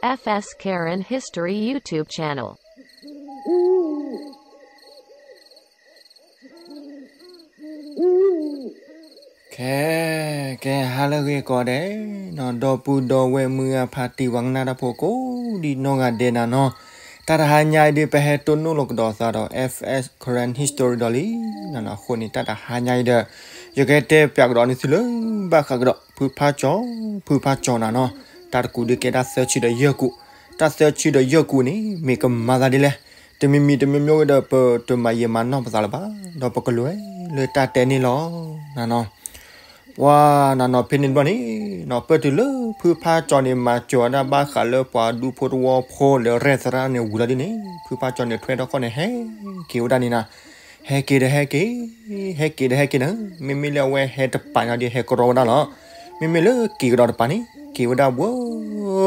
F S Karen History YouTube channel. ခဲ, ကဲ ဟါလၢအဂ့ၤကိးဂၤဒဲးနီၤ, ဒီပုၢ်ဒီဝဲၢ်မုၢ်ဂၤဖးတံၢ်ပှၤကနၣ်တၢ်ဖိကိးဒံနီၢ်ဂၤဒဲးနၤနီၤ, တၢ်တဟါညါအံၤဒုး ပဟဲတိၢ်နီၣ်လီၤကဒီးသးဒီး F S Karen History ဒီးလံနၤနီၤ. အဃိန့ၣ် တၢ်တဟါညါအံၤဒီး ယကတဲပၠးကဒီးန့ၢ်သုလၢ ဘၣ်ဃးကဒီး ဖုဖးကၠီ, ဖုဖးကၠီနၤနီၤ, တၢ်တကူးဒုးကဲတၢ်သၢဆံဒီးယဲၢ်ကူး, တၢ်သၢဆံဒီးယဲၢ်ကူးန့ၣ် မ့ၢ်ကမၤသးဒ်လဲၣ်, တမံၤမံၤတမံၤမံၤဒီး ပတမၤယံာ်မၤနီၢ်ပသးလၢၤဘၣ်, ဒီးပကလဲၤလၢတၢ်တဲန့ၣ်လီၤနၤနီၤ. ပှၤနၤနီၤ ဖဲန့ၣ်တဘျီန့ၣ်နီၤ, ပၢၢ်တုၤလၢဖုဖးကၠီန့ၣ် မၤစၢၤဝဲဒၣ်ဘၣ်ဃးလၢပှၤဒူဖိတဝီဖိလၢရဲၣ်သရၣ်န့ၣ်ဝံၤလီၤဒ်န့ၣ်, ဖုဖးကၠီန့ၣ် ထွဲထီၣ်ခီၣ်န့ၣ် ဟဲက့ၤဝဲဒၣ်န့ၣ်နၤ, ဟဲက့ၤဒီးဟဲက့ၤ, ဟဲက့ၤဒီးဟဲက့ၤနၤ, မ့မ့ၢ်လၢအဝဲဟဲတပၤညါဒီး ဟဲကရီဝဲဒၣ်လီၤ. မ့မ့ၢ်လၢက့ၤကဒီးတပၤန့ၣ် က့ၤဝဲဒၣ်ဘှၢ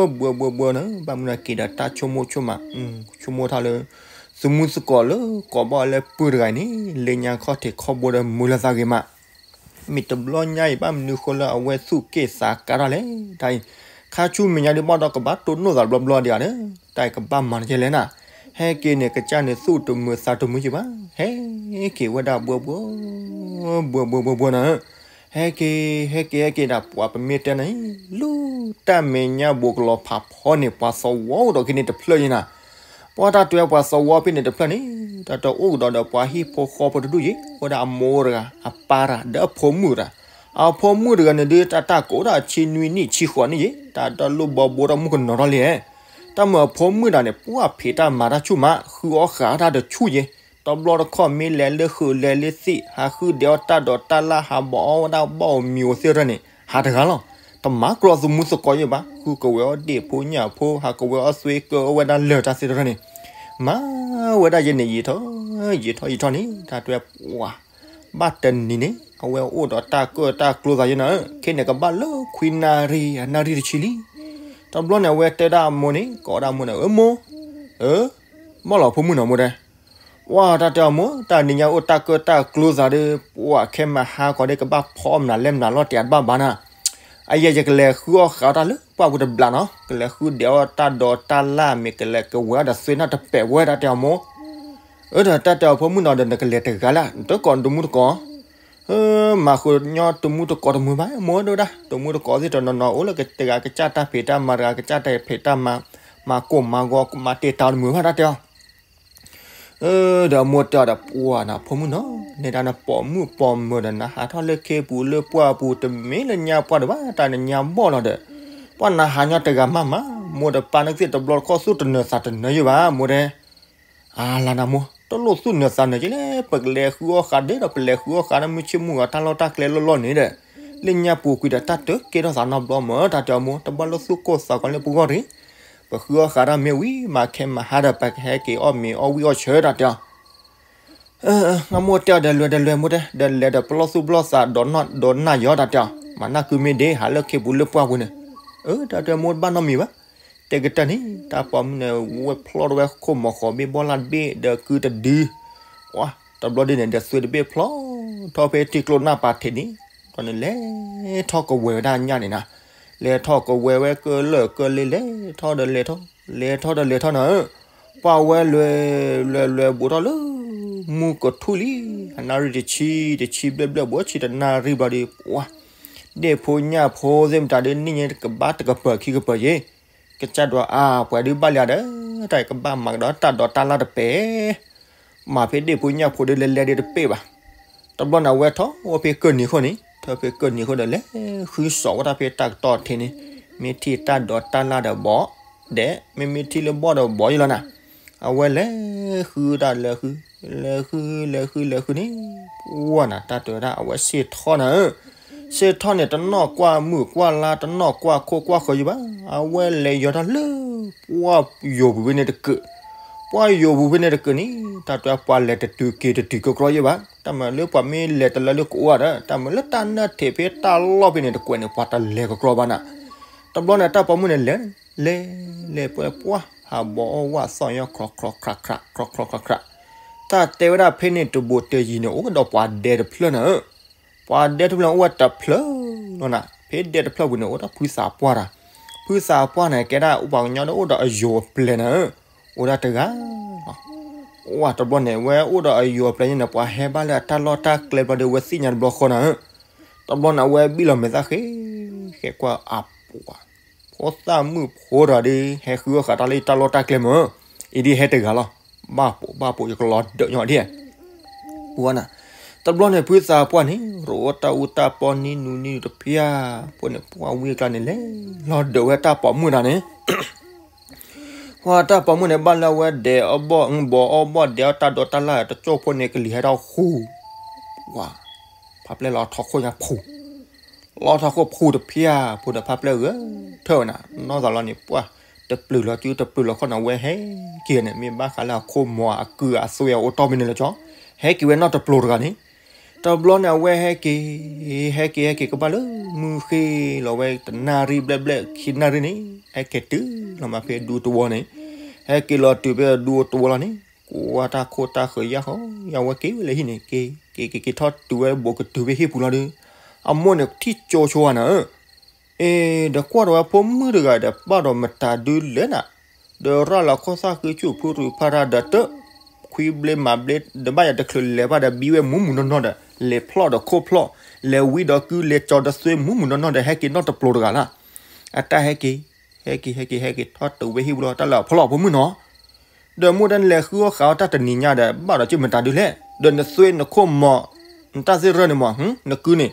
ဘှၢ ဘှၢ ဘှၢနၤ, ဘၣ်မနုၤက့ၤဒီးတၢ်ဆိကမိၣ်ဆိကမး, ဆိကမိၣ်ထီၣ်လၢ သမူသကိးလၢကိးဘၣ်လၢပုၢ်တဂၤအံၤန့ၣ် လၢညါခီၣ်ထံးခီၣ်ဘိဒီးမုာ်လၢသးဂ့ၤမး, မ့ၢ်တဘျီညါအံၤ ဘၣ်မနုၤဃိလၢအဝဲသူၣ်က့ၣ်သးကါထီၣ်လဲၣ်. တၢ်အံၤ ခါဆူမဲာ်ညါဒုးဘၣ်ဒီး ကဘၣ်တိၢ်နီၣ်သးတဘျီဘျီဒံးဧါဒီး တၢ်အံၤကဘၣ်မၤတကဲလဲၣ်နၤ. ဟဲက့ၤန့ၣ် ကစၢ်န့ၣ်သူၣ်တမုာ်သးတမုာ်က့ၤဘၣ်, ဟဲက့ၤဝဲဒၣ်ဘှၢ ဘှၢ ဘှၢ ဘှၢ ဘှၢ ဘှၢနၤ, ဟဲက့ၤ ဟဲက့ၤ ဟဲက့ၤဒၣ် ပှၤပမ့ၢ်တဲနၤအံၤ လၢတၢ်မဲာ်ညါဘူးကလီၤဖးဖီန့ၣ် ပှၤသဝီအိၣ်ဒီးက့ၤန့ၣ်တဖျၢၣ်ယဲနၤ. ပှၤတၢ်တဲပှၤသဝီဖဲန့ၣ်တဖျၢၣ်န့ၣ် တၢ်တအိၣ်ကဒီးဒီးပှၤဟံၣ်ဖိဃီဖိတဒူၣ်ယဲ, အိၣ်ဝဲဒၣ်အမိၢ်တဂၤ, အပၢ်တဂၤ, ဒီးအဖိမုၣ်တဂၤ, အဖိမုၣ်တဂၤန့ၣ်ဒုး တၢ်တၢ်ကိးတၢ်ဆံနွံနံၣ်ဆံဃိးနံၣ်ယဲ, တၢ်တလိၣ်ဘီဘိထီၣ်မုၣ်ကနီၤထီၣ်လံ, တၢ်မ့ၢ်အဖိမုၣ်တဂၤန့ၣ် ပှၤဖံးတၢ်မၤတၢ်ဆူၣ်မး, ဃုအီၣ်ဃာ်တၢ်တဆူၣ်ယဲ, တဘျီတခီၣ်မ့ၢ်လဲၤလၢဃုာ်လဲၤလၢသ့ၣ် ဟးဃုဒဲးအီၣ်တၢ်ဒိးတၢ်လၣ် ဟးဘီအီၣ်ဝဲဒၣ်ဘီၣ်အမံၤအိၣ်သ့ၣ်တဖၣ်န့ၣ် ဟးတဂၤလီၤ. တမၤကြီသမူသကိးယဲဘၣ်, ဃုကဝဲၤအီၣ်ဒ့ၣ်ဖိညၣ်ဖိ ဟးကဝဲၤအီၣ်သွ့ကၢအီၣ်ဝဲဒၣ်လၢာ်တၢ်သ့ၣ်တဖၣ်န့ၣ် မၤဝဲဒၣ်ယဲန့ၣ် ယံာ်ထီၣ်ယံာ်ထီၣ်ယံာ်ထီၣ်န့ၣ် တၢ်တဲပှၤ ဘၣ်တနံၤန့ၣ် အဝဲအိၣ်ဒီးတၢ်ကၢၣ်တၢ်ကျိသးယဲနၤ, ခဲန့ၣ်ကဘၣ်လၢခွံနၣ်ရံၣ် အနၣ်ရံၣ်တဆံလံ. တဘျီန့ၣ် အဝဲတဲဒၣ်အမိၢ်န့ၣ် ကိးဒၣ်အမိၢ်န့ၣ် အၢမိၢ်, အၢ, မ့ၢ်လီၤဖိမုၣ်နီၤမိၢ်တဲ, ပှၤတၢ်တဲအမိၢ် တၢ်နံၤညါအိၣ်တၢ်ကၢၣ်တၢ်ကျိသးဒီး ပှၤခဲမဟါကီးဒီး ကဘၣ်ဖီအီၣ်မနုၤလဲၣ်မနုၤလီၤတဲာ်တဘၣ်ဘၣ်နၤ, အယဲၢ်ယကလဲၤဃုအီၣ်ဃာ်အီၣ်တၢ်လၢပှၢ်ပူၤတဘျီနီၤ, ကလဲၤဃုဒဲးအီၣ်တၢ်ဒိးတၢ်လၣ် မ့ၢ်ကလဲၤကဝဲၤအီၣ်ဒီးသွ့နၢ်တပဲာ်ဝဲ တၢ်တဲအမိၢ်. အၢ ဒီးတၢ်တဲအဖိမုၣ်နီၤဒီး နကလဲၤတဂၤလၢ် နတကိးနတမူတကိး မၤဃုာ်ညီတမူတကိးတမုာ်ဘၣ် မိၢ်ဒိၣ်ဒၣ်, တမူတကိးသ့ၣ်တနီၤနီၤ အိၣ်လၢတဂၤကစၢ်တၢ်ဖံးတၢ်မၤ တဂၤကစၢ်တၢ်ဖံးတၢ်မၤ, မၤကိၢ်မၤဂီၤ မၤတ့ၢ်တၢ်တမုာ်ဘၣ် တၢ်တဲအီၤ. ဒီးအမိၢ်တဲအီၤဒီး ပှၤနၤဖိမုၣ်နီၤ, နဲဒၣ်နပိာ်မုၣ်ပိာ်မၢၤဒီး နဟးထီၣ်လၢခ့ပူၤလၢပှၢ်ပူၤ တမ့ၢ်လၢညါပှၢ်ဒံးဘၣ် တၢ်နညါဘီၣ်လီၤဒီး, ပှၤနဟးညီတဂၤမးမး, မိၢ်ဒီးပၢ်နသ့ၣ်တဘျီတခီၣ်သူၣ်တနၢၤသးတနၢၤယဲဘၣ် မိၢ်တဲ အါလါနၤမိၢ်, တလိၣ်သူၣ်နၢၤသးနၢၤက့လဲၣ်, ပကလဲၤဃုအီၣ်ဃာ်ဒ်ဒီး ပလဲၤဃုအီၣ်ဃာ်ဒီး မုၢ်ဆ့ၣ်မုၢ်ဂီၤတၢ်လီၢ်တၢ်ကျဲလီၢ်လီၢ်န့ၣ်ဒီး, လၢညါပူၤကွံာ်ဒီး တၢ်တကဲထီၣ်သးနီတဘျီမး တၢ်တဲအီၤမိၢ်, တဘၣ်လိၣ်သူၣ်ကိၢ်သးဂီၤလၢပဂီၢ်တဂ့ၤ, ပဃုအီၣ်ဃာ်တၢ်မ့ၢ်ဝံၤမး ခဲမဟါဒီး ပကဟဲက့ၤအီၣ်မ့ၤအီၣ်ဝံၣ်အီၣ်ဆၢ တၢ်တဲအီၤ. အၢ အၢ မိၢ်တဲအီၤဒီး လဲၤဒီးလဲၤ မိၢ်တဲ, ဒီးလဲၤဒီးပလီၢ်သူၣ်ပလီၢ်သး ဒိးနီၢ်ယီၤ တၢ်တဲအီၤ, မၤနၢ်ကုမ့ၢ်ဒ့ ဟးလၢခ့ပူၤလၢပှၢ်ပူၤန့ၣ်, အၢ တၢ်တဲမိၢ်တဘၣ်နီတမံၤဘၣ်, တဲကတၢၢ်န့ၣ် တၢ်ပိာ်မုၣ်န့ၣ် ဝဲဖျီထီၣ်ဝဲခိၣ်မီၤဃီၤဘ့ၣ်ဘီလၣ်တဘ့ၣ် ဒီးကုတဒု, တဘျီဒ်န့ၣ် ဒီးသွ့တဘ့ၣ်ဖျီထီၣ်ဖဲထံကျိနၢ်ပၤထံးန့ၣ်, ဒီးန့ၣ်လဲၤထီၣ်ကဝဲၤဝဲဒၣ်ညၣ်န့ၣ်နၤ, လဲၤထီၣ်ကဝဲၤဝဲကလၢာ်ကလ့လဲၤထီၣ်ဒီးလဲၤထီၣ်, လဲၤထီၣ်ဒီးလဲၤထီၣ်နၤ, ပှၤဝဲလဲၤ လဲၤလဲၤဘူးထီၣ်လၢ မူကထူၣ်လံ, အနၣ်ရံၣ်တဆံ တဆံဘျဲၣ်ဘျဲၣ်ဘူးဆံတနၣ်ရံၣ်ဘျီဒီး ပှၤ ဒ့ၣ်ဖိညၣ်ဖိသ့ၣ်မတၤဒီး နံၣ်ညါကဘၣ်တကပၤခံကပၤယဲ, ကစၢ်ဒွးအါပှၤဒုးဘၣ်လၢဒီး တၢ်အံၤကဘၣ်မၤကဒီးတၢ်ဒိးတၢ်လၣ်တပဲာ် မၤဖဲဒ့ၣ်ဖိညၣ်ဖိဒီးလဲၤလဲၤဒီးတပ့ၢ်ဘၣ်. တဘျီန့ၣ် အဝဲထီၣ်ဝဲဖဲကၢၢ်နံၤအဃိန့ၣ်, ထီၣ်ဖဲကၢၢ်နံၤအဃိဒီး လဲၤဃုစိာ်ဝဲဒၣ်ဖဲတၢ်ကတီၢ်ထံးန့ၣ်, မ့ၢ်ထံၣ်တၢ်ဒိးတၢ်လၣ်ဒီးဘီၣ်ဒဲး, မ့မ့ၢ်ထံၣ်လၢဘီၣ်ဒီးဘီၣ်ယဲလီၤနၤ. အဝဲလဲၤဃုတၢ်လဲၤဃု, လဲၤဃု လဲၤဃု လဲၤဃုန့ၣ်, ပှၤနၤ တၢ်တဲဝဲဒၣ် အဝဲစ့ၢ်ထီၣ်နၤဧၢ စ့ၢ်ထီၣ်န့ၣ် တနီၣ်ကွၢ်မုၢ်ကွၢ်လါ တနီၣ်ကွၢ်ခိၣ်ကွၢ်ဃၢၤယံၤဘၣ်. အဝဲလဲၤယီၤထီၣ်လၢ ပှၢ်ယိာ်ပူၤဖဲန့ၣ်တကုာ်, ပှၢ်ယိာ်ပူၤဖဲန့ၣ်တကုာ်န့ၣ် တၢ်တဲပှၤလဲၤတတုၤက့ၤတတုၤကီကီယံၤဘၣ်. တၢ်မၤလၢပှၤမ့ၢ်လဲၤတလၢလၢကအိၣ်ဒီး တၢ်မၤလၢတၢ်နၢၣ်ထံးဖဲတၢ်လီၢ်ဖဲန့ၣ်တကွဲးန့ၣ် ပှၤတလဲၤကီကီဘၣ်နၤ. တဘျီန့ၣ် တၢ်ပိာ်မုၣ်န့ၣ်လဲၤ လဲၤ လဲၤပှဲၤပှၢ် ဟးဘီအီၣ်ဝဲသီၣ်ညီ ခြောက်ခြောက်ခြောက်ခြောက်ခြောက်ခြောက်ခြောက်ခြောက်. တၢ်တဲဝဲဒၣ်ဖဲန့ၣ်တဘိးတယံၤန့ၣ် အိၣ်ကဒီးပှၤဒဲတဖျၢၣ်နၤဧၢ. ပှၤဒဲတဖျၢၣ်န့ၣ် အိၣ်ဝဲတဖျၢၣ်လီၤနၤ. ဖဲဒဲတဖျၢၣ်ပူၤန့ၣ် အိၣ်ဒီးဖုသးပှၢ်တၢ်, ဖုသးပှၢ်န့ၣ် ကဲဒၣ်အိၣ်ပှၤကညီဒီးအိၣ်ဒီးအယိၤအပျဲၢ်န့ၣ်ဧၢ, အိၣ်ဒၣ်တဂၤလီၤ. ဝဲတဘျီန့ၣ် ဝဲအိၣ်ဒီးအယိၤအပျဲၢ်န့ၣ် ပှၤဟဲဘၣ်လၢအတၢ်လီၢ်တၢ်ကျဲဘျီဒီး ဝဲသ့ၣ်ညါတဘျီဃီန့ၣ်ဧၢ, တဘျီန့ၣ် အဝဲဘံၣ်လီၤမဲာ်သၣ်ဃ့ ဃဲကွၢ်အပှၤ ဖိသၣ်မုၣ်ဖိတဂၤဒီး ဟဲဃုအီၣ်ဃာ်တၢ်လၢယတၢ်လီၢ်တၢ်ကျဲမ့ၢ်, အံၤဒ်ဟဲတဂၤလီၤ. ဘၣ်ပိာ်ဘၣ်ပိာ် ယကလီၤဒၢးညီဒ် ဝဲနၤ, တဘျီန့ၣ် ဖုသးပှၢ်န့ၣ် ရိးအီၣ်တၢ်အူတၢ်ပီနံၤနုၤနံၤနုၤတဖျၢၣ်, ဖိန့ၣ် ပှၢ်ဝံအကျါန့ၣ် လဲၤလီၤဒၢးဝဲတၢ်ပိာ်မုၣ်တၢ်န့ၣ်, ပှၢ်တၢ်ပိာ်မုၣ်န့ၣ် ဘၣ်လၢအဝဲဒဲးအီၣ်ဘီၣ် ဘီးအီၣ်ဘီၣ် ဒဲးအီၣ်တၢ်ဒိးတၢ်လၢ် တကၠိၢ်ဖိန့ၣ် ကလံၤဟဲထီၣ်ဃူ, ဝါ, ဖါပျဲၢ်လီၤထီၣ်ခိၣ်ညါဖူ လီၤထီၣ်ခိၣ်ဖူတဖျၢၣ် ဖိဒီးဖါပျဲၢ်ဂဲၤထၢၣ်ဝဲနၤ, နီၢ်သးလီၤန့ၣ် ပှၢ်တပျုာ်လီၤစုတပျုာ်လီၤခီၣ်န့ၣ် ဝဲဟဲက့ၤန့ၣ် မ့ၢ်ဘၣ်ဃးလၢအခိၣ်မီၤအကုၢ်အသွဲအအိၣ်တီၢ်မ့ၢ်န့ၣ်လၢကၠီ, ဟဲက့ၤဝဲနီၢ်တပျိၤတဂၤန့ၣ်, တဘျီန့ၣ် အဝဲဟဲက့ၤ ဟဲက့ၤ ဟဲက့ၤကဘၣ်လၢ မုၢ်ဃ့လီၤဝဲတနၣ်ရံၣ်ဘျဲၣ်ဘျဲၣ်ခံနၣ်ရံၣ်န့ၣ် ဟဲက့ၤတုၤလီၤမးဖဲဒူတဝီန့ၣ်, ဟဲက့ၤလီၤတုၤဖဲဒူတဝီလီၤန့ၣ်, ကွၢ်တၢ်ခိၣ်တၢ်ဃၢၤယၢ်ဃီ ယဝဲက့ၤဝဲလၢဟံၣ်န့ၣ် က့ၤ က့ၤ က့ၤ က့ၤထီၣ်တုၤဝဲဘူးကတုၤဖဲဟံၣ်ပူၤလီၤဒီး, အမိၢ်န့ၣ်ထံၣ်ကၠိဆိဝဲနၤဧၢ, အ့ ဒီးကွၢ်ဒီးဝဲဖိမုၣ်တဂၤဒီး ဘၣ်ဒီးမတၤဒုလဲၣ်နၤ, ဒီးရၣ်လီၤခိၣ်သၣ်ဃံဆူၣ်ဖုရူၤဖးရၤဒီးတၢ် ခွံဘျ့မးဘျ့ ဒီးဘၣ်ယၤတချုးလဲၤဘၣ်ဒီး ဘံဝဲမူးမူးနီၢ်နီၢ်ဒီး လဲၤဖျီၣ်ဒီးခိၣ်ဖျီၣ် လဲၤဝံဒီးကုလဲၤကၠီဒီးသွဲမူးမူးနီၢ်နီၢ်ဒီး ဟဲက့ၤနီၢ်တပျိၤတဂၤလီၤ. အတၢ်ဟဲက့ၤ ဟဲက့ၤ ဟဲက့ၤ ဟဲက့ၤထီၣ်တုၤဝဲဟံၣ်ပူၤလီၤ တၢ်လၢအဖျီၣ်ဖိမုၣ်နီၤ ဒီးမိၢ်ဒၣ်နလဲၤဃုအီၣ်ဃာ်အီၣ်တၢ်တနံၤညါဒီး ဘၣ်ဒီးက့ၤမတၤဒုလဲၣ်, ဒီးနသွဲနခိၣ်မီၤ နတၢ်သ့ၣ်ရၢၢ်န့ၣ်မီၤ နကုန့ၣ်,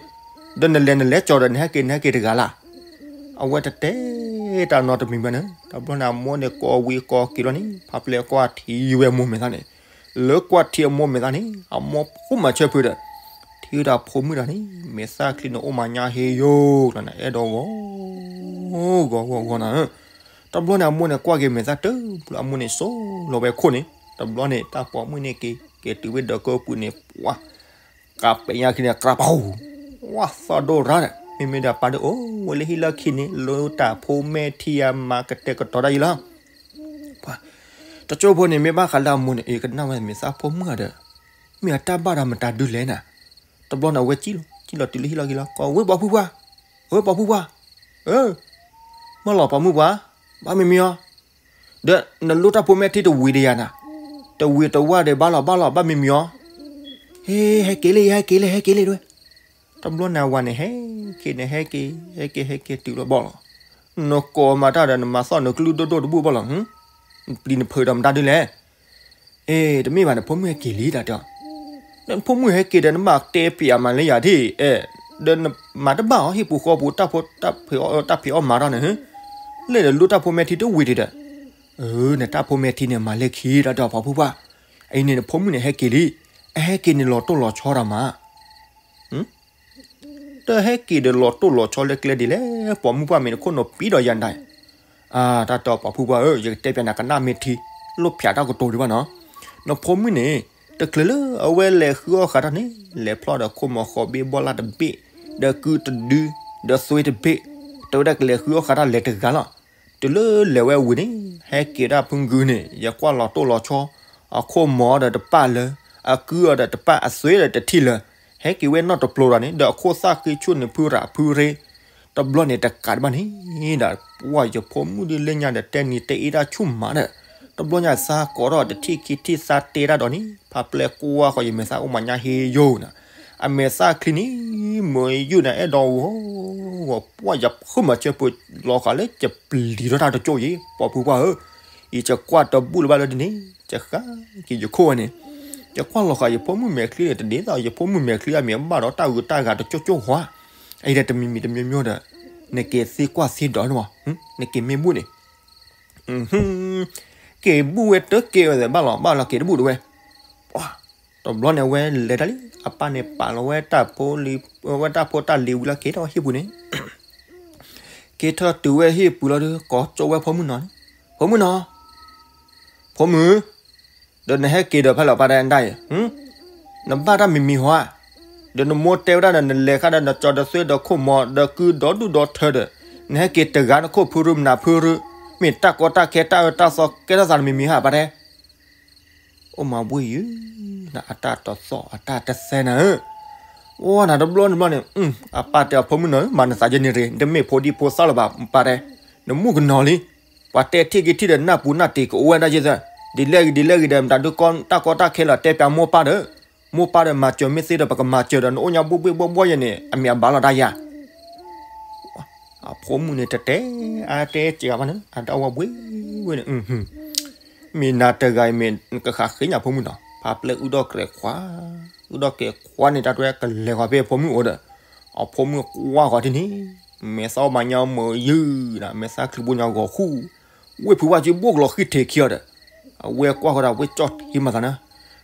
ဒီးနလဲၤနလဲၤကၠီဒီး နဟဲက့ၤ နဟဲက့ၤတဂၤလၢ်. အဝဲတတဲတၢ်နီတမံၤဘၣ်န့ၣ် တဘျီန့ၣ် အမိၢ်န့ၣ်ကိးဝံၤကိးက့ၤလီၤန့ၣ် ဖါပျဲၢ်ကွၢ်ထံဝဲအမိၢ်မဲာ်သၣ်န့ၣ်, လၢကွၢ်ထံအမိၢ်မဲာ်သၣ်န့ၣ် အမိၢ်ဖိမၤဆၢဖုဒီး ထံၣ်ဝဲဒၣ်ဖိမုၣ်တဂၤန့ၣ် မဲာ်သၣ်ချံန့ၣ်အိၣ်မးညါဟ့ယိၤလီၤန့ၣ် အဲၣ်ဒိးဂီၤ ဂီၤဂီၤဂီၤနၤဧၢ, တဘျီန့ၣ် အမိၢ်န့ၣ်ကွၢ်က့ၤမဲာ်သၣ်တဘျီ အမိၢ်န့ၣ်ဆိးလီၤဝဲခိၣ်န့ၣ်, တဘျီန့ၣ် တၢ်ပိာ်မုၣ်န့ၣ်က့ၤ က့ၤတုၤဝဲဒီးကၢပူၤန့ၣ် ပှၤ ကးပဲာ်ညါခံန့ၣ် ကြၢးပာ်ဟူ ဝါသီၣ်ဒိၣ်ရၣ်ဒီး မ့မ့ၢ်ဒီးပၢ်ဒီးအိၣ်ဝဲလၢဟံၣ်လၢခံန့ၣ် လၢတၢ်ဖိမဲာ်ထံအမၤကတဲာ်ကတီၤတၢ်အံၤလီၤ. ပှၤ တကၠိၢ်ဖိန့ၣ် မ့ၢ်ဘၣ်ဃးလၢအမိၢ်န့ၣ် အကနၣ်ဝဲမဲာ်သၣ်ဖိမုၣ်ဧါဒီး မ့ၢ်အတၢ်ဘၣ်ဒီးမတၤဒုလဲၣ်နၤ, တဘျီန့ၣ် အဝဲကံၣ်လီၤ ကံၣ်လီၤတုၤလၢဟံၣ်လီၢ်ခံလီၤ ကိးဝဲပိာ်ဖုပှၢ်, ဝဲပိာ်ဖုပှၢ်, အၢ မၢလီၤပိာ်မုၣ်ပှၢ်, ဘၣ်မံမံအီၤ, ဒီးနလိၣ်တၢ်ဖိမဲာ်ထံတဝံၤဒီးယၤနၤ, တဝံၤတဝၢ်ဒီးဘၣ်လီၤဘၣ်လီၤ ဘၣ်မံမံအီၤ, ဟ့ ဟဲက့ၤလံ ဟဲက့ၤလံ ဟဲက့ၤလံဒဝဲ, တဘျီန့ၣ်အဝၤန့ၣ် ဟဲက့ၤန့ၣ် ဟဲက့ၤ ဟဲက့ၤ ဟဲက့ၤတုၤလီၤဘၣ်လီၤ, နကိးမၤတၢ်ဒီး နမၤသီၣ်နကလုၢ်ဒိၣ်ဒိၣ်တဘူၣ်ဘၣ်လီၤ, ပျံၤနဖုးဒီးမတၤဒုလဲၣ် အ့ တမ့ၢ်ဘၣ် နဖိမုၣ်ဟဲက့ၤလံတၢ်တဲအီၤ, နဖိမုၣ်ဟဲက့ၤဒီး နဘၣ်တဲပျးမးလၢယၤဒ်အဲၣ်, ဒီးနမၤတဘၣ်အီၤ ဟံၣ်ပူၤဃီပူၤ တၢ်ဖံးအီၣ်မၤတၢ်န့ၣ်, လၢနလိၣ်တၢ်ဖိမဲာ်ထံတဝံၤဒံးဒီး, နတၢ်ဖိမဲာ်ထံန့ၣ် မၤလၢခံတၢ်တဲအီၤပိာ်ဖုပှၢ်, အံၤန့ၣ် နဖိမုၣ်န့ၣ်ဟဲက့ၤလံ, အဟဲက့ၤန့ၣ်လီၤတိၢ်လီၤဆီတၢ်မး တဟဲက့ၤဒီးလီၤတိၢ်လီၤဆီလၢကျဲဒ်လဲၣ်, ပိာ်မုၣ်ပှၢ်မ့ၢ်နခိၣ်နူာ်ပံၤဒီးယၤဒၣ်, တၢ်တဲအီၤပိာ်ဖုပှၢ်ဧၢ, ယကတဲပျးနၤကနၣ်မ့ၢ်ထံ, လိၣ်ဖျးတၢ်ကတိၤဒံးဘၣ်နီၤ, နဖိမုၣ်န့ၣ် တချုးလၢအဝဲလဲၤဃုအီၣ်ဃာ်တၢ်န့ၣ် လဲၤဖျီၣ်ဒီးခိၣ်မီၤဃီဘ့ၣ်ဘီလၢ်တဘ့ၣ်, ဒီးကုတဒု, ဒီးသွဲတဘ့ၣ်, တဲဝဲဒၣ်ကလဲၤဃုအီၣ်ဃာ်တၢ်လဲၤတဂၤလီၤ, တုၤလၢလဲၤဝဲဝံၤန့ၣ် ဟဲက့ၤဒၣ်ဖုဂုန့ၣ် ယကွၢ်လီၤတိၢ်လီၤဆီ, အခိၣ်မီၤဒီးတပၢ်လၢ, အကုအီၤဒီးတပၢ် အသွဲဒီးတထံၣ်လၢ, ဟဲက့ၤဝဲနီၢ်တပျိၤဒီးန့ၣ် ဒီးအခိၣ်သၣ်ဃံဆူၣ်န့ၣ် ဖုရၣ်ဖုရ့, တဘျီန့ၣ်တကးဒံးဘၣ်န့ၣ်ဒီး ပှၢ်ယဖိမုၣ်ဒုးလၢညါဒီးတဲနံၤတဲအ့ၣ်တၢ်ဆူၣ်မးဒီး, တဘျီညါသးကိးထီၣ်တထံၣ်ခံထံၣ်သးတဲတၢ်ဒီးန့ၣ် ဖါပျဲၢ်ကွၢ်ဃီၤယမဲာ်သၣ်အိၣ်မးညါဟ့ယိၤနၤ, အမဲာ်သၣ်ချံန့ၣ် မ့ၢ်ယုၢ်နၤအဲၣ်ဒိးဂီၤဂီၤ ပှၢ်ယဖုမၤစၢၤပူၤ လီၤဃာ်လၢယပျံၤထီၣ်တၢ်တကၠိၢ်အံၤ ပိာ်ဖုပှၢ်ဧၢ, ယကကွၢ်တဘူၣ်လၢၤဘၣ်လၢဒ်န့ၣ် ယဃၣ်က့ၤယခိၣ်ဝဲန့ၣ်, ယကွၢ်လီၤဃာ်ယဖိမုၣ်မဲာ်ချံန့ၣ် တဒ်သိးယဖိမုၣ်မဲာ်ချံအမ့ၢ် ဘၣ်ဒီးတၢ်ဂုၤတၢ်ဂၤတကၠိၢ်ကၠိၢ်ဃီ, အအံၤဒီးတမံၤမံၤတမံၤမံၤဒီး နက့ၤသ့ကွၢ်သ့ဒီးန့ၣ်မး, နက့ၤမ့ၢ်ဘူၣ်န့ၣ် က့ၤဘူၣ်ဝဲတက့ၢ်ဝဲသ့ၣ် ဘၣ်လီၤ ဘၣ်လီၤ က့ၤတဘူၣ်တဝဲ, ပှၢ် တဘျီန့ၣ် အဝဲလဲၤတၢ်လံ အပၢ်န့ၣ်ပာ်လီၤဝဲတၢ်ဖိလံၤ ဝဲတၢ်ဖိတၢ်လံၤဝံၤလီၤ က့ၤထီၣ်ဟံၣ်ပူၤန့ၣ် က့ၤထီၣ်တုၤဝဲဟံၣ်ပူၤလီၤဒီး ကိးကၠိဝဲဖိမုၣ်နီၤန့ၣ် ဖိမုၣ်နီၤ ဖိမုၣ် ဒီးနဟဲက့ၤဒီးဖဲလဲၣ်ပၢ်တဲဒၣ်အံၤ နဘၣ်တၢ်မံၤမံၤဟီဧါ, ဒီးနမိၢ်တဲဝဲဒၣ်ဒီး နလဲၤဃာ်ဒီးနကၠီဒီးသွဲဒီးခိၣ်မီၤ ဒီးကုဒီဒူၣ်ဒီထၢဒီး နဟဲက့ၤတဂၤနခိၣ်ဖုရူမနၤဖုရူ မ့ၢ်တၢ်ကီတၢ်ခဲတၢ်အၢတၢ်သီကဲထီၣ်သးနမံၤမံၤဟါပၢ်တဲ အိၣ်မးဘှ့ၣ်ယုၢ် နအတၢ်တသီၣ်အတၢ်တသဲနၤဧၢ, အိၣ်နၤတဘျီတဘျီန့ၣ် အပၢ်တဲအီၤဖိမုၣ်နီၤ မၤနသးယဲန့ၣ်ရ့ တမ့ၢ်ဖိဒံဖိသၣ်လၢၤဘၣ်ပၢ်တဲ, နမူကနီၤလံ. ပှၤတဲထံၣ်က့ၤထံၣ်ဒီး နၢ်ပူၤနၢ်တ့ၤကအိၣ်ဝဲဒၣ်ယဲၢ်သၢ, ဒ်လဲၣ်ဂ့ၤဒ်လဲၣ်ဂ့ၤဒီး မတၤဒုးကီတၢ်ကီတၢ်ခဲလီၤ တဲပၠးမိၢ်ပၢ်ဒီး, မိၢ်ပၢ်ဒီးမၤစၢၤမ့ၢ်သ့ဒီး ပကမၤစၢၤဒီး နအိၣ်ညါဘှ့ၣ်ဘှ့ၣ်ဘှီၣ်ဘှီၣ်ယဲၢ်န့ၣ် အမ့ၢ်အဘၣ်လီၤဒၣ်ယၤ. အဖိမုၣ်န့ၣ် တတဲအါတဲစှၤဘၣ်န့ၣ် အတၢ်ဝဲဘှ့ၣ်ဝဲန့ၣ်, မ့ၢ်နၤတဂၤအံၤမ့ၢ်နကဃးဃ့ညါဖိမုၣ်နီၤ, ဖါပျဲၢ်အုၣ်ဒီၣ်ကြဲးခွါ, အုၣ်ဒီၣ်ကြဲးခွါန့ၣ် တၢ်တဝဲကလဲၤဃီၤဖဲအဖိမုၣ်အိၣ်ဒီး, အဖိမုၣ်ကွၢ်ဃီၤထံၣ်န့ၣ်, မဲာ်သၣ်အီၣ်မၤညါမုာ်ယုၢ်ဒီး မဲာ်သၣ်ချံဘိညါဂီၤဃူ, ဝ့ၢ်ဖုဝါကံဘိၣ်ကလီၤဃံထံးခံအီၤဒီး, အဝဲကွၢ်ဃီၤဒီး ဝ့ၢ်ကၠီၣ်ထံမၤသးန့ၣ်,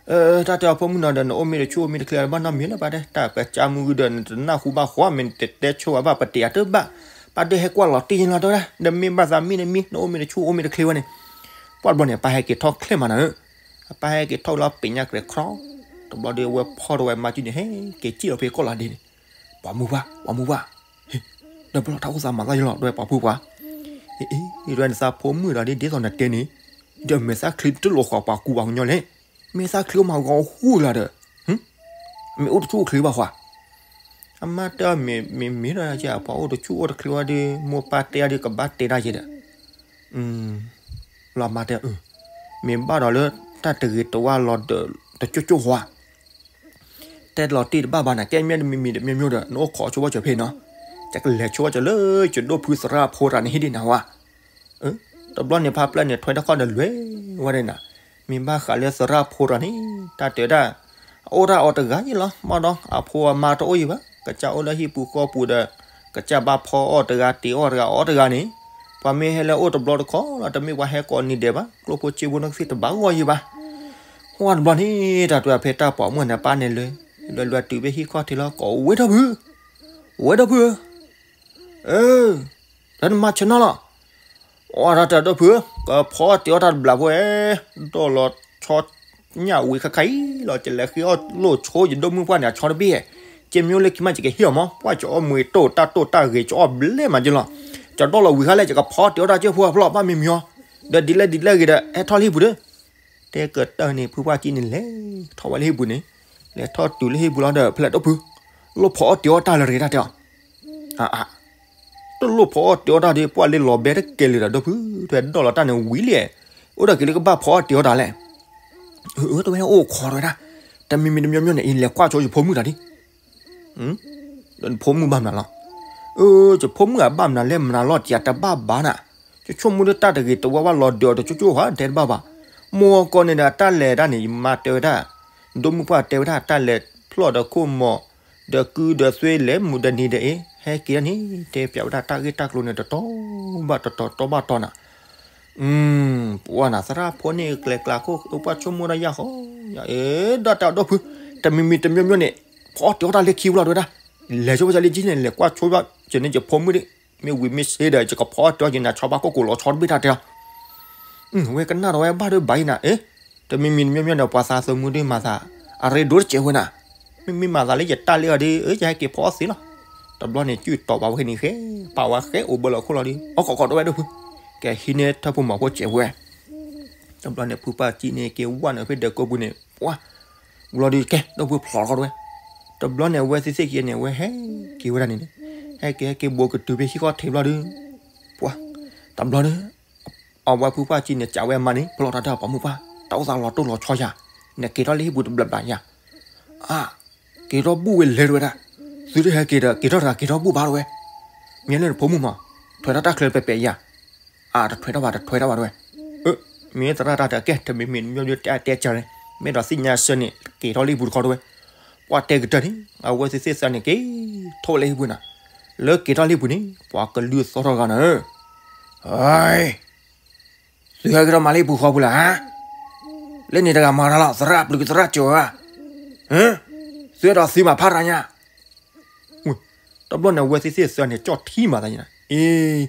တၢ်တဲအဖိမုၣ်နီၤဒီး နအိၣ်မ့ၢ်တဆူၣ်အိၣ်မ့ၢ်တချ့ ဘၣ်နီတမံၤလၢၤဘၣ်တဲ, တၢ်ပစၢ်မုၢ်ဂုၢ်ဒီး နတနၢ်ဟူဘၣ်ဃီ မ့ၢ်နတတဲဆိဘၣ် ပတ့ၢ်အတဘၣ်, ပၢ်ဒုးဟဲကွၢ်လီၤတံၢ်ယလီၤတဲဝဲဒၣ်, ဒီးမ့ၢ်ဘၣ်သးမ့ၢ်နမံၤ နအိၣ်မ့ၢ်တဆူၣ်အိၣ်မ့ၢ်တချ့ဝဲန့ၣ်, ပှၢ်တဘျီန့ၣ် ပၢ်ဟဲက့ၤထီၣ်ချ့မးနၤဧၢ, အပၢ်ဟဲက့ၤထီၣ်လီၤပ့ၤညါကြဲးခီ, တဘျီဒီးအဝဲဖီၣ်ထီၣ်ဝဲမါစုန့ၣ် ဟဲက့ၤစံၣ်လီၤဖဲကီၢ်လီၤဒ့န့ၣ်, ပှၤမုၢ်ပှၢ် ပှၤမုၢ်ပှၢ်, ဒီပုၢ်လီၤ တၢ်အိၣ်သးမၤသးယလီၤ တဲဝဲပှၤဖုပှၢ်, အ့ အ့ ဒ်နသးဖိမုၣ်ဒီးဒ်သိးနတဲန့ၣ်, ဒီးမဲာ်သၣ်ချံတလိၣ်ဃီၤပှၤကူပှၤကညီလဲၣ်, မဲာ်သၣ်ချံအိၣ်မးဂီၤဃူလီၤဒီး, မ့ၢ်အိၣ်တဆူၣ်အိၣ်ချ့ဘၣ်ဃီ, အမါတဲအီၤ မ့ၢ်မ့ၢ်ဒီး ပှၤအိၣ်တဆူၣ်အိၣ်တချ့ဝဲဒီး မိၢ်ပၢ်တဲအီၤဒီး ကဘၣ်တဲဒၣ်ယဲဒီး, လီၤမါတဲ, မ့ၢ်ဘၣ်ဒီးလၢ တၢ်တဂ့ၤတဝါလီၤဒီး တကၠိၣ်ကၠိၣ်ဃီ, တဲလီၤတံၢ်တဘၣ်ဘၣ်နၤ ကဲမ့ၢ်တမံၤမံၤတမံၤမံၤဒီး နအိၣ်ခိးဆိဘၣ်စၢၤဖဲနီၤ, ယကလဲၤဆိဘၣ်စၢၤလၢယဒိၣ်ဖုသရၣ်ဖိတဂၤန့ၣ်ဟ့ၣ်ဒံးနၤဝဲ, တဘျီန့ၣ် ဖါပျဲၢ်န့ၣ် ထွဲတၢ်ခီၣ်ဒီးလွဲၢ်ဝဲဒၣ်နၤ, မ့ၢ်ဘၣ်ဃးလၢသရၣ်ဖိတဂၤန့ၣ် တၢ်တဲဒၣ်, အအိၣ်ဒၣ်အီၤတဂၤယ့ၢ်လီၤ ဘၣ်ဒီး အဖိအမါတအိၣ်ယံၤဘၣ် ကစၢ်အိၣ်လၢဟံၣ်ပူၤဃီပူၤဒီး, ကစၢ်ဘၣ်ဖီအီၣ်တဂၤတ့ၤအီၣ်တဂၤအီၣ်တဂၤန့ၣ်, ပှၤမ့ၢ်ဟဲလၢအအိၣ်တဘျီတခီလီၤ တမ့ၢ်ပှၤဟဲကိးနံၤဒဲးဘၣ် ကျိၣ်ဖိစ့ဖိနီၢ်ကသ့ၣ်တဘၣ်ဂီၢ်ယံၤဘၣ် ဟိတဘျီန့ၣ် တၢ်တဲဖဲတၢ်ပိာ်မုၣ်န့ၣ် ပၢ်န့ၣ်လဲၤ, လဲၤလဲၤတုၤဖဲဟံၣ်ခီၣ်ထံးလီၤ ကိးဝဲဒီပုၢ်, ဝဲဒီပုၢ်ဧၢ, ဒီးနမၤဆၢနီၤလီၤ, အိၣ်ဒီးတၢ်ဒီပုၢ်ဧၢ, ကဖီအီၣ်တ့ၤအီၣ်တၢ်တဘျီဖိဧၢ, ဒီးလီၤဆီညၣ်ဝံၤခါခါအံၤလီၤ ယလဲၤဃ့အီၣ်လိၣ်ဆိယဒိၣ်မုၣ်ပှၢ်န့ၣ် အဆီတဘ့ၣ်ဧၢ, ကဲမ့ၢ်အိၣ်လၢခံမး ယကဟ့ၣ်အီၤမး ပှၢ်ကၠီအီၣ်မူၤတၢ်တိၢ်တၢ်ဂ့ၤ ကၠီအီၣ်ဘျဲၣ်မးကလီၤ, ကၠီဒီၣ်လီၤဝံၤခါလဲၣ် ယကဖီအီၣ်တ့ၤအီၣ်တၢ်ကၢၢ်ဖိအဖျီၣ် ဘၣ်မ့ၢ်မံၤအီၤ, ဒီးဒ်လဲၣ်ဒ်လဲၣ်ဂ့ၤဒီး ဟဲထီၣ်လၢဟံၣ်ပူၤဒီး တဲကတၢၢ်န့ၣ် ဖုပှၢ်ကံန့ၣ်လဲၤထီၣ်ဝဲလၢဟံၣ်ပူၤန့ၣ်, လဲၤထီၣ်တုၤလၢဟံၣ်ပူၤလီၤဒီး ဖဲလဲၣ်ဒီပုၢ်, လိၣ်ဖီအီၣ်တ့ၤအီၣ်တၢ်လၢတဂ့ၤတၢ်တဲအီၤ, အါအါ, တလိၣ်ဖီအီၣ်တ့ၤအီၣ်တၢ်ဒီး ပှၢ်လၢလီၤဘဲတကဲလၢာ်ဒီး ဒီပုၢ် ထွဲဒီၣ်လီၤတၢ်န့ၣ်ဝံၤလံ, အိၣ်ဒီးက့ၤလၢကဘၣ်ဖီအီၣ်တ့ၤအီၣ်တၢ်လဲၣ်, အၢ တဝဲအိၣ်ခိးတဝဲဒၣ်, တမံၤမံၤတမံၤမံၤန့ၣ် အံၤလဲၤကွၢ်ဆိယဖိမုၣ်တၢ်ဒ် ဒီးနဖိမုၣ်ဘၣ်မနုၤလီၤ, အၢ ယဖိမုၣ်အဘၣ်မနုၤလဲၣ်မနုၤလီၤ တယၤတဘၣ်ဘၣ်နၤ, ယဆိကမိၣ်လၢတၢ်တဂ့ၤတဝါဘၣ်လီၤဒီးအီၤတကၠိကၠိဟါ တဲတဘၣ်ဘၣ်, မိၢ်ကီၢ်န့ၣ်ဒီး အတၢ်လဲၤတၢ်န့ၣ် ယမါတဲဝဲဒၣ်, ဒိၣ်မုၣ်ပှၢ်တဲဝဲဒၣ် တၢ်လဲၤဖျီၣ်ဒီးခိၣ်မီၤ, ဒီးကုဒီးသွ့လဲၤမူဒီးနံၤဒီးအ့ၣ် ဟဲက့ၤဒၣ်န့ၣ် တဲပၠးဝဲဒၣ်တၢ်ဂ့ၢ်တၢ်ကျိၤန့ၣ် တတီၤဘၣ်တတီၤ တီဘၣ်တီၤနၤ ပှၢ်နၤ သရၣ်ဖိန့ၣ် ကျဲၤကျါခိၣ် ပှၢ်ဆိကမိၣ်ဒၣ်ယၢ်ဃီ, ယအဲၣ်ဒိးတဲအီၤဒီပုၢ်, တမံၤမံၤတမံၤမံၤန့ၣ်, ဖီအီၣ်တ့ၤအီၣ်တၢ်လၢခံဝဲလီၤတဝဲဒၣ်, လဲၤဆိဘၣ်လၢကံန့ၣ် လဲၤကွၢ်ဆိဘၣ်ကန့ၣ် ယဖိမုၣ်ဒၣ်, မ့ၢ်ဝံၤမ့ၢ်စ့ဒီး ယကဖီအီၣ်တ့ၤအီၣ်က့ၤနၤ ဆီဘၣ်ခိၣ်ကိးလီၤဆီတဘ့ၣ်တၢ်တဲအီၤ, ဝဲကနၣ်ဒီးဝဲဘၣ်ဒီးဘၣ်အံၤနၤ, အ့ တမံၤမံၤတမံၤမံၤဒီး ပှၤသးသမူဒ်မၤသး, အရ့ဒိၣ်တစဲးဝဲနၤ, မ့မ့ၢ်မၤသးလၢယတၢ်လၢအီၤဒီး အၢ ယဟဲက့ၤဖီအီၣ်သ့လီၤ, တဘျီန့ၣ် စုၣ်တီၤဘၣ်ဝဲန့ၣ်ဃဲ, ပာ်ဝဲဃဲအိၣ်ဘၢလီၤခိၣ်လီၤဒီး အီၣ်ခိးခိးတဝဲဒီပုၢ်, ကဟံးန့ၢ်ထၢၣ်ဖိမၤဖိစဲးဝဲ တဘျီန့ၣ် ဖုပၢ်ကံန့ၣ် က့ၤဝဲနုာ်ဖဲဒၢးကိးပူၤန့ၣ် ပှၢ်, ဘျီဒီးကဲ ဒီပုၢ်ဖျိးထီၣ်တဝဲ, တဘျီန့ၣ် အဝဲသ့ၣ်သ့ၣ်ခံန့ၣ် အဝဲဟဲက့ၤဝဲဒၣ်န့ၣ်, ဟဲက့ၤဟဲက့ၤဘိးကတုၤဖဲဟံၣ်ခီၣ်ထံးဘျီဒီး, ပှၢ်, တဘျီဒီး အဝဲဖုပၢ်ကံန့ၣ် ကးဝဲအမါန့ၣ် ဖျိးထီၣ်တၢ်ပိာ်မုၣ်ပှၢ်, တၢ်အိၣ်သးလီၤတိၢ်လီၤဆီယၤ, နက့ၤထီၣ်လၢဟံၣ်ပူၤတဘျီဘျီယၤ, အါ, က့ၤထီၣ်ဘူၣ်ဝဲလဲၤတဝဲဒၣ်, သုတဟဲက့ၤဒီး က့ၤထီၣ်တဂၤက့ၤထီၣ်ဘူၣ်ဘၣ်တဝဲ, မ့ၢ်လၢနဖိမုၣ်မး, ထွဲထီၣ်တၢ်ချၢပှဲၤပှဲၤယၤ, အါ တထွဲထီၣ်ဘၣ် တထွဲထီၣ်ဘၣ်တဝဲ, အၢ မ့ၢ်သရၣ်တၢ်တကဲ တမံၤမံၤမ့ၢ်မ့ၢ်တဲတဲကၢန့ၣ် မ့ၢ်ဒီးသ့ၣ်ညါဆၢန့ၣ် က့ၤထီၣ်လၢဟံၣ်ပူၤတခီတဝဲ, ပှၢ်တဲကတၢၢ်န့ၣ် အဝဲသ့ၣ်သ့ၣ်သၢန့ၣ် က့ၤထီၣ်ဝဲလၢဟံၣ်ပူၤနၤ, လၢက့ၤထီၣ်လၢဟံၣ်ပူၤန့ၣ် ပှၤကလုၢ်သီၣ်ထီၣ်ဂၤနၤ, ဟဲ သုဟဲက့ၤထီၣ်မၤလၢဟံၣ်ပူၤဃီပူၤလၢဧါ, လၢန့ၣ်တဂၤမၤတၢ်လီၤ သရၣ်ပျုၤကသရၣ်ကၠီၤဧါ, သုအဲၣ်ဒိးသံမၤဖးတၢ်ညါ, တဘျီန့ၣ် အဝဲသ့ၣ်သ့ၣ်သၢန့ၣ် ကၠီၣ်ထံမၤသးန့ၣ်, အ့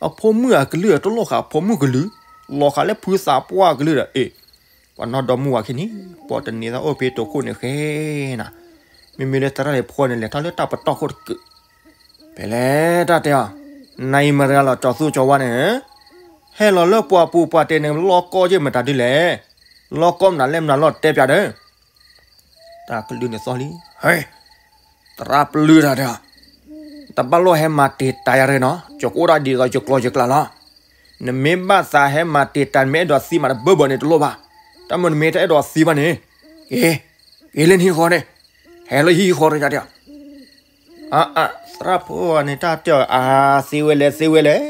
အဖိမုၣ်အကလုၢ်တလိၣ်ဃာ်အဖိမုၣ်ကလုၢ်, လီၤဃာ်လၢဖုသးပှၢ်ကလုၢ်ဒီး အ့ ပှၤနီၢ်ဒီမါဝၤခံန့ၣ် ပိာ်တန့ၤသးအိၣ်ဖဲတိာ်ခိၣ်န့ၣ်ဃဲနၤ, မ့မ့ၢ်လၢသရၣ်န့ၣ်ဖီန့ၣ် လဲၤထီၣ်လၢတၢ်ပတီၢ်ခိၣ်တကုာ်, ဖဲလဲၣ်တၢ်တဲအီၤ, နအံၤမတၤတဂၤလီၤ ကၠီၤသူကၠီၤဝါန့ၣ်, ဟဲလီၤလၢပှၢ်ပူၤပှၢ်တဲန့ၣ် လီၤကီၢ်က့ၢ်မတၤဒ်လဲၣ်, လီၤကီၢ်မနုၤလဲၣ်မနုၤလီၤ တဲပၠးဒီး တၢ်ကလုၢ်န့ၣ်သီၣ်လံ, ဟဲ, သရၣ်ပျုၤတၢ်တဲအီၤ, တဘၣ်လိၣ်ဟဲမၤတံာ်တာ်ယၤရဲၣ်နီၤ, ယကအိၣ်ဒၣ်ဒ်သိးယကျိၤယကျဲလီၤ. နမ့ၢ်ဘၣ်သးဟဲမၤတံာ်တာ် နမ့ၢ်အဲၣ်ဒိးသံမးတဘၢဘၢန့ၣ်တလိၣ်ဘၣ်. တၢ်မ့ၢ်နမ့ၢ်တအဲၣ်ဒိးသံဘၣ်န့ၣ်, က့ၤ, က့ၤလၢနဟံၣ်ဃီန့ၣ်, ဟဲလၢဟံၣ်ဃီတယၤဒၣ်. အါအါ, သရၣ်ဖိန့ၣ် တၢ်တဲအီၤ အါ, သ့ဝဲလဲၣ် သ့ဝဲလဲၣ်.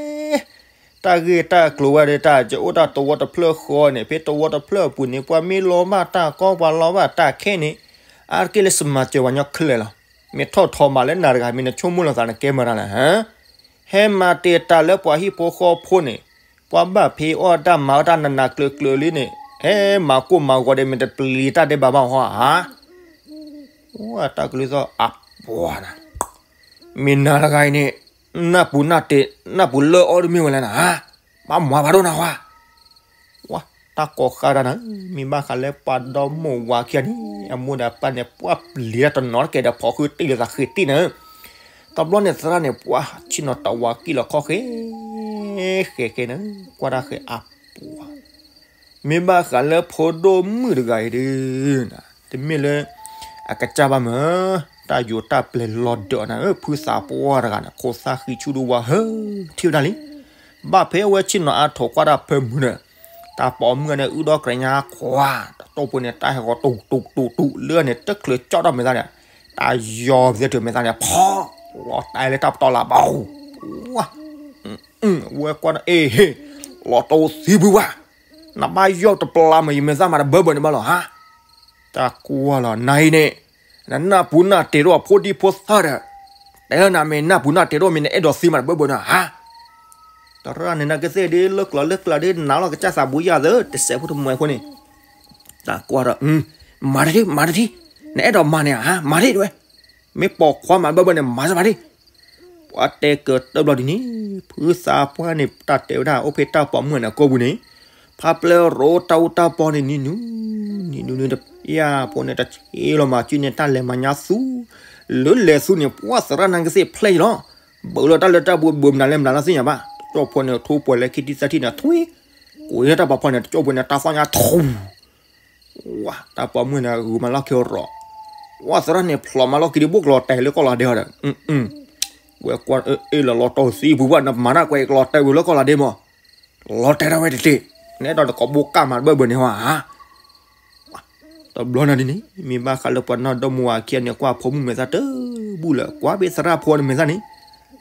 တၢ်ဂ့ၢ်တၢ်ကျိၤဝဲဒီး တၢ်ယအိၣ်တၢ်သဝီတဖျၢၣ်ဃီန့ၣ်, ဖဲသဝီတဖျၢၣ်အပူၤန့ၣ် ပှၤမ့ၢ်လီၤဘၣ်တၢ်ကီ ပှၤလီၤဘၣ်တၢ်ခဲန့ၣ်, အါတက့ၢ်လၢစမၤစၢၤပှၤညီခဲလၢာ်လီၤ. မ့ၢ်ထီၣ်ထီမးလၢနၤတဂၤ မ့ၢ်နဆိကမိၣ်လီၤသးန့ၣ် ကဲမၤတၢ်လဲၣ်, ဟဲမၤတံာ်တာ်လၢပှၤဟံၣ်ဖိဃီဖိန့ၣ်, ပှၤဘၣ်ဖံးအီၣ်တၢ်မၤအီၣ်တၢ်နးနးကျၢၤကျၢၤလံန့ၣ်, ဟဲမၤကိၢ်မၤဂီၤဒီး မ့ၢ်တပျံၤတၢ်ဒဲးဘးဘၣ်ဟီဧါ. တၢ်ကလုၢ်သီၣ်အပှၤနၤ, မ့ၢ်နၤတဂၤအံၤန့ၣ်, နၢ်ပူၤနၢ်တ့ၢ်, နၢ်ပူၤလၢအီၣ်တမ့ၢ်ဝဲလဲၣ်နၤ, ဘၣ်မၤဘၣ်ဒိၣ်နၤဝဲ. ဝါ, တၢ်ကိးဃာ်တၢ်နၤ, မ့ၢ်ဘၣ်ဃးလၢပှၤဒီမိၢ်ဝၤခံဂၤန့ၣ်, အမိၢ်ဒီးပၢ်န့ၣ် ပှၤပျံၤတၢ်တနီၤတကဲဒီး ဖီၣ်ဃုာ်တံၢ်လၢသးဃ့တံၢ်နၤ. တဘျီန့ၣ်သရၣ်န့ၣ် ပှၤဆ့ၣ်နီၤတဝးကံၣ်လီၤခီၣ်ဃဲ, ဃဲဃဲနၤ, ကွၢ်တၢ်ဃဲအပှၤ မ့ၢ်ဘၣ်ဃးလၢဖိဒိၣ်မုၣ်တဂၤအံၤဒီး, တမ့ၢ်လၢအကစၢ်ဘၣ်မး, တၢ်ယိၤတၢ်ပျဲၤလီၤဒၢးနၤဧၢ, ဖုသးပှၢ်တဂၤန့ၣ် ခိၣ်သၣ်ဃံဆူၣ်ဒူဝါဧၢ, ထံၣ်ဝဲဒၣ်လံ. ဘၣ်ဖဲအဝဲဆ့ၣ်နီၤအါထီၣ်ကွၢ်တၢ်ဖၢမုၢ်ဒီး, တၢ်ပိာ်မုၣ်န့ၣ် အုၣ်ဒီးကရၢညါခွါ, တတိၢ်ဖိန့ၣ် တၢ်ဟဲဂီၤတူးတူးတူးတူးလၢန့ၣ် တချုးကၠီၣ်ထီၣ်မဲာ်သၣ်န့ၣ်, တၢ်ယီၤပသဲထုးမဲာ်သၣ်န့ၣ် ဖီၣ်, လီၤတဲာ်လၢတၢ်ပတီၢ်လၢဘီ, ဝဲကွၢ်အ့ၣ်, လီၤတိၢ်သံဖုဝါ, နဘၣ်ယီၣ်တပျၢ်မး ယမဲာ်သၣ်မးတဘၢဘၢန့ၣ်ဘၣ်လီၤဧါ. တၢ်ကွၢ်လီၤနၤအံၤန့ၣ်, နနၢ်ပူၤနၢ်တ့ၢ်တအိၣ် ဖိဒံဖိသၣ်ဒီး, တဲနၤမ့ၢ်နၢ်ပူၤနၢ်တ့ၢ်တအိၣ် မ့ၢ်နအဲၣ်ဒိးသံမးတဘၢဘၢန့ၣ်ဧါ. တရၣ်န့ၣ် နကသ့ၣ်ဒ်လၢကျီၤလၢကျါဒ် နးလီၤကစၢ်သးဘိယၢ်သၢ တစဲးဖိတမှဲၤဖိန့ၣ်, တၢ်ကွၢ်ဒီး, မၤတထံၣ် မၤတထံၣ်, နအဲၣ်ဒိးမၤန့ၣ်ဧါ မၤတထံၣ်တဝဲ, မ့ၢ်ပိာ်ခွါမးတဘၢဘၢန့ၣ် မၤစၢၤမးတထံၣ်. ပှၤတဲကတၢၢ်ဘျီဒ်န့ၣ်, ဖုသးပှၢ်န့ၣ် တၢ်တဲဝဲဒၣ် အိၣ်ဖဲတၢ်ပိာ်မုၣ်န့ၣ်အကိာ်ပူၤန့ၣ်, ဖါပျဲၢ်ရိးတၢ်အူတၢ်ပီန့ၣ် နံၤနူၤ, နံၤနူၤနံၤ တဖျၢၣ်ဖိန့ၣ် တဆ့လီၤမၤစုန့ၣ် တၢ်လဲၤမၤညါသူ, လၢလဲၤသူန့ၣ် ပှၤသရၣ်နါကသ့ၣ်ဖျဲၣ်ယလီၤ, ဘၣ်လၢတၢ်လၢတၢ်ပူၤ ဘၣ်မနုၤလဲၣ်မနုၤလီၤသ့ၣ်ညါဘၣ်, တၢ်ပိာ်မုၣ်န့ၣ် ထိပှဲၤလၢခံထံၣ်သၢထံၣ်န့ၣ် ထွံ, ကိးလၢတၢ်ပိာ်မုၣ်န့ၣ် တၢ်ပိာ်မုၣ်န့ၣ် တၢ်သီၣ်ညါထူ ဝါ, တၢ်ပိာ်မုၣ်န့ၣ် ဂုာ်မၤလီၢ်ခံရီၤ, ဝါသရၣ်န့ၣ် ဖျိးမၤလီၢ်ခံဒ် ဘိၣ်ကလီၤတဲာ်လၢကီၢ်လီၤဒဲးဒီး, ဝဲကွၢ်အ့ၣ်လီၤလီၤတီၢ်သံပူၤဘၣ် နမၤတၢ်ကွဲးကလီၤတဲာ်ဝံၤလၢကီၢ်လီၤဒဲးမး, လီၤတဲာ်ဒၣ်ဝဲတသ့, နအဲၣ်ဒိးတကိးဘိကၢ်မးတဘၢဘၢန့ၣ်ဝဲဧါ. တဘျီန့ၣ်ဒ်န့ၣ် မ့ၢ်ဘၣ်ဃးလၢပှၤနီၢ်ဒီမါဝၤခံဂၤန့ၣ် ကွၢ်ဖိမုၣ်မဲာ်သၣ်တဘူၣ်လၢၤ ကွၢ်ဘၣ်သရၣ်ဖိန့ၣ်မဲာ်သၣ်န့ၣ်,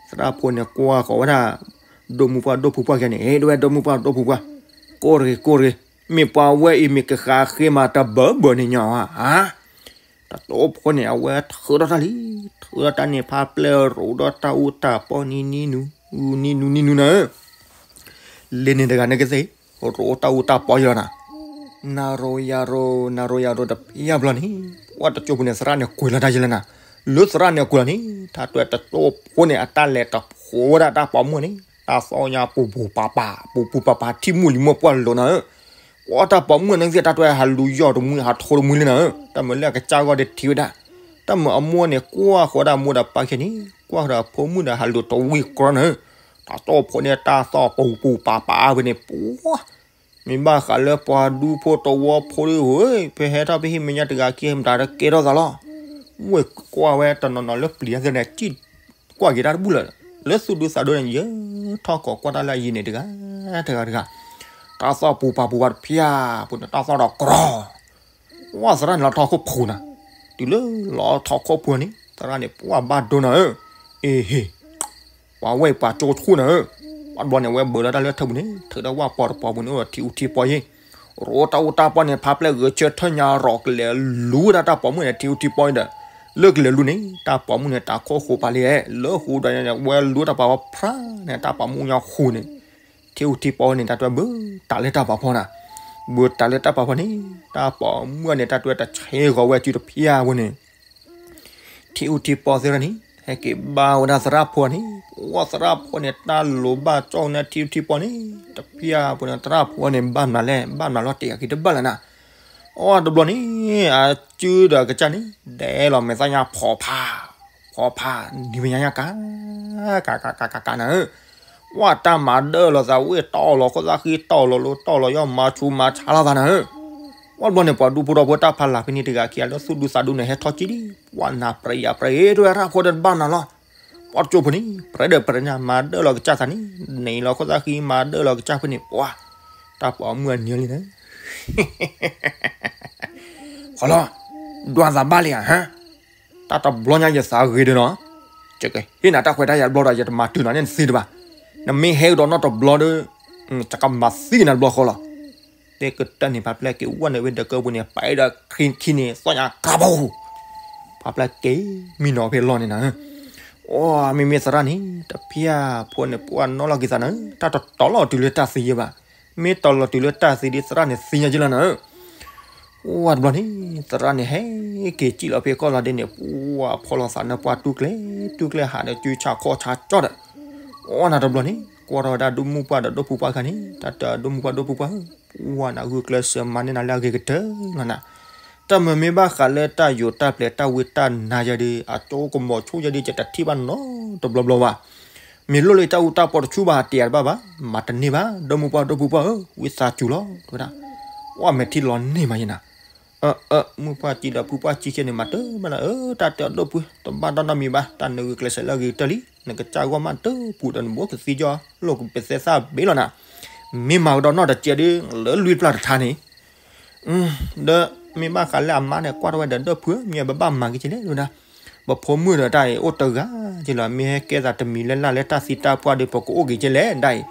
သရၣ်ဖိန့ၣ် ကွၢ်ဃီၤဝဲဒၣ် ဒီမါပှၢ်ဒီဖိပှၢ်ခံဂၤန့ၣ်, ဒဝဲဒီမါပှၢ်ဒီဖိပှၢ်, ကိၢ်တဂ့ၤ ကိၢ်တဂ့ၤ, မ့ၢ်ပှၤဝဲအံၤမ့ၢ်ကဃးဃ့မးတဘၢဘၢန့ၣ်ညီဧါ. တၢ်ပိာ်မုၣ်ဖိန့ၣ် အဝဲထုးထီၣ်တၢ်လံ, ထုးထီၣ်တၢ်န့ၣ် ဖါပျဲၢ်ရိးဒီးတၢ်အူတၢ်ပီနံၤနံၤနူၤ, နံၤနူၤနံၤနူၤနၤဧၢ, လၢန့ၣ်တဂၤန့ၣ်ကသ့ၣ်, ရိးတၢ်အူတၢ်ပီယလီၤနၤ, နၤရိၤယၤရိၤ နၤရိၤယၤရိၤတပျၢ်ဘျီန့ၣ်, ပှၤတကၠိဖိန့ၣ် သရၣ်န့ၣ်ကွံာ်လီၤတၢ်ယလီၤနၤ, လၢသရၣ်န့ၣ်ကွံာ်လီၤန့ၣ် တၢ်တွဲတကၠိဖိန့ၣ် အတၢ်လဲၤတဖိဝဲဒၣ်တၢ်ပိာ်မုၣ်န့ၣ် တၢ်သီၣ်ညါပူၤပူၤပၤပၤ ပူၤပူၤပၤပၤ ထံၣ်မုၢ်လံၤမုၢ်ပှၢ်လီၤနၤဧၢ, ပှၤတၢ်ပိာ်မုၣ်န့ၣ်ကသ့ၣ် တၢ်တွဲဟးလူၤယီၢ်တမှံဟးထိတမှံလံနၤဧၢ, တၢ်မုၢ်လၢအကစၢ်ဂီၢ်ဒ်ထံၣ်ဝဲဒၣ်, တၢ်မုၢ်အမိၢ်န့ၣ် ကွၢ်ဃီၤဒၣ်မိၢ်ဒီးပၢ်ခံဂၤန့ၣ် ကွၢ်ဃီၤဒီးဖိမုၣ်ဒီးဟးလူၤတဝံၢ်ကြီနၤဧၢ, တၢ်ပိာ်ဖိန့ၣ် တၢ်သီၣ်ပူၤပူၤပၤပၤဝဲန့ၣ် ပှၤ မ့ၢ်ဘၣ်ဃးလၢပှၤဒူဖိတဝီဖိဒ်ဧၢ, ဖဲဟဲထီၣ်ဖဲဟံၣ်မဲာ်ညါတဂၤခံဂၤ မတၤတကဲထီၣ်သးလီၤ, ဝဲကွၢ်ဝဲတနီၤနီၤလၢပျံၤအသးန့ၣ် ကွၢ်က့ၤတၢ်တဘူၣ်လၢၤ, လၢသူၣ်ဒူသးဒူန့ၣ် ယထီၣ်ကိးကွၢ်တၢ်လၢအယံၤန့ၣ်တဂၤ, တဂၤတဂၤ, တၢ်သီၣ်ပူၤပၤပူၤပၤတဖၣ်ပူၤန့ၣ် တၢ်သီၣ်ဒီးကြီ ဝဲသရၣ်န့ၣ်လီၤထီၣ်ခိၣ်ဖိနၤ, တုၤလၢလီၤထီၣ်ခိၣ်ဖိန့ၣ် သရၣ်န့ၣ် ပှၤဘၣ်ဒိနၤဧၢ, အ့ဟ့ၣ်, ပှၤဝဲအံၤပှၤကၠိဆူၣ်နၤဧၢ, ဘၣ်ဘျီန့ၣ် ဝဲဘၢလီၤတၢ်လၢထၢပူၤန့ၣ် ထုးဒီးဝၣ်ပီၤတပီၤပူၤန့ၣ် အိၣ်ဒီးထံအူထံပီယ့ၣ်, ရိးတၢ်အူတၢ်ပီန့ၣ် ဖါပျဲၢ်ဂဲၤဆၢထၢၣ်ညါရီၤ ကလဲၤလူၤဝဲဒၣ်တၢ်ပိာ်မုၣ်န့ၣ် ထံအူထံပီဒီး, လၢကလဲၤလူၤန့ၣ် တၢ်ပိာ်မုၣ်န့ၣ် တၢ်ခိၣ်ဃိးပာ်လံ, လၢဃိဒီးန့ၣ် ဝဲလူၤတၢ်ပာ်ဝဲဖျါန့ၣ် တၢ်ပိာ်မုၣ်ညါဃိန့ၣ် ထံအူထံပီန့ၣ် တၢ်တွဲဘၢတၢ်လၢတၢ်ပာ်ဖီနၤ, ဘၢတၢ်လၢတၢ်ပာ်ဖီန့ၣ် တၢ်ပိာ်မုၣ်န့ၣ် တၢ်တွဲတၢ်ဆဲးဂီၤဝဲစုတဖၣ်ပူၤန့ၣ်, ထံအူထံပီသ့ၣ်န့ၣ် ဟဲက့ၤဘါဝဲဒၣ်သရၣ်ဖိန့ၣ်, ဝဲသရၣ်ဖိန့ၣ် တၢ်လိၤဘၣ်ကၠီၣ်န့ၣ် ထံအူထံပီန့ၣ် တဖၣ်ပူၤန့ၣ် သရၣ်ဖိန့ၣ် ဘၣ်မနုၤလဲၣ် ဘၣ်မနုၤလီၤ တဲာ်အခံတဘၣ်လၢၤနၤ, အီၣ်တဘျီန့ၣ် အစုဒီးအကစၢ်န့ၣ် ဒဲးလီၤမဲာ်သၣ်ညါဖီဖး, ဖီဖး, နံၤမဲာ်ညါညါကး, ကးကးကးကးကးနၤဧၢ, ဝဲတၢ်မၤဒၢလီၤသးဝဲတီၢ်လီၤ ခိၣ်သၣ်ဃံတီၢ်လီၤလိတီၢ်လီၤယီၢ်မၤဆူးမၤဆါလီၤသးနၤဧၢ, ဝဲဘျီန့ၣ် ပှၤဒူဖိဒီဖိတၢ်ဖးလၢ်ဖဲန့ၣ်တဂၤခံဂၤလၢသူၣ်ဒူသးဒူန့ၣ် ဟဲထီၣ်ကံဒံး ပှၤနၢ်ပြံယၢ်ပြံ အ့ တဝဲသရၣ်ဖိဒီးဘၣ်မနုၤလီၤ, ပှၤကၠိဖိန့ၣ် ပြဲဒီးပြဲညါ မၤဒၢလီၤကစၢ်သးန့ၣ် နံၤလီၤခိၣ်သၣ်ဃံ မၤဒၢလီၤကစၢ်ဖိန့ၣ် ပှၤ တၢ်ပှၤမုၢ်အနံၤလံန့ၣ် ခီလီၤ ဒွးသးဘၣ်လံဧါ ဟါ တၢ်တဘျီညါယသးဂ့ၤဒၢနီၤ ယကဟ့ၣ်နၤတၢ်ခွဲးတၢ်ယာ်တဘျီဒီး ယတမၤတုၤနၤန့ၣ်နသ့တဘၣ် နမ့ၢ်ဟဲကဒီးနီတဘျီဒီး ယကမၤသံနၤတဘျီဃီလီၤ တဲကတၢၢ်န့ၣ် ပှၤပျဲက့ၤဝဲန့ၣ်ဝဲဒၢးကၢပူၤန့ၣ် ပာ်ဒီးခံခံန့ၣ် သီၣ်ညါကါဘိ ပှၤပျဲက့ၤမံနီၤဖဲလီၢ်န့ၣ်နၤ အိ မ့မ့ၢ်သရၣ်န့ၣ် တဖၣ်ဖိန့ၣ် ပှၤနီၣ်လီၤက့ၤသးနၤ တၢ်တတီၤလီၤတုၤလၢတၢ်သံယဲဘၣ် မ့ၢ်တီၤလီၤတုၤလၢတၢ်သံဒီး သရၣ်န့ၣ်သံညါက့လီၤနၤ အိ တဘျီန့ၣ် သရၣ်န့ၣ်ဟဲက့ၤစံၣ်လီၤဖဲကီၢ်လီၤဒ်န့ၣ် ပှၤဖီလီၤသးနၢပှၢ်တူၢ်ကျဲ တူၢ်ကျဲဟးဒီး စုဆါခီၣ်ဆါကၠီဒီး အိ နၤတဘျီန့ၣ် ကွၢ်ထီၣ်ဝဲဒၣ်ဒိၣ်မုၢ်ပှၢ်ဒီးဒိၣ်ဖိပှၢ်ခါန့ၣ် တၢ်တဲဒိၣ်မုၢ်ပှၢ်ဒိၣ်ဖိပှၢ်ဧၢ ပှၤနၤဂုာ်ကျဲးစၢးမၤန့ၢ်နၤလၢအဂ့ၤကတၢၢ်လီၤနၤ တၢ်မၤမ့ၢ်ဘၣ်ဃးလၢတၢ်ယိာ်တၢ်ပျဲၤတၢ်ဝံတၢ်နါယၤဒီး အကၠိကမီၤဆိယၤဒီး ယတထံၣ်ဘၣ်နီတဘျီဘျီဘၣ် မ့ၢ်လိၣ်လၢယတၢ်အူတၢ်ပီတဆူၣ်ဘၣ် တယၤတဘၣ်ဘၣ် မၤတန့ၢ်ဘၣ် ဒိၣ်မုၢ်ပှၢ်ဒိၣ်ဖိပှၢ်ဧၢ ဝံသးစူၤလီၤ တဲဝဲဒၣ် အိ မဲာ်ထံလီၤန့ၢ်မးယဲနၤ အၢ အၢ မုၢ်ပှၢ်ကံဒီးဖုပှၢ်ကံခဲန့ၣ် မၤတဘၣ်နၤဧၢ တၢ်တဲအီၤဒိၣ်ဖု တဘၣ်ဒီးနီတမံၤဘၣ် တၢ်နၢဂုာ်ကျဲးစၢးလၢအဂ့ၤကတၢၢ်လံ နကစၢ်ဂီၢ်မးတပူၤဒီးနဘိကသံကၠီ လိာ်ကပသဲသၣ်ဘ့လီၤနၤ မ့ၢ်မၤကဒီးနီၢ်တကဲးဒီး လၢလွံၢ်ပျၢ်တထါန့ၣ် ဒီးမ့ၢ်ဘၣ်ဃးလၢအမါန့ၣ် ကွၢ်ထီၣ်ဝဲဒီးဒိၣ်ဖုဧၢ မ့ၢ်ပဘၣ်မၤက့ၤက့လဲၣ် တဲဝဲဒၣ် ပဖိမုၣ်ဒီးတၢ်အံၤအိၣ်တဂၤက့လီၤ မ့ၢ်ဟဲကဲသးတမံၤလၢ်လၢ်လၢတၢ်သံတၢ်ပှၢ်ဒီး ပကအိၣ်က့ၤက့လဲၣ် ဒ်အံၤ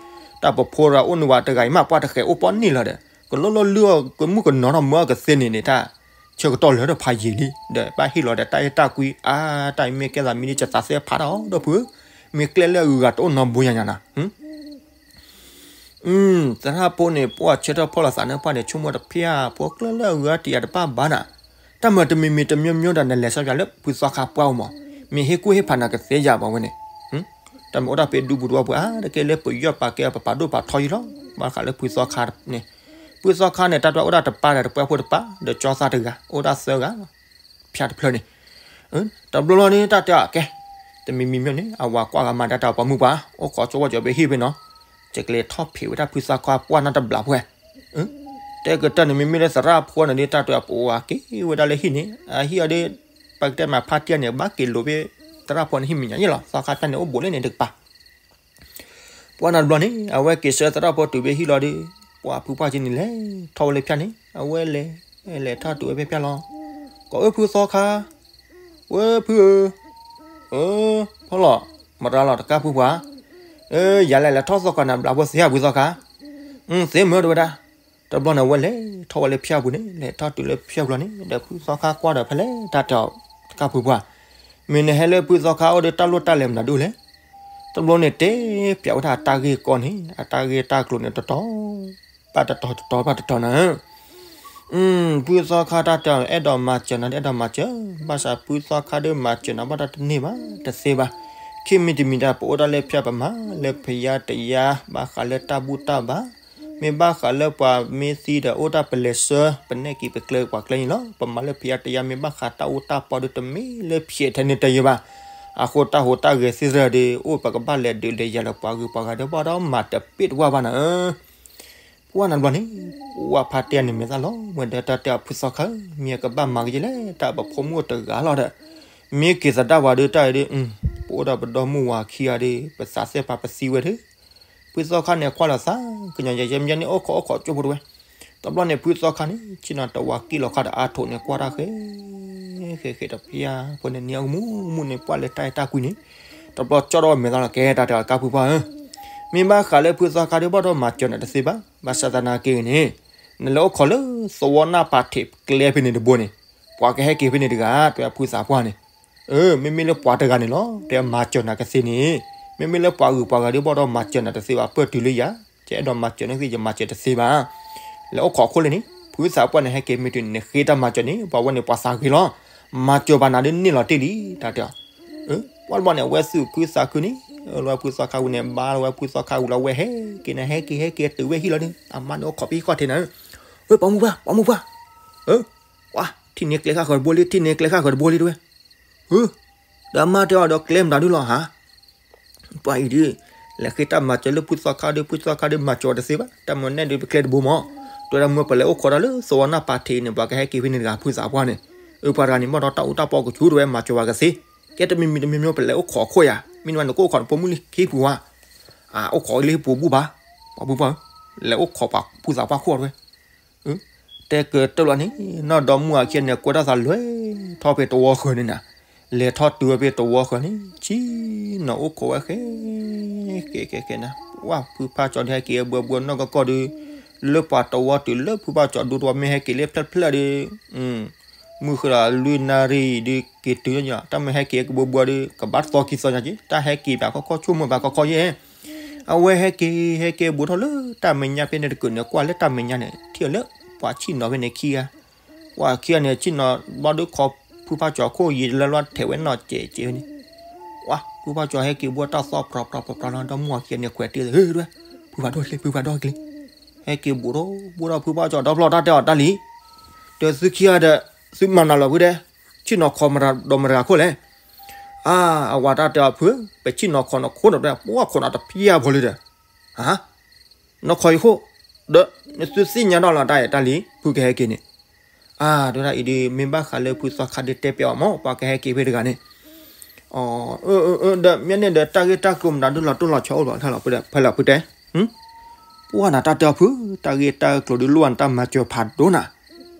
တၢ်ပဖိဒီးအိၣ်နုာ်ဝဲတဂၤအံၤမး ပှၢ်တဃဲးအိၣ်ပီၣ်န့ၢ်လီၤဒီး ကလိၣ်လိၣ်လုၢ်အီၣ်ကမုၣ်ကနီၤထီၣ်မၢအီၣ်ကသ့န့ၣ်န့ၣ် တၢ်ဆၢကတီၢ်လၢာ်ဒီးဖးယံာ်လံ ဒီးဘၣ်ဟ့ၣ်လီၤဒီးတၢ်အဲၣ်တၢ်ကွံ အါ တၢ်အံၤမ့ၢ်ကဲသးမံဒီး ယသးသ့ၣ်ဖးတၢ်အီၤဒိၣ်ဖုဧၢ မ့ၢ်ကျဲလၢအဂုၤအဂၤတအိၣ်နီတဘိညါညါနၤ သရၣ်ဖိန့ၣ် ပှၤဆၢထၢၣ်ဖီၣ်လီၤသးနၢပှၢ်န့ၣ် ဆိကမိၣ်တဖၣ်ဖိကျၢၢ်လၢအဂုၤအတယၤတဘၣ်ဘၣ်နၤ တၢ်မၤတမံၤမံၤတမံၤမံၤဒီး နလဲၤဆၢပၠးလၢဖုသီခါပှၢ်အိၣ်မး မ့ၢ်ဟ့ၣ်ကူၣ်ဟ့ၣ်ဖးနၤကသ့ယၤဘၣ်ဝဲန့ၣ် တၢ်မ့ၢ်အိၣ်ဒၣ်ဖဲဒူပူၤတဝီပူၤ အါ တကဲလၢပယီၢ်ပာ်ကဲပပာ်ဒိၣ်ပာ်ထီယံလီၤ ဘၣ်ဃးလၢဖုသီခါန့ၣ် ဖုသီခါန့ၣ် တၢ်တဝဲအိၣ်ဒၣ်တပၢ်ဒီးတပှၢ်ဖိတပၢ် ဒီးကၠီသးတဂၤ အိၣ်ဒၣ်သၢဂၤ ဖၠါတဖျၢၣ်န့ၣ် တဘျီလီၤန့ၣ် တၢ်တဲအီၤကဲ တမံၤမံၤမံၤန့ၣ် အဝၤကွၢ်ဂၤမၤဒၣ်တၢ်ပှၤမုၣ်ပှၢ် အိၣ်ခိးကၠိဝဲကၠီဖဲဟံၣ်ဖဲနီၤ ယကလဲၤထီၣ်ဖံးဝဲဒၣ်ဖုသီခါပှၢ်နီတဘျီဖဲ တဲကတၢၢ်န့ၣ် မ့မ့ၢ်လၢသရၣ်ဖိန့ၣ်ဒီး တၢ်တဲအီၤပှၤက့ၤဝဲဒၣ်လၢဟံၣ်န့ၣ် အဟံၣ်အီၤဒီး ပကတဲမးဖါတံၢ်န့ၣ် ဘၣ်က့ၤလိာ်ဖဲသရၣ်ဖိန့ၣ်ဟံၣ်မဲာ်ညါယဲလီၤ သီခါဖၠါန့ၣ် အိၣ်ဘူးလၢန့ၣ်တကပၤ ပှၢ်နီတဘျီန့ၣ် အဝဲက့ၤဆှၢသရၣ်ဖိတုၤဖဲဟံၣ်လီၤဒီး ပှၤဖုပှၢ်က့ၤန့ၣ်လဲၤထီၣ်ဝဲလၢဖၠါန့ၣ် အဝဲလဲၤ လဲၤထီၣ်တုၤဝဲဖဲဖၠါလီၤ ကိးအၢဖုသီခါ ဝဲဖုဧၢ အၢ ဖီလီၤ မတၤလီၤတကးဖုပှၢ် ယၤလဲၤလဲၤထီၣ်သီခါန့ၣ် ဘျးဖိသ့ဧါဖုသီခါ သ့မၢတဝဲဒၣ် တဘျီန့ၣ် အဝဲလဲၤထီၣ်ဝဲလၢဖၠါပူၤန့ၣ် လဲၤထီၣ်တုၤလၢဖၠါပူၤလီၤန့ၣ် ဒီးဖုသီခါကွၢ်ဒီးဖဲလဲၣ်တၢ်တဲအီၤတကးဖုပှၢ် မ့ၢ်နဟဲလၢဖုသီခါအိၣ်ဒီးတၢ်လိၣ်တၢ်လဲၤမနုၤဒိၣ်လဲၣ် တဘျီန့ၣ်တဲပၠးဝဲဒၣ်အတၢ်ဂ့ၢ်ကီန့ၣ် အတၢ်ဂ့ၢ်တၢ်ကျိၤန့ၣ်တတီၤ ဘၣ်တတီၤတတီၤဘၣ်တတီၤနၤ ဖုသီခါတၢ်တဲအီၤ အဲၣ်ဒိးမၤစၢၤနၤဒီးအဲၣ်ဒိးမၤစၢၤ ဘၣ်ဆၣ်ဖုသီခါဒီးမၤစၢၤနၤဘၣ်တၢ်တန့ၢ်ဘၣ်တသ့ဘၣ် ခံမံၤတမံၤဒၣ် ပအိၣ်ဒၣ်လၢဖၠါပမၤလၢဖယါတယါ ဘၣ်ဃးလၢတၢ်ဘူၣ်တၢ်ဘါ မ့ၢ်ဘၣ်ဃးလၢပှၤမ့ၢ်သံဒီးအိၣ်တၢ်ပလဲၤဆှၢ ပနဲၣ်က့ၤပကျဲပှၤကျဲန့ၣ်လီၤ ပမၤလၢဖယါတယါ မ့ၢ်ဘၣ်ဃးတၢ်အိၣ်တၢ်ပီဒီးတမ့ၢ်လၢဖျဲးထဲန့ၣ်တယဲဘၣ် အဃိတၢ်ဟူးတၢ်ဂဲၤသ့ၣ်သရၢၣ်ဒီး အိၣ်ပကဘၣ်လဲၤဒုးလဲၤယၤလၢပှၤဂုၤပှၤဂၤဒီးဘၣ်ဒီးမၤတပ့ၢ်တဝၣ်ဘၣ်နၤ ပှၢ်နဘျီန့ၣ် ပှၢ်ဖါတံၢ်န့ၣ်မဲာ်သၣ်လီၤ ဝဲဒီးတၢ်တဲအီၤဖုသီခါ မ့ၢ်အကဘၣ်မၤကယဲလဲၣ် တၢ်ပဖိမုၣ်အိၣ်တဂၤလီၤဒီး မ့ၢ်က့ၤသဒၣ်ဝဲဒီးတၢ်အံၤဒီး ပအိၣ်ဒီးပဒီမုၢ်ဝၤခံဂၤဒီး ပသးသ့ၣ်ဖးပသံဝဲဒီး ဖုသီခါန့ၣ်ကွၢ်လီၤသး ကညီယဲယဲမ့ၢ်န့ၣ် အိၣ်ခိးအိၣ်ခိးကၠိဖိတဝဲ တဘျီန့ၣ် ဖုသီခါန့ၣ် ဆ့ၣ်နီၤတဝၤကံၣ်လီၤခါဒီးအါထိးန့ၣ် ကွၢ်တၢ်ဃဲ ဃဲဃဲတဖျၢၣ်ဖိန့ၣ် နံၤအကမူးမူးန့ၣ် ပှၢ်လၢတၢ်အဲၣ်တၢ်ကွံန့ၣ် တဘျီကၠီဒီးမဲာ်သၣ်လီၤ ကဲတၢ်တဲအီၤကါဖုပှၢ်ဧၢ မ့ၢ်ဘၣ်ဃးလၢဖုသီခါဒီးဘၣ်ဒီးမၤစၢၤနၤတသ့ဘၣ် ဘၣ်ဆၣ်သနာ်က့န့ၣ် နလဲၤအိၣ်ခိးလၢသဝီနၢ်ပၤထံးကျဲဖဲန့ၣ်တဘိန့ၣ် ပှၤကဟဲက့ၤဖဲန့ၣ်တဂၤ တဲဖုသးပှၢ်န့ၣ် အၢ မ့မ့ၢ်လၢပှၤတဂၤန့ၣ်လီၤ တဲမၤစၢၤနၤကသ့န့ၣ် မ့မ့ၢ်လၢပှၤဂုၤပှၤဂၤဒီးဘၣ်ဒီးမၤစၢၤနၤတသ့ဘၣ် ပၢၢ်တုၤလၢယၤ ယအဲၣ်ဒိးမၤစၢၤနၤသ့ ယမၤစၢၤတသ့ဘၣ် လဲၤအိၣ်ခိးခိၣ်လၢန့ၣ် ဖုသးပှၢ်န့ၣ် ဟဲက့ၤမ့ၢ်တုၤန့ၣ် နဃ့တၢ်မၤစၢၤန့ၣ် ပှၤဝဲန့ၣ်ပှၤသးဂ့ၤလီၤ မၤစၢၤဘၣ်နၤဒီးန့ၢ်လီၤတ့ၢ်လံ တၢ်တဲအီၤ ပှၢ်တဘျီန့ၣ် အဝဲသူၣ်ခုသးခုန့ၣ် လီၤဝဲဖုသီခါဝံၤန့ၣ် ဘါလီၤဝဲဖုသီခါဝံၤလီၤ ဝဲဟဲက့ၤန့ၣ် ဟဲက့ၤဟဲက့ၤတုၤဝဲဟံၣ်လီၤန့ၣ် အမါန့ၣ်အိၣ်ခိးဖဲဟံၣ်ခီၣ်ထံးနၤ ဝဲပှၤမုၢ်ပှၢ် ပှၤမုၢ်ပှၢ် ပှၤထံၣ်န့ၢ်ကျဲဃၣ်ဃၢၤတဘိလံ ထံၣ်န့ၢ်ကျဲဃၣ်ဃၢၤတဘိလံတဝဲ ဒီးအမါတဲအီၤဒီးကျဲမတၤဒုလီၤဟါ ပှၤအံၤဒုး လဲၤဃ့တၢ်မၤစၢၤလၢဖုသီခါဒီး ဖုသီခါဒီးမၤစၢၤတသ့ဘၣ် တၢ်မၤန့ၣ်ဒုးပကျဲတဘိမး တဲဝဲဒၣ်မ့ၢ်ပလဲၤအိၣ်ခိးတၢ်လၢသဝီနၢ်ပၤထံးန့ၣ် ပှၤကဟဲက့ၤဖဲန့ၣ်တဂၤဖုသးပှၢ်န့ၣ် အၢ ပှၤတဂၤန့ၣ် ဘၣ်ဒီးတၢ်အူတၢ်ပီကဆူၣ်တဝဲ မၤစၢၤဝဲကသ့ ကဲတမံၤမံၤတမံၤမံၤ ပလဲၤအိၣ်ခိးအခိၣ်ယၤ, မ့ၢ်နကအိၣ်ခိးနဖိမုၣ်လၢခံပူၤဧါ, အိၣ်ခိးလၢဟံၣ်ပူၤဘူၣ်ဘၣ်, ပှၤပုၢ်ပှၢ်ဧၢ, လဲၤအိၣ်ခိးပှၤဖုသးပှၢ်ခိၣ်တဝဲ, တဲကတၢၢ်လီၤန့ၣ်, နီၢ်ဒီမါဝၤခံဂၤန့ၣ် ကွဲးတၢ်သးလဲၤထီၣ်ဖဲတဝီဃၢၤန့ၣ်နၤ, လဲၤထီၣ်တုၤဝဲဖဲတဝီဃၢၤန့ၣ် ဆ့ၣ်နီၤအိၣ်ခိးဝဲဃဲ ဃဲဃဲဃဲနၤ, ပှၢ်ဖုဖါကၠီၤဒုးဟဲက့ၤဘှဲဘှဲနီၢ်ကီၢ်ကီၢ်ဒုး, လၢပှၤတဝီတုၤလၢဖုဖါကၠီၤဒူတဝီမ့ၢ်ဟဲက့ၤလၢဖျၢၣ်ဖျၢၣ်ဒီး မုၢ်ဃုာ်ဒီးလွံၢ်နၣ်ရံၣ်ဒုးက့ၤတုၤညီ, တၢ်မ့ၢ်ဟဲက့ၤကဘှဲဘှဲဒီး ကဘၣ်သီခံသီညါက့ၤ, တၢ်ဟဲက့ၤပၠးခီခီဆိကမိၣ်ပၠးခီခီယဲၢ်, အဝဲဟဲက့ၤ ဟဲက့ၤဘူးထီၣ်လၢတၢ်မဲာ်ညါဖဲန့ၣ်တကုာ်န့ၣ် ကွၢ်လၢတၢ်မဲာ်ညါန့ၣ် ထံၣ်လၢပှၤဆ့ၣ်နီၤဖဲန့ၣ်ခံဂၤ, ပှၤခံဂၤန့ၣ် ဆ့ၣ်နီၤဘျီဒုးခီဖုဖါကၠီၤခိၣ်ယံာ်လၢလီၤထဲးဝဲနီၢ်ကဲးကဲးန့ၣ်, ပှၢ်ဖုဖါကၠီၤဟဲက့ၤဘူးတၢ်သီၣ်ပြီပြီပြီပြီလီၤ ဒီမါဝၤခံဂၤန့ၣ် ခွဲးတ့ၢ်လၢ ဖုဖါဒိၣ်ချ့ ဖုဖါဒိၣ်ချ့, ဟဲက့ၤဘူးထီၣ်ဘူးထီၣ်ဖုဖါကၠီၤဒီဖျီၣ်တၢ်တဲအီၤတၢ်လံ, ဒီးသုခံဂၤဒီး သုမၤနၤလီၤဖုဒဲး, ဆ့ၣ်နီၤခီမတၤဒီးမတၤခိၣ်လဲၣ်, အါ အဝၤတၢ်တဲအီၤဖု, ပဆ့ၣ်နီၤခီနခိၣ်ဒီး ပှၢ်ခိးနၤတဖျၢၣ်ဖိလံဒီး, နီၢ်ခီယခိၣ်, ဒီးနသုသ့ၣ်ညါဒၣ်လီၤတၢ်အံၤတၢ်လံ ဖုကဟဲက့ၤန့ၣ်, အါ ဒ်ဒၣ်အံၤဒုး မ့ၢ်ဘၣ်ဃးလၢဖုသီခါဒုးတဲပျးအီၤမး ပှၤကဟဲက့ၤဖဲတဂၤန့ၣ်, အၢ အၢ အၢ ဒီးမ့ၢ်န့ၣ်ဒီး တၢ်ဂ့ၢ်တၢ်ကျိၤမတၤဒုးလီၤတိၢ်လီၤဆီအိၣ်လီၤ ဖဲလီၤဖုတဲ, ပှၢ်နၤတၢ်တဲအီၤဖု, တၢ်ဂ့ၢ်တၢ်ကျိၤဒုးလိၣ်နတၢ်မၤစၢၤဖးဒိၣ်နၤ,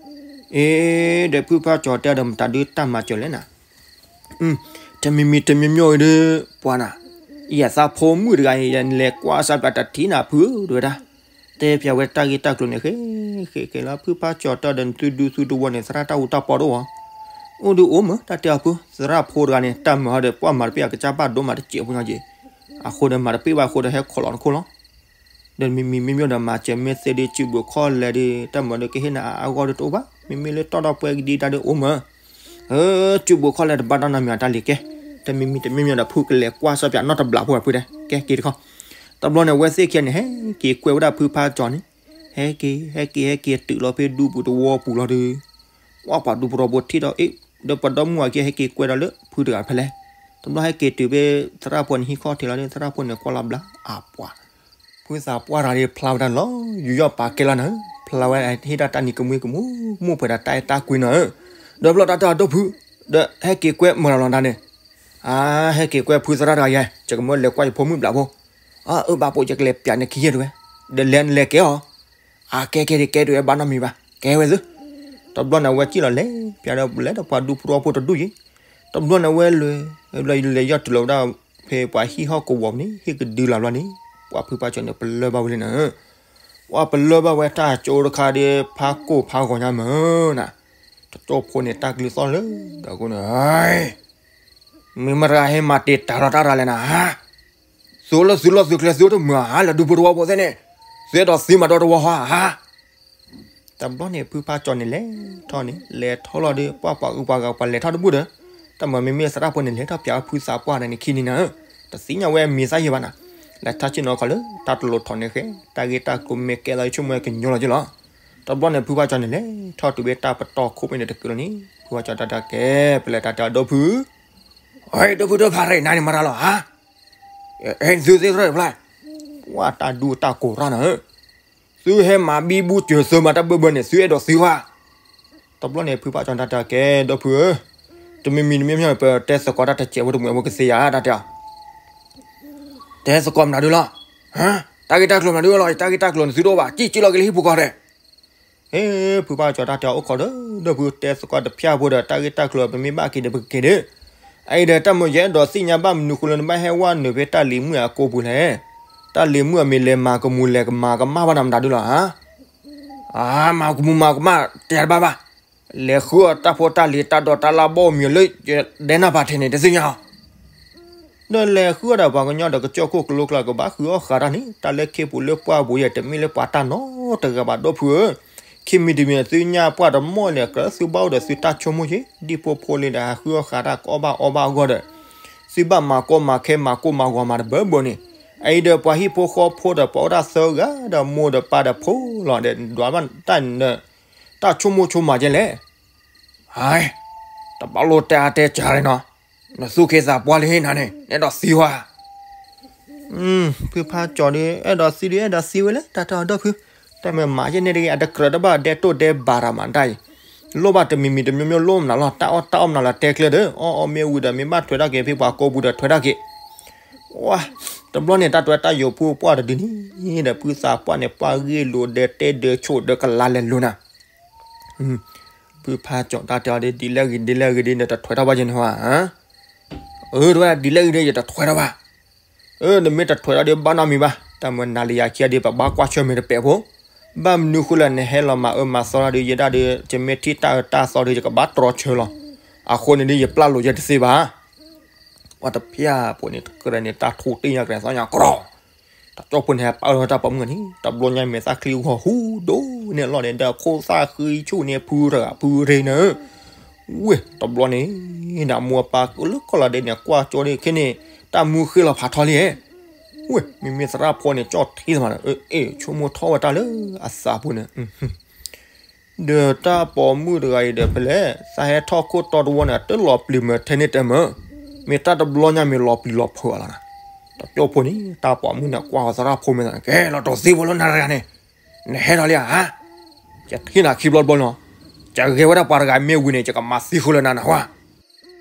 အ့ ဒီးဖုဖါကၠီၤတဲဒီးမတၤဒုးတၢ်မၤစၢၤလဲၣ်နၤ တမံၤမံၤတမံၤမံၤအံၤဒီး ပှၤနၤ, ယသးဖိမုၣ်တဂၤအံၤ ယလဲၤကွၢ်စၢ်ပျးတထံၣ်နၤဖုဧၢ ဒ်ဝဲဒၣ်, တဲပျးဝဲတၢ်ဂ့ၢ်တၢ်ကျိၤန့ၣ် ဃဲ ဃဲ ဃဲလီၤ ဖုဖါကၠီၤတဲဒီး နသုဒူသုတဝီန့ၣ် သရၣ်တၢ်အူတၢ်ပီတအိၣ်ဧါ, အိၣ်ဒုးအိၣ်မး တၢ်တဲအီၤဖု သရၣ်ဖိတဂၤန့ၣ် တၢ်မၤဟီဒီး ပှၤမၤတပ့ၢ်အကစၢ်ဘၣ်ဒိမးတစဲးဖိညါက့ၤ, အဃိဒီးမၤတပ့ၢ်ဘၣ်အဃိဒီး ဟဲခိးလီၤနခိၣ်လီၤ ဒီးမံၤမံၤမ့မ့ၢ်ဒီး မၤစၢၤမ့ၢ်သ့ဒီး စုဘူးခီၣ်လဲၤဒီး တၢ်မၤဒီးကဟ့ၣ်နၤအါအါဂီၢ်ဒီးတအိၣ်ဘၣ်, မ့မ့ၢ်လၢတီၢ်ဒီးပှဲၤကဒံတၢ်ဒီးအိၣ်မး, စုဘူးခီၣ်လဲၤတဘၣ်နီတမံၤ အတၢ်လံၤကဲ, တမံၤမံၤတမံၤမံၤဒီး ဖုကလဲၤကွၢ်စီပၠးနီတဘျီဖိဖုတဲ ကဲက့ၤတခီ, တဘျီန့ၣ် အဝဲသ့ၣ်ခံဂၤန့ၣ် ဟဲက့ၤကွဲးဝဲဒၣ်ဖုဖါကၠီၤန့ၣ်, ဟဲက့ၤ ဟဲက့ၤ ဟဲက့ၤတုၤလီၤဖဲ ဒူပူၤတဝီပူၤလီၤဒီး ပှၤပှၤဒူဖိထီဘိထံၣ်ဒီး အ့ ဒီးပှၤဒီမါဝၤခံဂၤဟဲက့ၤကွဲးဒီးလၢဖုတဂၤဖဲလဲၣ်, တဘျီဟဲက့ၤတုၤဖဲ သရၣ်ဖိန့ၣ်ဟံၣ်ခီၣ်ထံးလီၤဒီး သရၣ်ဖိန့ၣ်ကွၢ်လီၤဘျါ အပှၤ ဖုသးပှၢ်တဂၤဒီး ဖျါဝဲဒၣ်လီၤ ယူးယီၣ်ပာ်ကဲလီၤနၤဧၢ, ဖျါဝဲဟ့ၣ်တၢ်တၢ်နံၤကမှံကမူ မိၢ်ပှဲၤဒီးတၢ်အဲၣ်တၢ်ကွံနၤဧၢ, ဒီးဘျီတၢ်တဲအီၤဒီဖု, ဒီးဟဲက့ၤကွဲးမုာ်လီၤလီၤတၢ်န့ၣ်, အါ ဟဲက့ၤကွဲးဖုသရၣ်တဂၤယဲ ယကမၢလဲၤကွၢ်ယဖိမုၣ်ဘျးဖိ, အၢ အၢ ဘၣ်ပိာ်ယကလဲၤပၠးန့ၣ်ခံယဲၢ်တဝဲ, ဒီးလဲၤနလဲၤကဲအီၤ, အကဲကဲဒ်ကဲတဝဲဘၣ်နီတမံၤဘၣ် ကဲဝဲသု, တဘျီန့ၣ် အဝဲစံၣ်လီၤလဲၤ ပၠးဒီးလဲၤဒီးပှၤဒူဖိထီဘိတဒူၣ်ယံၤ, တဘျီန့ၣ် အဝဲလဲၤ လဲၤယီၢ်တုၤလီၤဝဲဒၣ် ဖဲပှၤဟံၣ်ဟီၣ်ကဝီၤပူၤန့ၣ် ဟ့ၣ်ကဒုလီၤဘျီန့ၣ်, ပှၤဖုဖါကၠီၤန့ၣ် ပလၢၢ်ဘၣ်ဝဲလံနၤဧၢ, ပှၤပလၢၢ်ဘၣ်ဝဲတၢ်ကၠိတခါဒီး ဖးကိၢ်ဖးဂီၤညါမးနၤ, တကၠိဖိန့ၣ် တၢ်ကလုၢ်သီၣ်လၢ ဒီးကိန့ၣ် မ့ၢ်မတၤဟဲမၤတ့ၢ်တၢ်ထီၣ်တၢ်ရၤလဲၣ်နၤ, သုလီၢ်သုလီၢ်သုကျဲသုတမုာ်ဧါ လၢဒူဖိတဝီဖိသ့ၣ်န့ၣ်, သုအဲၣ်ဒိးသံမးဒီတဝီဟီဧါ, တဘျီန့ၣ် ဖုဖါကၠီၤန့ၣ်လဲၤထီၣ်န့ၣ် လဲၤထီၣ်လီၤဒီး ပှၤပှၤအုးပှၤဂၤပှၤလဲၤထီၣ်တဘူၣ်ဒီး, တၢ်မၤမ့မ့ၢ်သရၣ်ဖိန့ၣ် လဲၤထီၣ်ပၠးဖုသးပှၢ်န့ၣ်ခံန့ၣ်နၤဧၢ, တသ့ၣ်ညါဝဲမံၤသၣ်ယဲၢ်ဘၣ်နၤ, လဲၤထီၣ်ဆ့ၣ်နီၤခီလၢ တၢ်တလိၤထီၣ်န့ၣ်ဃဲ တၢ်ဂ့ၢ်တၢ်ကျိၤမ့ၢ်ကဲလီၤဆိကမိၣ်ဝဲကညီလီၤက့လီၤ, တဘျီန့ၣ် ဖုဖါကၠီၤန့ၣ်လဲၤထီၣ်တုၤဖဲတၢ်ပတီၢ်ခိၣ်ဖဲန့ၣ်တကုာ်လီၤန့ၣ် ဖုဖါကၠီၤတၢ်တဲကဲ ပလဲၤတၢ်တဲအီၤဒီဖု ဒီဖုဒီဖးရ့ၣ်နၤန့ၣ်မၤတၢ်လီၤဧါ, အဲ သုသ့ၣ်တဖၣ်ဖျါ, ပှၤတၢ်ဒူတၢ်ကိးရၢ်နၤဧၢ, သုဟဲမၤဘံဘူစၢၤသၢမၤတၢ်ဘၢဘၢန့ၣ် သုအဲၣ်ဒိးသံဧါ, တဘျီန့ၣ် ဖုဖါကၠီၤတၢ်တဲကဲ ဒီဖုဧၢ, တမံၤမံၤတမံၤမံၤ ပတဲသကိးတၢ်တစဲးဖိတမုာ်အဖိကသ့ဧါ တၢ်တဲအီၤ, တဲသကိးမနုၤဒုလီၤ, တၢ်ဂ့ၢ်တၢ်ကျိၤမနုၤဒုလီၤ တၢ်ဂ့ၢ်တၢ်ကျိၤန့ၣ် သုတအိၣ်ဘၣ် စံၣ်စံၣ်လီၤက့ၤလၢဟံၣ်ပူၤကီးဒီး ဟ့ ဖုဖါကၠီၤတၢ်တဲအီၤအိၣ်ခိးဒီး ဒီဖုတဲသကိးတဖၠၣ်ဖိဒီး တၢ်ဂ့ၢ်တၢ်ကျိၤပမ့ၢ်ဘၣ်က့ၤဒီးပကက့ၤဒီး, အအံၤဒီးတၢ်မ့ၢ်ယအဲၣ်ဒိးသ့ၣ်ညါဘၣ်မနုၤဃိလၢနဘၣ်ဟဲဝဲနုာ်ဖဲတၢ်လံၤမုၣ်အကိပူၤလဲၣ်, တၢ်လံၤမုၣ်အမ့ၢ်လဲၤမၤကမူၤလဲၤကမၤကမၣ်ဘၣ်နၤမတၤဒုလီၤဧါ, အါ မၤကမူၤမၤကမၣ်တဲတဘၣ်ဘၣ်, လဲၤဃုအီၣ်တၢ်ဖိတၢ်လံၤတၢ်ဒိးတၢ်လၢ်ဘီၣ်မံၤလၢ ဒဲနၢ်ပာ်ထဲန့ၣ် တသ့ၣ်ညါအီၤ ဒီးလဲၤဃုအီၣ်ဒီးပှၤကညီဒီးကစၢၢ်ခိၣ်ကလိကျါ ကဘၣ်ဃုအီၣ်ဃာ်တၢ်န့ၣ် တၢ်လၢခ့ပူၤလၢပှၢ်ပူၤယဲၢ် တမ့ၢ်လၢပှၤတၢ်နီတဂၤဘၣ် ဒီဖုဧၢ, ခံမံၤတမံၤ သုညၣ်ပှၢ်တမီၢ်န့ၣ် ကြၢးသုဘၣ်အိၣ်ဒီးသုတၢ်ဆိကမိၣ်က့ၤ ဒ်ဖိဖိလံဒီး ဟးဃုအီၣ်ဃာ်တၢ်ကအီၣ်ဘၣ်အီဘၣ်အဂီၢ်ဒီး သုဘၣ်မၤကိၢ်မၤခဲမၤကိၢ်မၤဂီၤမၤတဘၢဘၢန့ၣ်, အအံၤဒီးပှၤဟံၣ်ဖိဃီဖိဒီးပှၤအိၣ်တၢ်သၢဂၤဒီးမိၢ်ဒီးပၢ်ဒီးဖိလီၤဒီး ဒွးဘၣ်တၢ်န့ၣ်ဒီး တၢ်ဆိကမိၣ်ဆိကမးကဲလဲၣ် ဟဲ, တဘၣ်လိာ်တဲအါတဲစှၤလံနီၤ, နသူၣ်က့သးပှၢ်လံနၤန့ၣ် နအဲၣ်ဒိးသံဝဲ, ဖုဖါကၠီၤဒုး အဲၣ်ဒိးသံဒုး အဲၣ်ဒိးသံဝဲလၢ တၢ်တဲအီၤဒီဖု, တၢ်မ့ၢ်မၤယဲၢ်န့ၣ်တဂ့ၤ အတကြၢးတဘၣ်ဒဲးတိၢ်ဒဲးဘၣ်တၢ်မၤတၢ်အံၤ, လိၣ်ဘၣ်တမံၤမံၤတမံၤမံၤလိၣ်မနုၤလီၤ, တၢ်အီၣ်တၢ်အီၣ်မနုၤလီၤ တဲကျဲဒီး အီၣ်အီၣ်မ့ၢ်ဝံၤဒီး မ့ၢ်ဘၣ်ထွဲထီၣ်က့ၤ ဖဲပှၤကိးပူၤဒီးထွဲထီၣ်က့ၤ. ဝါ, တဘျီန့ၣ် တၢ်တဲတၢ်ယိာ်ဖိပှၢ်တဒုန့ၣ်ဒီး ဖုသးပှၢ်န့ၣ် ပှၢ်ဂ့ၢ်လိာ်ဒီးတဲဒၢးဆိၣ်ဒီးကလါလဲၤလိၤနၤ. ဖုဖါကၠီၤတၢ်တဲအီၤဒ် ဒ်လဲၣ်ဂ့ၤဒ်လဲၣ်ဂ့ၤဒ်န့ၣ် တထွဲထီၣ်ဘၣ်ယဲန့ၣ်ဟါ. အၢ တဝဲဒ်လဲၣ်ဂ့ၤဒ် ယတထွဲထီၣ်ဘၣ်. အၢ နမ့ၢ်တထွဲထီၣ်ဒီးဘၣ်နီတမံၤဘၣ်, တၢ်မၤနၤလၢယၤခံဂၤဒီး ပဘၣ်ကွၢ်ဆၢၣ်မဲာ်တပဲာ်ဖိ. ဘၣ်မနုၤဃိလၢနဟဲလီၤမၤအၢမၤသီတၢ်ဒီး ယဲဒၣ်ဒီး ယမ့ၢ်ထံၣ်တၢ်အၢတၢ်သီဒီး ယကဘၣ်တြီဆၢလီၤ. အဃိန့ၣ်ဒီး ယပျၢ်လိာ်ယဲတသ့ဘၣ်. ပှၤတဖၣ်ဖိန့ၣ် တကြၢးန့ၣ် တၢ်ထူတ့ၢ်ညါကရဲၤသီညါကရီ, တၢ်ကၠီၣ်ဖိန့ၣ်ဟဲပာ်လီၤတၢ်ပိာ်မုၣ်န့ၣ် တဘျီညါမဲာ်သၣ်ချံဂီၤဟူဒိၣ်န့ၢ်အလီၢ်န့ၣ် ဒီးခိၣ်သၣ်ဃံဆူၣ်န့ၣ် ဖုရဂၤဖုရ့နၢ. ဝ့ၢ် တဘျီန့ၣ် ဒီးမိၢ်ပၢ်လၢကီၢ်လီၤဒဲးန့ၣ် ကွၢ်ကၠီဒ်ခဲန့ၣ် တၢ်မူဃ့လီၤဖးထီလံ. ဝ့ၢ် မ့မ့ၢ်သရၣ်ဖိန့ၣ် ကၠီၣ်ထံသးမးဒီး အ့ၣ် ဆိကမိၣ်ထီၣ်ဝဲတၢ်လၢအသးပူၤန့ၣ် ဒီးတၢ်ပိာ်မုၣ်တဂၤအံၤဒီးဖဲလဲၣ် သးဟဲထီၣ်ခိၣ်တီတဝီန့ၣ် တလီၤပျံၤမးထဲန့ၣ်တဲမး, မ့ၢ်တၢ်တဘျီညါမ့ၢ်လီၤပျံၤလီၤဖုးအီၤလီၤနၤ. တၢ်ကၠီၣ်ဖိန့ၣ် တၢ်ပိာ်မုၣ်န့ၣ် ကွၢ်ဃီၤသရၣ်ဖိမ့ၢ်သးန့ၣ် ကဲလီၤတိာ်သံဖိလၢနၤတဂၤန့ၣ်, နဟဲထီၣ်လံဧါ. ယထံၣ်နၤခံဘျီတဘျီလီၤ, ယဂဲၤဝဲဒၣ်ပှၤတဂၤမ့ၢ်ဝံၤန့ၣ် ယကမၤသံဃုာ်လၢနၤနဟါ.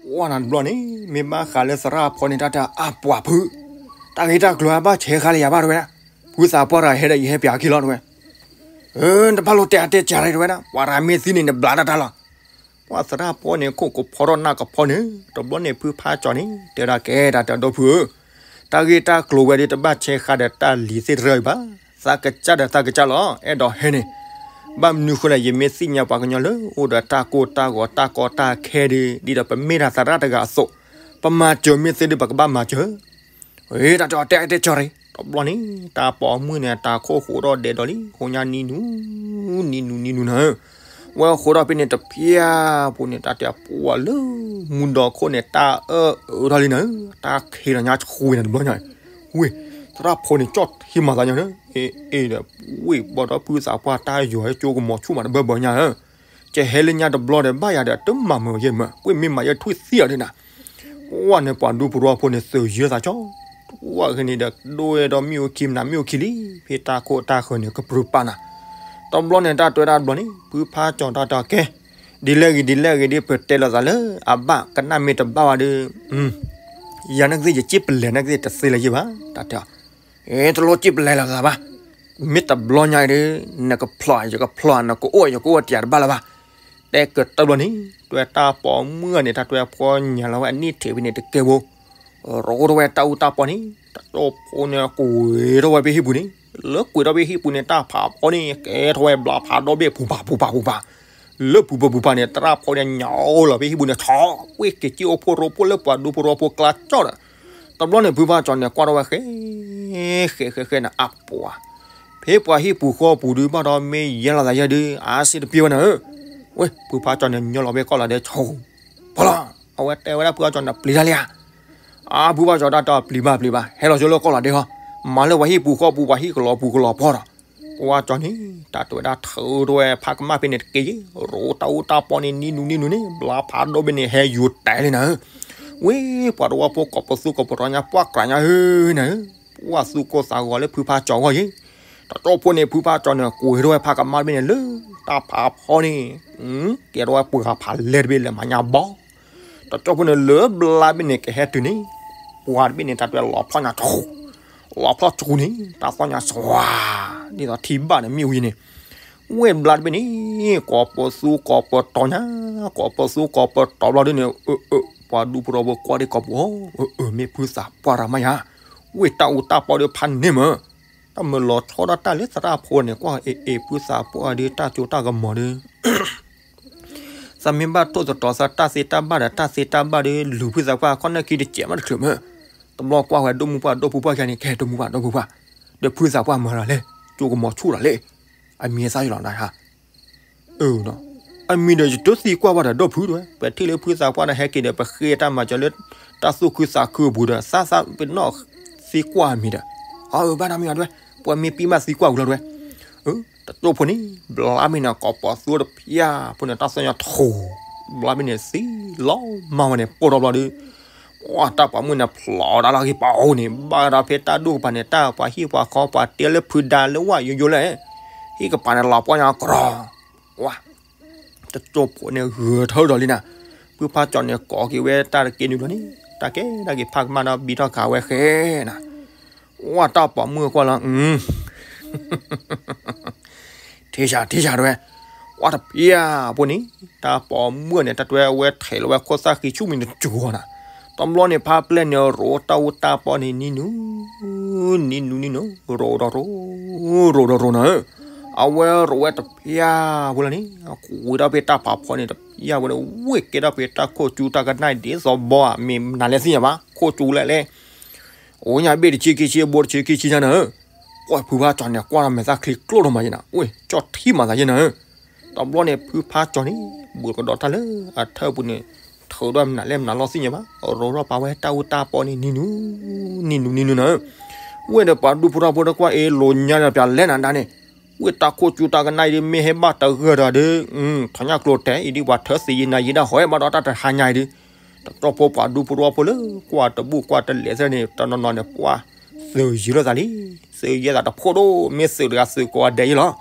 ကွၢ်နၤတဘျီန့ၣ် မ့ၢ်ဘၣ်ဃးလၢသရၣ်ဖိန့ၣ် တၢ်တဲအါပှၤဖု, တၢ်ဂ့ၢ်တၢ်ကျိၤအဘၣ်ဆဲးဃါလၢယၤဘၣ်တဝဲဒၣ်, ဖုသးပှၢ်တဂၤဟဲဒီးယဟဲပၠးခံလီၤတဝဲ. အၢ နတဘၣ်လိၣ်တဲအါတဲစှၤတဝဲဒၣ်, ပှၤတဂၤမ့ၢ်သံန့ၣ် နဘျးတၢ်တၢ်လီၤ. ပှၤသရၣ်ဖိန့ၣ် ခိၣ်ကဖီထီၣ်နၢ်ကဖီန့ၣ်, တဘျီန့ၣ်ဖုဖါကၠီၤန့ၣ် တဲဒၣ်ကဲတၢ်တဲဒီပုၢ်ဧၢ, တၢ်ဂ့ၢ်တၢ်ကျိၤဝဲဒီးတဘၣ်ဆဲးဃါဒီးတၢ်လံၤသ့ၣ်တဖၣ်အံၤဘၣ်, သးကစၢ်ဒီးသးကစၢ်လီၤ, အဲၣ်ဒိးဟဲန့ၣ်. ဘၣ်မနုၤဃိလဲၣ် ယမ့ၢ်သ့ၣ်ညါပှၤကညီလၢအိၣ်ဒီးတၢ်ကိၢ်တၢ်ဂီၤတၢ်ကီတၢ်ခဲဒီး ဒ်ဒီးပမ့ၢ်တၢ်သရၣ်တဂၤအသိး, ပမၤစၢၤမ့ၢ်သ့ဒီး ပကဘၣ်မၤစၢၤ. အ့ တၢ်တဲအါတဲစှၤတဝဲ, တဘျီန့ၣ် တၢ်ပိာ်မုၣ်န့ၣ် တၢ်ခိၣ်ဃိးထီၣ်ဒဲးဒီးလံ, ဃိးညါနံၤနုၤ, နံၤနုၤနံၤနုၤနၤ, ဝဲဃိးထီၣ်ဖဲန့ၣ်တဖၣ်ဖိန့ၣ် တၢ်တဲပှၤလၢမူဒီခိၣ်န့ၣ် တၢ်အၢၣ်အၢထီၣ်လံနၤ, တၢ်ခံးလီၤညါဆူဝံၤနၤတဘျီညါ, ဝ့ၢ် သရၣ်ဖိန့ၣ် ကၠီၣ်ထံမၤသးညီန့ၣ်, အ့ အ့ဒီး ဝ့ၢ်ဘီဒီးဖုသးပှၢ်တၢ်ယီၤဟဲကၠိကမီၤဆူၣ်မးတဘၢဘၢညါဧၢ, ကဟဲလၢညါတဘျီဒီး ဘၣ်ယၤဒီးတမၤမုာ်ယဲၢ်မး, ကွ့ၢ်မ့ၢ်မၤယဲၢ်ထွံၣ်သံအီၤဒ်နၤ. ဝဲန့ၣ်ပှၤဒူဖိရီဖိန့ၣ် သုးယၢသးကၠီ, ဝဲဃဲန့ၣ်ဒီး ဒိၣ်ဝဲဒီးမ့ၣ်အူခံမနၤမ့ၣ်အူခံလံ, ဖဲတၢ်ခိၣ်တၢ်ဃၢၤန့ၣ် ကပြုၢ်ပာ်နၤ. တဘျီန့ၣ် တၢ်တဲဝဲဒၣ်တဘျီန့ၣ် ဖုဖါကၠီၤတၢ်တဲကဲ, ဒ်လဲၣ်ဂ့ၤဒ်လဲၣ်ဂ့ၤဒ် ပတဲလိာ်သးလၢအဘၣ်ကနၣ်မ့ၢ်တဘၣ်ဝဲဒီး ယၤန့ၣ်ကသ့ၣ် ယစ့ပလဲၤန့ၣ်ကသ့ၣ်တသ့လၢၤယဲၢ်ဘၣ်, တၢ်တဲအီၤ, အ့ တလိၣ်စ့ပလဲၤလၢၤသးဘၣ်, မ့ၢ်တဘျီညါအံၤဒီး နကဖျီၣ်ယကဖျီၣ် နကအိၣ်ယကအိၣ်တယၤတဘၣ်လၢၤဘၣ်. တဲကတၢၢ်တဘျီန့ၣ် တဲတၢ်ပိာ်မုၣ်န့ၣ် တၢ်တဲဖီညါလီၤဝဲအနံၣ်ထံးဖဲန့ၣ်တကဲဖိ, ရိထီၣ်ဝဲတၢ်အူတၢ်ပီန့ၣ် တၢ်ကၠီၣ်ဖိန့ၣ် ကွံာ်ထီၣ်ဝဲဖဲဟံၣ်ပူၤန့ၣ်, လၢကွံာ်ထီၣ်ဖဲဟံၣ်ပူၤန့ၣ် တၢ်ဖးဖီန့ၣ် ကဲထီၣ်ဝဲဘျါဖးဒိၣ်ဘ့ၣ် ပူၤပာ်ပူၤပာ်ပူၤပာ် လၢပူၤပူၤပူၤပာ်န့ၣ် သရၣ်ဖိန့ၣ် ညါလီၤဖဲဟံၣ်ပူၤန့ၣ် ဆီၣ်ကွံာ်က့ၤက့ၣ်အိၣ်ဖိရိဖိလၢပှၤဒူဖိရီဖိကျါကၠီၣ်ဒီး, တဘျီန့ၣ် ဖုဖါကၠီၤန့ၣ် ကွၢ်ထီၣ်ဝဲဃဲ ဃဲဃဲဃဲန့ၣ် အပှၤ, ဖဲပှၤဟံၣ်ပူၤဃီပူၤဒုးဘၣ်ဒီး မ့ၢ်ယဲလီၤသးယဲဒုး အါစ့တပျံၤဝဲန့ၣ်ဧၢ, ဝဲ ဖုဖါကၠီၤန့ၣ် ညီလီၤဖဲကီၢ်လီၤဒဲး ဆီၣ် ဖီလီၤ, အဝဲတဲဝဲဒၣ်ဖုဖါကၠီၤန့ၣ် ပျံၤတၢ်လံဧါ. အါ ဖုဖါကၠီၤတၢ်တဲ ပျံၤဘၣ်ပျံၤဘၣ် ဟဲလီၤဆိလၢကီၢ်လီၤဒဲးဟီ, မၤလၢပှၤဟံၣ်ပူၤဃီပူၤ ပှၤဟံၣ်ကလီၤပူၤကလီၤဖီဒီး, ဖုဖါကၠီၤန့ၣ် တၢ်တဲဝဲဒၣ်ထုးထီၣ်ဝဲဖးကမၣ်ဖဲန့ၣ်တက့ၢ်, ရိတၢ်အူတၢ်ပီန့ၣ် နံၤနုၤနံၤနုၤန့ၣ် ဘျါဖးဒိၣ်ဘ့ၣ်န့ၣ် ဟဲယူၤတဲလံနၤဧၢ, ဝဲ ပှၤတဝီဖိကိးပသူကိးပတီၤညါ ပှၢ်ကြးညါဧၢနၤဧၢ, ပှၢ်သူၣ်ကိၢ်သးဂီၤလၢဖုဖါကၠီၤအဂီၢ်ယဲ တၢ်ကၠီၣ်ဖိန့ၣ် ဖုဖါကၠီၤန့ၣ် ကွံာ်ထီၣ်ဝဲဖးကမၣ်တဘ့ၣ်န့ၣ် လၢတၢ်ဖးဖီန့ၣ်, ကဲထီၣ်ဝဲပှၤဖးလဲၢ်တဘ့ၣ်လၢမၤညါဘီ, တၢ်ကၠီၣ်ဖိန့ၣ် လၢဘျါဘ့ၣ်န့ၣ် ကဟဲတုၤန့ၣ်, ပှၤတဘ့ၣ်န့ၣ် တၢ်တဲလီၤဖျီၣ်ညါဆူ, လီၤဖျီၣ်ဆူန့ၣ် တၢ်သီၣ်ညါစှၤ, ဒ်သိးထံဘၣ်န့ၣ်မ့ၢ်ဝံၤန့ၣ်, ဝဲဘျါတဘ့ၣ်န့ၣ် ကိးပသူကိးပတီၤညါ, ကိးပသူကိးပတီၤဘျီဒုန့ၣ်, ပှၤဒူဖိရီဖိကွၢ်ဒံးကိးပူၤ, မ့ၢ်ဖုသးပှၢ်ရၤမးယၤ, ဝဲတၢ်အူတၢ်ပီဒီးဖးန့ၢ်မး တၢ်မၢလီၤဆီဒၣ်တၢ်လၢသရၣ်ဖိန့ၣ် ကွၢ်အ့ၣ်အ့ၣ်ဖုသးပှၢ်ဒီးတၢ်စိတၢ်ကမီၤဒီး, သးမ့ၢ်ဘၣ်ထိၣ်သတြီၤသးတၢ်သ့တၢ်ဘၣ်ဒီးတၢ်သ့တၢ်ဘၣ်ဒီး လူၤဖုသးပှၢ်ခီၣ်နၢၣ်ခံတစဲးမးတချုးမး, တဘျီကွၢ်ဝဲဒိၣ်မုၢ်ပှၢ်ဒိၣ်ဖုပှၢ်ခံဂၤန့ၣ် ကဲဒိၣ်မုၢ်ပှၢ်ဒိၣ်ဖုပှၢ်, ဒီးဖုသးပှၢ်မၤရၤလဲၣ်, စိကမီၤဆူၣ်လီၤလဲၣ်, အမံၤသၣ်ယလီၤနဟါ အမံၤဒီးယတသံကွၢ်ဘၣ်ဒီးဒိၣ်ဖုတဝဲ, ပထံၣ်လၢဖုသးပှၢ်န့ၣ်ဟဲက့ၤဒီး ပဃ့တၢ်မၤစၢၤလၢ တၢ်သူၣ်ခုသးခုအပူၤဒီး သးသးပ့ၤနီၣ်သံကွၢ်အမံၤဒီး, အဘၣ်နီတမံၤဘၣ်တဝဲ, ပှၤမ့ၢ်ပံၢ်မးသံကွၢ်ဝံၤလီၤတဝဲ, တကၠိဖိန့ၣ် ဘျါမ့ၢ်န့ၣ် ကိးပသူတဖၣ်ဖိန့ၣ် တၢ်သီၣ်ညါထူ, ဘျါမ့ၢ်န့ၣ်သံလီၤမၢ်ဝဲန့ၣ် ပိၢ်ထီၣ်ဘျီဒီး တၢ်ပိာ်မုၣ်န့ၣ် ဖျိးဒၣ်လၢဟံၣ်ပူၤန့ၣ် ဘၣ်ဒီးဖဲတၢ်ဒိၣ်ကပၤန့ၣ် တၢ်ပှၤဟံၣ်ပှၤဃီပှၤတဲလၢဖုဒါလၢဝၣ်ယိယိလၢ ဟံၣ်ကပၤန့ၣ် လီၤပှီၢ်ညါကြီ, ဝါ, တကၠိၢ်ဖိန့ၣ်ဂဲၤထၢဒီးလံနၤ, ဖုဖါကၠီန့ၣ်ကိးက့ၤဝဲတၢ်တက့ၢ်နုာ်လီၤန့ၣ် တၢ်ကဲဒၣ်က့ၤဖးကမၣ်ဒီးဘံထီၣ်ကးဝဲဃဲနၤ, ဝဲတၢ်ပိာ်မုၣ်ကွၢ်လီၤ, ထံၣ်ဆးထံၣ်ဆးတဲဝဲ, ဝဲတဖၣ်ဖိန့ၣ် တၢ်ပိာ်မုၣ်န့ၣ် တၢ်တဲဝဲထဲးလီၤဝဲခိၣ်သၣ်ဃံဆူၣ်မံၤတစူၤအီၤနၤ, တဘျီန့ၣ်ဖါပျဲၢ်န့ၣ်ရိးတၢ်အူတၢ်ပီန့ၣ်နံၤနုၤ နံၤနုၤနံၤနုၤ ရိးဒီးရိး ရိးဒီးရိးနၤ, အဝဲရိးဝဲတဖၣ်ဖိလီၤန့ၣ် ကွံာ်ဒီးဖဲတၢ်ဖးဖီန့ၣ်တဖၣ်ဖိန့ၣ် ဝ့ၢ်ကဲထီၣ်ဖဲတၢ်ခိၣ်ကၠူတၢ်ကနၣ်ဒ်သိးဘီဧါ မ့ၢ်နၤလဲၣ်သ့ၣ်ညါဘၣ် ခိၣ်ကၠူလဲၣ်လဲၣ် အိၣ်ညါဘ့ၣ်တဆံခံဆံ အဘိတဆံခံဆံညါနၤ, ကွၢ်ဖုဖါကၠီန့ၣ် ကွၢ်ဒီးမဲာ်သၣ်ချံကျိၣ်ထီၣ်မးယဲနၤ, ဝ့ၢ်ကၠီၣ်ထံမးသးယဲနၤ, တဘျီန့ၣ်ဖုဖါကၠီန့ၣ် ဘူးကဒီးတၢ်လၢအထၢၣ်ပူၤန့ၣ် ထုးဒီးမနုၤလဲၣ်မနုၤလီၤသ့ၣ်ညါဘၣ် ရိးထီၣ်ပာ်ဝဲတၢ်အူတၢ်ပီန့ၣ်နံၤနုၤ နံၤနုၤနံၤနုၤနၤ, ဝ့ၢ်ဒီးပှၤဒူဖိထီဖိတကွၢ်အ့ၣ်လိာ်ညါဒီးပၠးလဲၣ်နၤဒါန့ၣ်, ဝ့ၢ်တၢ်ခိၣ်ကၠူတၢ်ကနၣ်အံၤဒ်မ့ၢ်ဟဲဘၣ်တဂၢၢ်ဒီးဒီး ထီၣ်ညၣ်ကျိၤတဲာ်အံၤဒ်ပှၤထၢသ့ယဲနၤယဲဒၣ်ဟီၣ်ဟဲဘၣ်ဒီးတၢ်တဟါညါအံၤဒ်, တကၠိၢ်ဖိပှၤဒူဖိထီဖိလၢကွၢ်တဘူၣ်ကွၢ်တလဲၤသ့ၣ်န့ၣ် တနီၤနီၤန့ၣ် ပှၢ်သုးယံၤလိာ်သးလံ, သုးယံၤသးတဖိဒိၣ် မ့ၢ်သုးတဂၤသုးကိးဂၤဒဲးယဲလီၤ,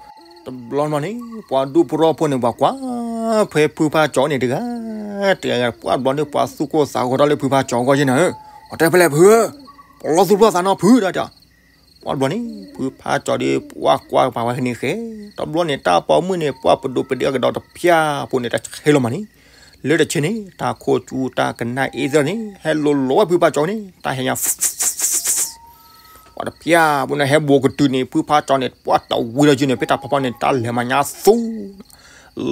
တဘျီဘျီန့ၣ် ပှၤဒူဖိထီဖိန့ၣ် ပှၤကွၢ်ဖဲဖုဖါကၠီန့ၣ်တဂၤ တဂၤ ပှၢ်ဘျီန့ၣ် ပှၤသူၣ်ကိၢ်သးဂီၤထီၣ်လၢဖုဖါကၠီအဂီၢ်ယဲနၤ, အတဲဖဲလဲၣ်ဖု, ပလီၢ်သူၣ်ပလီၢ်သးနီၤဖုဒီး ပှၢ်ဘျီန့ၣ် ဖုဖါကၠီဒီး ပှၢ်ကွၢ်ပာ်ဝဲန့ၣ်ဃဲ, တဘျီန့ၣ် တၢ်ပိာ်မုၣ်န့ၣ် ပှၢ်ပဒိးပဒ့အကဒီးတဖၣ်ဖိန့ၣ် တဆဲးလီၤမးန့ၣ်, လၢတဆဲးန့ၣ် တၢ်ခိၣ်ကၠူတၢ်ကနၣ်အ့ၣ်သ့ၣ်န့ၣ် ဟဲလိၤလိၤဝဲဖုဖါကၠီန့ၣ် တၢ်ဟဲညါ ပှၢ်တဖၣ်ဖိန့ၣ် ဟဲဘူးကတုၤန့ၣ် ဖုဖါကၠီန့ၣ် ပှၢ်တဝံၤဒီးက့ၤန့ၣ် ဖဲတၢ်ဖးဖီန့ၣ် တၢ်လဲၤမၤညါသူ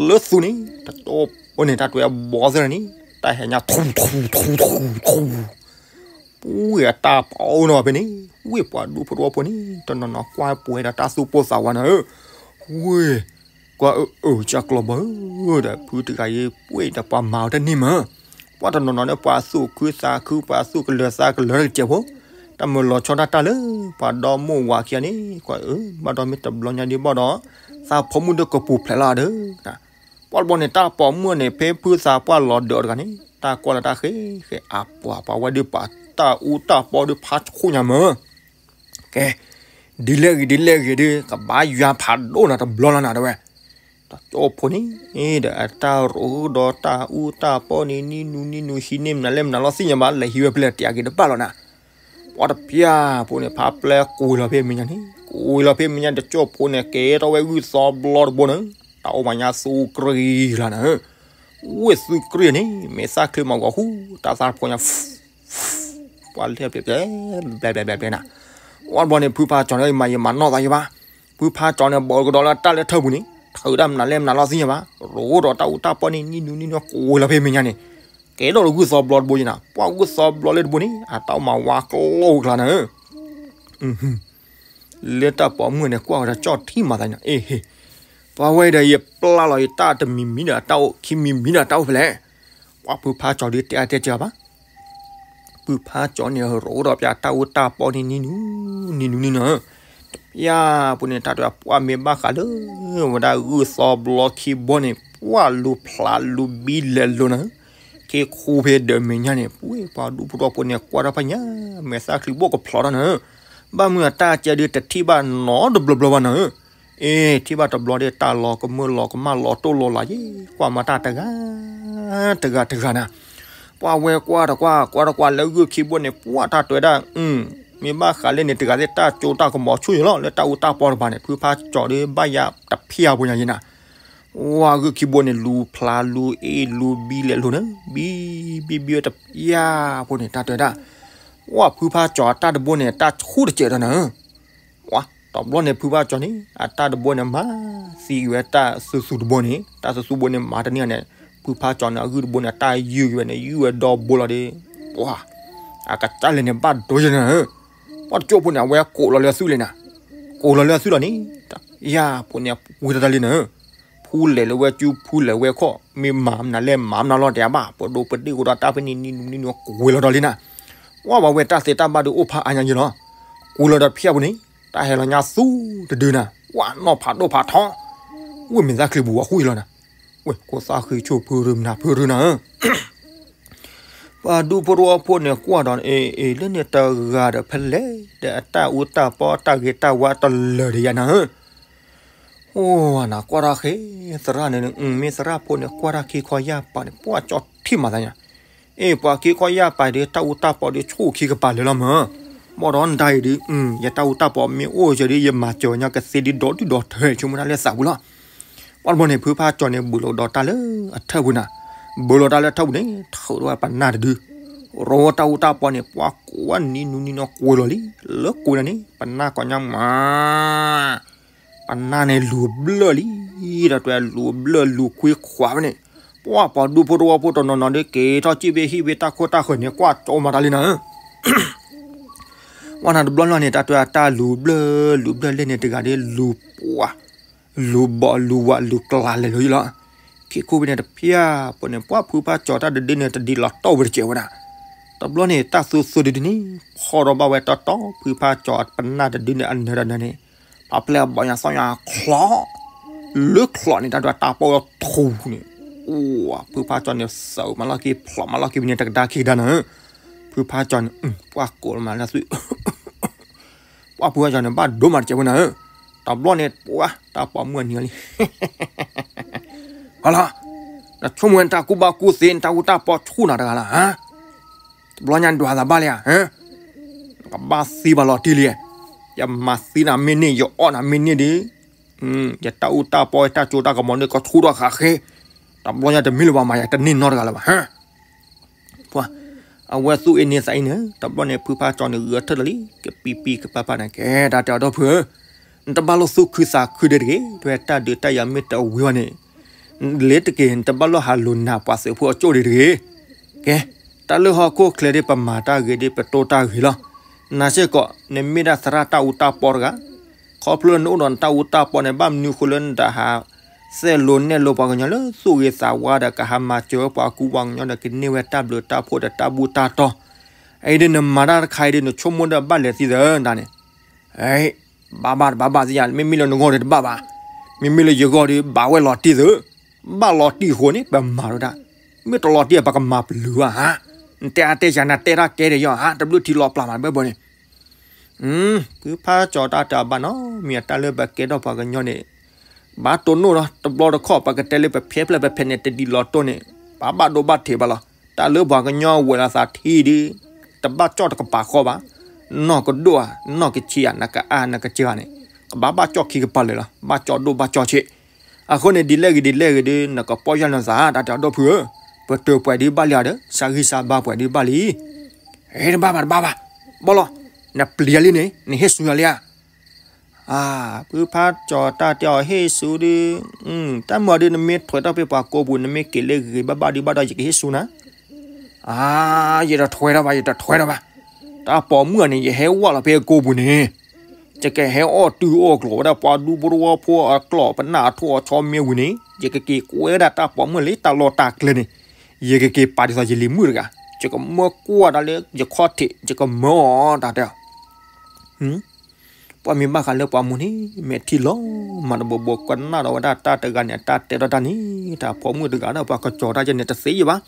လၢသူန့ၣ် တကၠိၢ်ဖိန့ၣ် တၢ်တဲဘီသ့ၣ်န့ၣ် တၢ်ဟဲညါထူထူထူထူထူ ပှၢ်အတၢ်ပီၤနီၤဖဲန့ၣ် ဝ့ၢ်ပှၤဒူဖိထီဖိန့ၣ် တနီၤနီၤကွၢ်ပှဲၤဒီးတၢ်သူၣ်ပိၢ်သးဝးနၤဧၢ, ဝ့ၢ် ကွၢ်အၢအၢ ကၢ်ကျီၤဘၢဧၢ ဒီးဖုတဂၤအံၤ ပှ့ၤဒီးပှၤမၤအီၤတန့ၢ်မး, ပှၢ်တနီၤနီၤန့ၣ် ပှၤသူၣ်ခုသးခု ပှၤသူၣ်ကလၢၤသးကလၢၤတကဲးဖိ, တၢ်မၤလီၤဆီဒၣ်တၢ်လၢ ပှၤဒီမိၢ်ဝၤခံဂၤန့ၣ် ကွၢ်အၢ ဘၣ်ဒီးမ့ၢ်တဘျီညါဒ်ဘၣ်ဒီး သးဖိမုၣ်ဒၣ်ကပူၤဖျဲးလီၤဒီး ပှၢ်တဘျီန့ၣ် တၢ်ပိာ်မုၣ်န့ၣ် ဖဲဖုသးပှၢ်လီၤဒၢးတဂၤန့ၣ် တၢ်ကွၢ်လၢတၢ်ဃဲဃဲ အပှၤပှၤဝဲဒုးပာ်တၢ်အူတၢ်ပီဒုးဖးဆူၣ်ညါမး, ကဲ ဒ်လဲၣ်ဂ့ၤဒ်လဲၣ်ဂ့ၤဒုး ကဘၣ်ယွၤဖးဒိၣ်နၤတဘျီလီၤနၤတဲဝဲ, တကၠိၢ်ဖိန့ၣ် ဒီးအတၢ်ရိးဒီးတၢ်အူတၢ်ပီန့ၣ် နံၤနုၤနံၤနုၤ ဟံးန့ၢ်မနုၤလဲၣ်မနုၤလီၤသ့ၣ်ညါဘၣ် လဲၤဟံးဝဲဖဲလဲၣ်တယၤက့ၤတဘၣ်လီၤနၤ, ပှၢ်တဖၣ်ဖိန့ၣ် ဖါပျဲၢ်ကွံာ်လီၤဖဲမဲာ်ညါန့ၣ် ကွံာ်လီၤဖဲမဲာ်ညါ တကၠိၢ်ဖိန့ၣ် ကဲထီၣ်ဝဲဂုၢ်သီဘျီတဘိန့ၣ် တၢ်အိၣ်မၤညါသူကြ့လီၤနၤဧၢ, ဝ့ၢ်သူကြ့န့ၣ် မဲာ်သၣ်ချံမၤဂီၤဟူ တၢ်သးတဖိညါ ပှၢ်လဲၣ်ပျဲၣ်ပျဲၣ် ဘျဲၣ်ဘျဲၣ်ဘျဲၣ်ဘျဲၣ်နၤ, ပှၢ်တဘျီန့ၣ် ဖုဖါကၠီန့ၣ် မၤယံာ်မၤနီၢ်သးယံာ်ဘၣ်, ဖုဖါကၠီန့ၣ် ဘူးကဒီးလၢတၢ်လၢထၢၣ်ပူၤန့ၣ် ထုးတၢ်မနုၤလဲၣ်မနုၤလီၤသ့ၣ်ညါဘၣ်, ရိးဒီးတၢ်အူတၢ်ပီန့ၣ် နံၤနုၤနံၤနုၤ ကွံာ်လီၤဖဲမဲာ်ညါန့ၣ်, ကဲထီၣ်လၢဂုၢ်သီဘျီတဘိယဲနၤ, ပှၢ်ဂုၢ်သီဘျီလၢတဘိန့ၣ် အတၢ်အိၣ်မၤဝါကျိၣ်ကျါနၤဧၢ လၢတၢ်ပိာ်မုၣ်န့ၣ် ကွၢ်ဝဲဒီးကၠီၣ်ထံမၤသးန့ၣ် အ့ဟ့ၣ်, ပှၢ်ဝဲဒီးယပျၢ်လီၤယတၢ်တမံၤမံၤဒီးတၢ်အိၣ် ခံမံၤမံၤဒီးတၢ်အိၣ်ဖဲလဲၣ်, ပှၢ်ဖုဖါကၠီဒုးတဲအါတဲစှၤဘၣ်, ဖုဖါကၠီန့ၣ် ရိးဒီးပၠးတၢ်အူတၢ်ပီန့ၣ် နံၤနုၤ နံၤနုၤနံၤနုၤ, တပျၢ်ဖိန့ၣ် တၢ်တဲပှၢ်မ့ၢ်ဘၣ်ဃးလၢ ဝဲဒၣ်ဂုၢ်သီဘျီခံဘိန့ၣ် ပှၢ်လူၤဖျးလူၤဘံလဲၤလိၤနၤဧၢ, ခ့ခူဖဲဒၢးမဲာ်ညါန့ၣ် ပှၢ်ပှၤဒူဖိထီဖိန့ၣ် ကွၢ်တၢ်ဖးညါ မဲာ်သၣ်ချံဘိၣ်ကဖျိးထီၣ်နၤဧၢ, ဘၣ်မုၢ်အတၢ်ကဲဒုးတထံၣ်ဘၣ်နီတဘျီဘျီဘၣ်နၤဧၢ, အ့ ထံၣ်ဘၣ်တဘျီဒီး တၢ်လီၤကမၢလီၤကမၣ်လီၤတိၢ်လီၤလးယဲ, ကွၢ်မၤတၢ်တဂၤ တဂၤတဂၤနၤ, ပှၢ်ဝဲကွၢ်တကွၢ် ကွၢ်တကွၢ်လၢဂုၢ်ခံဘိန့ၣ် ပှၢ်တၢ်တဲဝဲဒၣ် မ့ၢ်ဘၣ်ဃးလၢန့ၣ် တဂၤသ့ၣ်တၢ်ကၠိတၢ်ကမီၤဆူၣ်ယဲလီၤ လၢတၢ်အူတၢ်ပီတဖၣ်န့ၣ် ဖုဖါကၠီဒီးဘၣ်ယၤတဖျၢၣ်ဖိညါယဲနၤ, ဝဲဂုၢ်ခံဘိန့ၣ် လူၤဖျးလူၤအ့လူၤဘံလဲၤလိၤနၤ, ဘံ ဘံဘံဝဲတပျၢ်ဖိန့ၣ် တၢ်တဲဝဲဒၣ်, ဝဲဖုဖါကၠီအတၢ်တဘိန့ၣ် တၢ်ဆူၣ်တစဲးဒီးနၤဧၢ တဘျီန့ၣ် ဖုဖါကၠီန့ၣ် အတၢ်တဘိန့ၣ် မၤသံက့ၤဝဲတၢ်သူသူတဘိန့ၣ် တၢ်သူသူဘိန့ၣ် မၤတန့ၢ်န့ၣ် ဖုဖါကၠီန့ၣ် အဂုၢ်တဘိန့ၣ် တၢ်ယုၢ်က့ၤဝဲန့ၣ် ယုၢ်ဝဲဒီဘိလီၤဒီး ပှၢ် အကစၢ်လဲၤန့ၣ် ဘၣ်ဒိယဲနၤဧၢ, ပှၢ်တကၠိၢ်ဖိန့ၣ် အဝဲကိးလီၤလၢအသွံၣ်လဲၣ်နၤ, ကိးလီၤလၢအသွံၣ်လီၤန့ၣ် ယၤဖိန့ၣ် ဝံၤတၢ်တၢ်လံနၤဧၢ ဖူလဲၤလၢဝဲကၠူ ဖူလဲၤဝဲခီၣ် မ့ၢ်မၤမနုၤလဲၣ် မၤမနုၤလီၤ တဲဘၣ် ပဒိၣ်ပဒ့ၣ်အိၣ်ဒီးတၢ်ဖဲန့ၣ် နံၤနုၤနံၤနုၤ ကွံာ်လီၤဒီးလံနၤ, ဝဲဘၣ်ဝဲတၢ်သ့တၢ်ဘၣ်ဒုးအိၣ်ဖးအါညါယဲလီၤ, ကွံာ်လီၤဒီးဖၠၣ်ပူၤန့ၣ် တၢ်ဟဲလီၤညါသူတဒုနၤ, ဝဲနီၢ်ဖးဒိၣ်ဖးထီ, ဝဲမဲာ်သၣ်ချံဘူးဝဲဃူအံၤလီၤနၤ, ဝဲခိၣ်သၣ်ဃံဆူၣ်ဖုရူနၤ ဖုရူနၤဧၢ ပှၤဒူဖိတဝီဖိန့ၣ် ကွၢ်ဒီး အ့ အ့ လၢန့ၣ်တဂၤဒီးဖဲလဲၣ် ဒီးအတၢ်အူတၢ်ပီတၢ်ဂ့ၤတၢ်ဝါတလၢာ်ဒီးယၤနၤဧၢ, ဝ အိၣ်နၤကွၢ်တၢ်ဃ့ သရၣ်န့ၣ် မ့ၢ်သရၣ်ဖိန့ၣ် ကွၢ်တၢ်ခ့ခီယၢ်ပၤန့ၣ် ပှၢ်ကၠီထံၣ်မၤသးညါ, အ့ၣ် ပှၤခ့ခီယၢ်ပၤဒီး တၢ်အူတၢ်ပီဒီး ဆူၣ်ခံကပၤလၢာ်လီၤမၢ်, ဘၣ်ဒီးနတၢ်အံၤဒီး ယတၢ်အူတၢ်ပီမ့ၢ်အိၣ်ယၤဒီး ယမၤစၢၤညါကသ့ဒ်ဒီဒုၣ်ဒီထၢ ဆိကမိၣ်တၢ်လၢသးပူၤလီၤ. ပှၢ်တဘျီန့ၣ် ဖုဖါကၠီန့ၣ် ဘူးလိာ်ဒီးတၢ်လၢအထၢၣ်ပူၤနၤ, ဘူးလိာ်တၢ်လၢအထၢၣ်ပူၤန့ၣ် ထုးထီၣ်ဝဲပနၢ်တဒု, ရိတၢ်အူတၢ်ပီန့ၣ် ပှၢ်ကိးဝဲနံၤနူနံၤနီၢ်ကွဲးလီၤလံ, လၢကွဲးနၤန့ၣ် ပနၢ်ကီညါမး ပနၢ်န့ၣ်လူၤဘျၢၣ်လံ, ဒီးတွဲလူၤဘျၢၣ်လူၤခွံခွးဝဲန့ၣ်, ပှၢ်ပှၤဒူဖိတဝီဖိတနီၤနီၤဒီး က့ၤထီၣ်စံၣ်ဘ့ၣ်ဟံၣ်ဘ့ၣ်တၢ်ခိၣ်တၢ်ဃၢၤန့ၣ် ကွၢ်ကၠီမၤတၢ်လံနၤဧၢ, ဝဲနၤတဘျီလီၤန့ၣ် တၢ်တွဲအတၢ်လူၤဘျၢၣ်လူၤဘျၢၣ်လဲၣ်န့ၣ် တဂၤဒီးလူၤပှၢ် လူၤဘီၣ်လူၤဝးလူၤကျါလဲၤလိာ်ယလီၤ, ခံခိၣ်ဘ့ၣ်န့ၣ်တဖျၢၣ်ဖိန့ၣ် ပှၢ်ဖုဖါကၠီတၢ်တဒုန့ၣ် တဒ်လီၤတီၢ်ဝဲတကဲးဝဲဒၣ်, တဘျီန့ၣ် တၢ်သူသူတဒုန့ၣ် ဖီၣ်ဒီးဘၣ်ဝဲတီတီ ဖုဖါကၠီပနၢ်တဒုန့ၣ် အနၢၤဒီးနၢၤန့ၣ် ဖးပျဲၢ်အဘီၣ်ညါသီၣ်ညါချီၣ်, လၢချီၣ်န့ၣ် တၢ်တွဲတၢ်ပီၢ်ထူန့ၣ်, အိၣ် ဖုဖါကၠီန့ၣ် စၢးမၤလီၢ်ခံ ဖျိးမၤလီၢ်ခံဖဲန့ၣ် တကဒါခံကဒါနၤဧၢ, ဖုဖါကၠီန့ၣ် ပှၢ်ကိးလီၤမးလၢသု ပှၢ်ဖုဖါကၠီန့ၣ် ဘၣ်ဒိမးတကဲးဖိနၤဧၢ, တဘျီန့ၣ် ပှၢ်တၢ်ပိာ်မုၣ်အနံၤလံ, ဟီလီၤ, နဆိကမိၣ်နတၢ်ကူၣ်ဘၣ်ကူၣ်သ့ နတၢ်အူတၢ်ပီဆူၣ်နၤတဂၤလီၤ, တဘျီညါဒွးသးဘၣ်လံဧါ, နကဘၣ်သံဘၣ်လီၤတံၢ်လံ, ယမၤသံနၤမ့ၢ်န့ၢ် ယအီၣ်နၤမ့ၢ်န့ၢ်ဒီး, ယတၢ်အူတၢ်ပီ ယတၢ်စိတၢ်ကမီၤန့ၣ် ကဆူၣ်ထီၣ်ဃာ်ဃ့, တဘျီညါတမ့ၢ်လၢၤဘၣ်မး ယတန့ၢ်နီတဂၤလၢၤဘၣ် ပှၢ်, အဝဲသူၣ်အ့န့သးအ့န့ၣ် တဘျီန့ၣ် ဖုဖါကၠီန့ၣ် ဂဲၤထၢၣ်လီၤလံ ကပံပံကပၤပၤန့ၣ် ကဲ တၢ်တဲအီၤဒီပုၢ်ဧၢ, နတဘၣ်လိၣ်သူၣ်ခုသးခုဒံးတဂ့ၤ, တဲတၢ်ဒုးတၢ်ယၤမ့ၢ်တဝံၤဘၣ်န့ၣ်, လ့ၤတက့ၢ် နတဘၣ်လိၣ်ဟးလိာ်နၤပှၤသုးဖိအကၠိၣ်ဒံးတဂ့ၤ, ကဲ, တၢ်လၢဟီၣ်ခိၣ်ချၢဒ်ပမၤတၢ်ဂ့ၤဒ်ပတိၢ်တၢ်ဂ့ၤလီၤ, နၤစ့ၢ်ကီး နမ့ၢ်ဒၣ်သရၣ်တၢ်အူတၢ်ပီတဂၤ ခီဖျိလၢနအိၣ်ဒီးနတၢ်အူတၢ်ပီန့ၣ် ဘၣ်မနုၤဃိလၢနတဟး သဲၣ်လိနဲၣ်လိပှၤကညီလၢသူၣ်ဂ့ၤသးဝါဒီး ကဟးမၤစၢၤဝဲပှၤကူပှၤကညီဒီး ကန့ၢ်ဝဲတၢ်ဘျုးတၢ်ဖှိၣ်ဒီးတၢ်ဘူၣ်တၢ်တီၤ, အအံၤဒ်နမၤတၢ်တခါအံၤဒ် နဆိကမိၣ်ဒီးဘၣ်လဲၤသံသၢနၤန့ၣ်, ဘၣ်ဘၣ်တဘၣ်ဘၣ်သ့ၣ်ညါ မ့မ့ၢ်လၢနဂီၢ်ဒီးတဘၣ်ဘၣ်, မ့မ့ၢ်လၢယဂီၢ်ဒီး ဘၣ်ဝဲလီၤတံၢ်သၢ, ဘၣ်လီၤတံၢ်အဃိန့ၣ် ပမၤဒၣ်, မ့ၢ်တလီၤတံၢ်ပကမၤပျုၤဘၣ်ဧါ, နတဲအါတဲစှၤ နတဲတၢ်ကဲဒီးယီၤဧါ တဘျုးထံလီၤပျၢ်မး ဘၣ်ဘၣ်န့ၣ် ဖုဖါကၠီတၢ်တဲအီၤဘၣ်နီၤ မ့ၢ်အတၢ်လၢပကဲထီၣ်ပှၤကညီန့ၣ်, ဘၣ်တိၢ်နီၣ်ဒီး တဘျီတခီၣ် ပကတဲလၢပဖဲဖျဲၣ်ပဖဲန့ၣ် တဒ်လီၤတိၢ်န့ၣ်, ပဘၣ်ဒိဘၣ်ထံးဘၣ်လီၤ. တၢ်လၢပှၤကညီဝဲၤလီၤသးထံၣ်ဒီး, တဘၣ်ကၠီၣ်တကပၤဃီဘၣ်, နီၢ်ကဒိၣ်ဧါ နီၢ်ကဆံးဧါ နကအါနကစှၤန့ၣ်, ကဘၣ်ဘၣ်ကၠီၣ်ခံကပၤလၢာ်လီၤ. ဘၣ်ကၠီၣ်ဒိၣ်ဘၣ်ကၠီၣ်ဆံး အဃိန့ၣ် ဒ်လဲၣ်ဂ့ၤဒ်လဲၣ်ဂ့ၤဒီး နကပီၢ်ယၢ်နသး တၢ်တဲအီၤဒီပုၢ်ဧၢ, ပတၢၤပှဲၤဒ်ဘၣ်လံဧါဒီး စၢ်ဂံၢ်စၢ်ဘါပှဲၤဒ်ဘၣ်လံ. ဟဲတဘၣ်ဘၣ်တဘၣ်ဘၣ်, ဘၣ်လီၤ, နပျံၤယၤလံန့ၣ် နဟ့ၣ်ဆူယၤလံဧါ. ဖုဖါကၠီတၢ်တဲအီၤဟ့ၣ်ဆူဒီး, တၢ်မၤဒီး နမ့ၢ်ထွဲထီၣ်ဖဲပှၤကိးပူၤ နမ့ၢ်က့ၤလၢဂ့ၤဂ့ၤဘၣ်ဘၣ်ဒ်ဘၣ်ဒီး ယကဟ့ၣ်ဆူနၤ. ယတထွဲထီၣ်ဘၣ် ယတထွဲထီၣ်ဘၣ်, တၢ်ပိာ်မုၣ်န့ၣ် ယဟဲဝဲလီၤဖဲကိးပူၤန့ၣ်, ယကဟဲအီၣ်တုၤအီၣ်ကျိၤဝဲဒၣ်ပှၤဒူဖိတဝီဖိအကျီၢ်ပနၢ်အထိၣ်အဆီမ့ၢ်ဝံၤန့ၣ် ယကက့ၤကွဲဝဲဒၣ်တၢ်ပိာ်မုၣ်လၢတၢ်လီၢ်တၢ်ကျဲန့ၣ်, ယကက့ၤပာ်ဒ်သိးယလံၤမုၣ်တဂၤ, ယကမၢကွၢ်တၢ်လၢယခီၣ်ထံး ယကမၢအီၤတၢ်တဲ ပှၤမ့ၢ်ဘၣ်ဃးလၢပှၤမိၢ်န့ၣ် မဲာ်ထံလီၤမၤတဘိဘိ ကနၣ်ဒီးဝဲဒၣ်တၢ်တဂၤန့ၣ် အတၢ်တဲထီၣ်တၢ်န့ၣ် တၢ်ပိာ်မုၣ်တဂၤဒီးပှၤကစီၤတၢ်ယဲန့ၣ် တသ့ယံာ်ဘၣ်.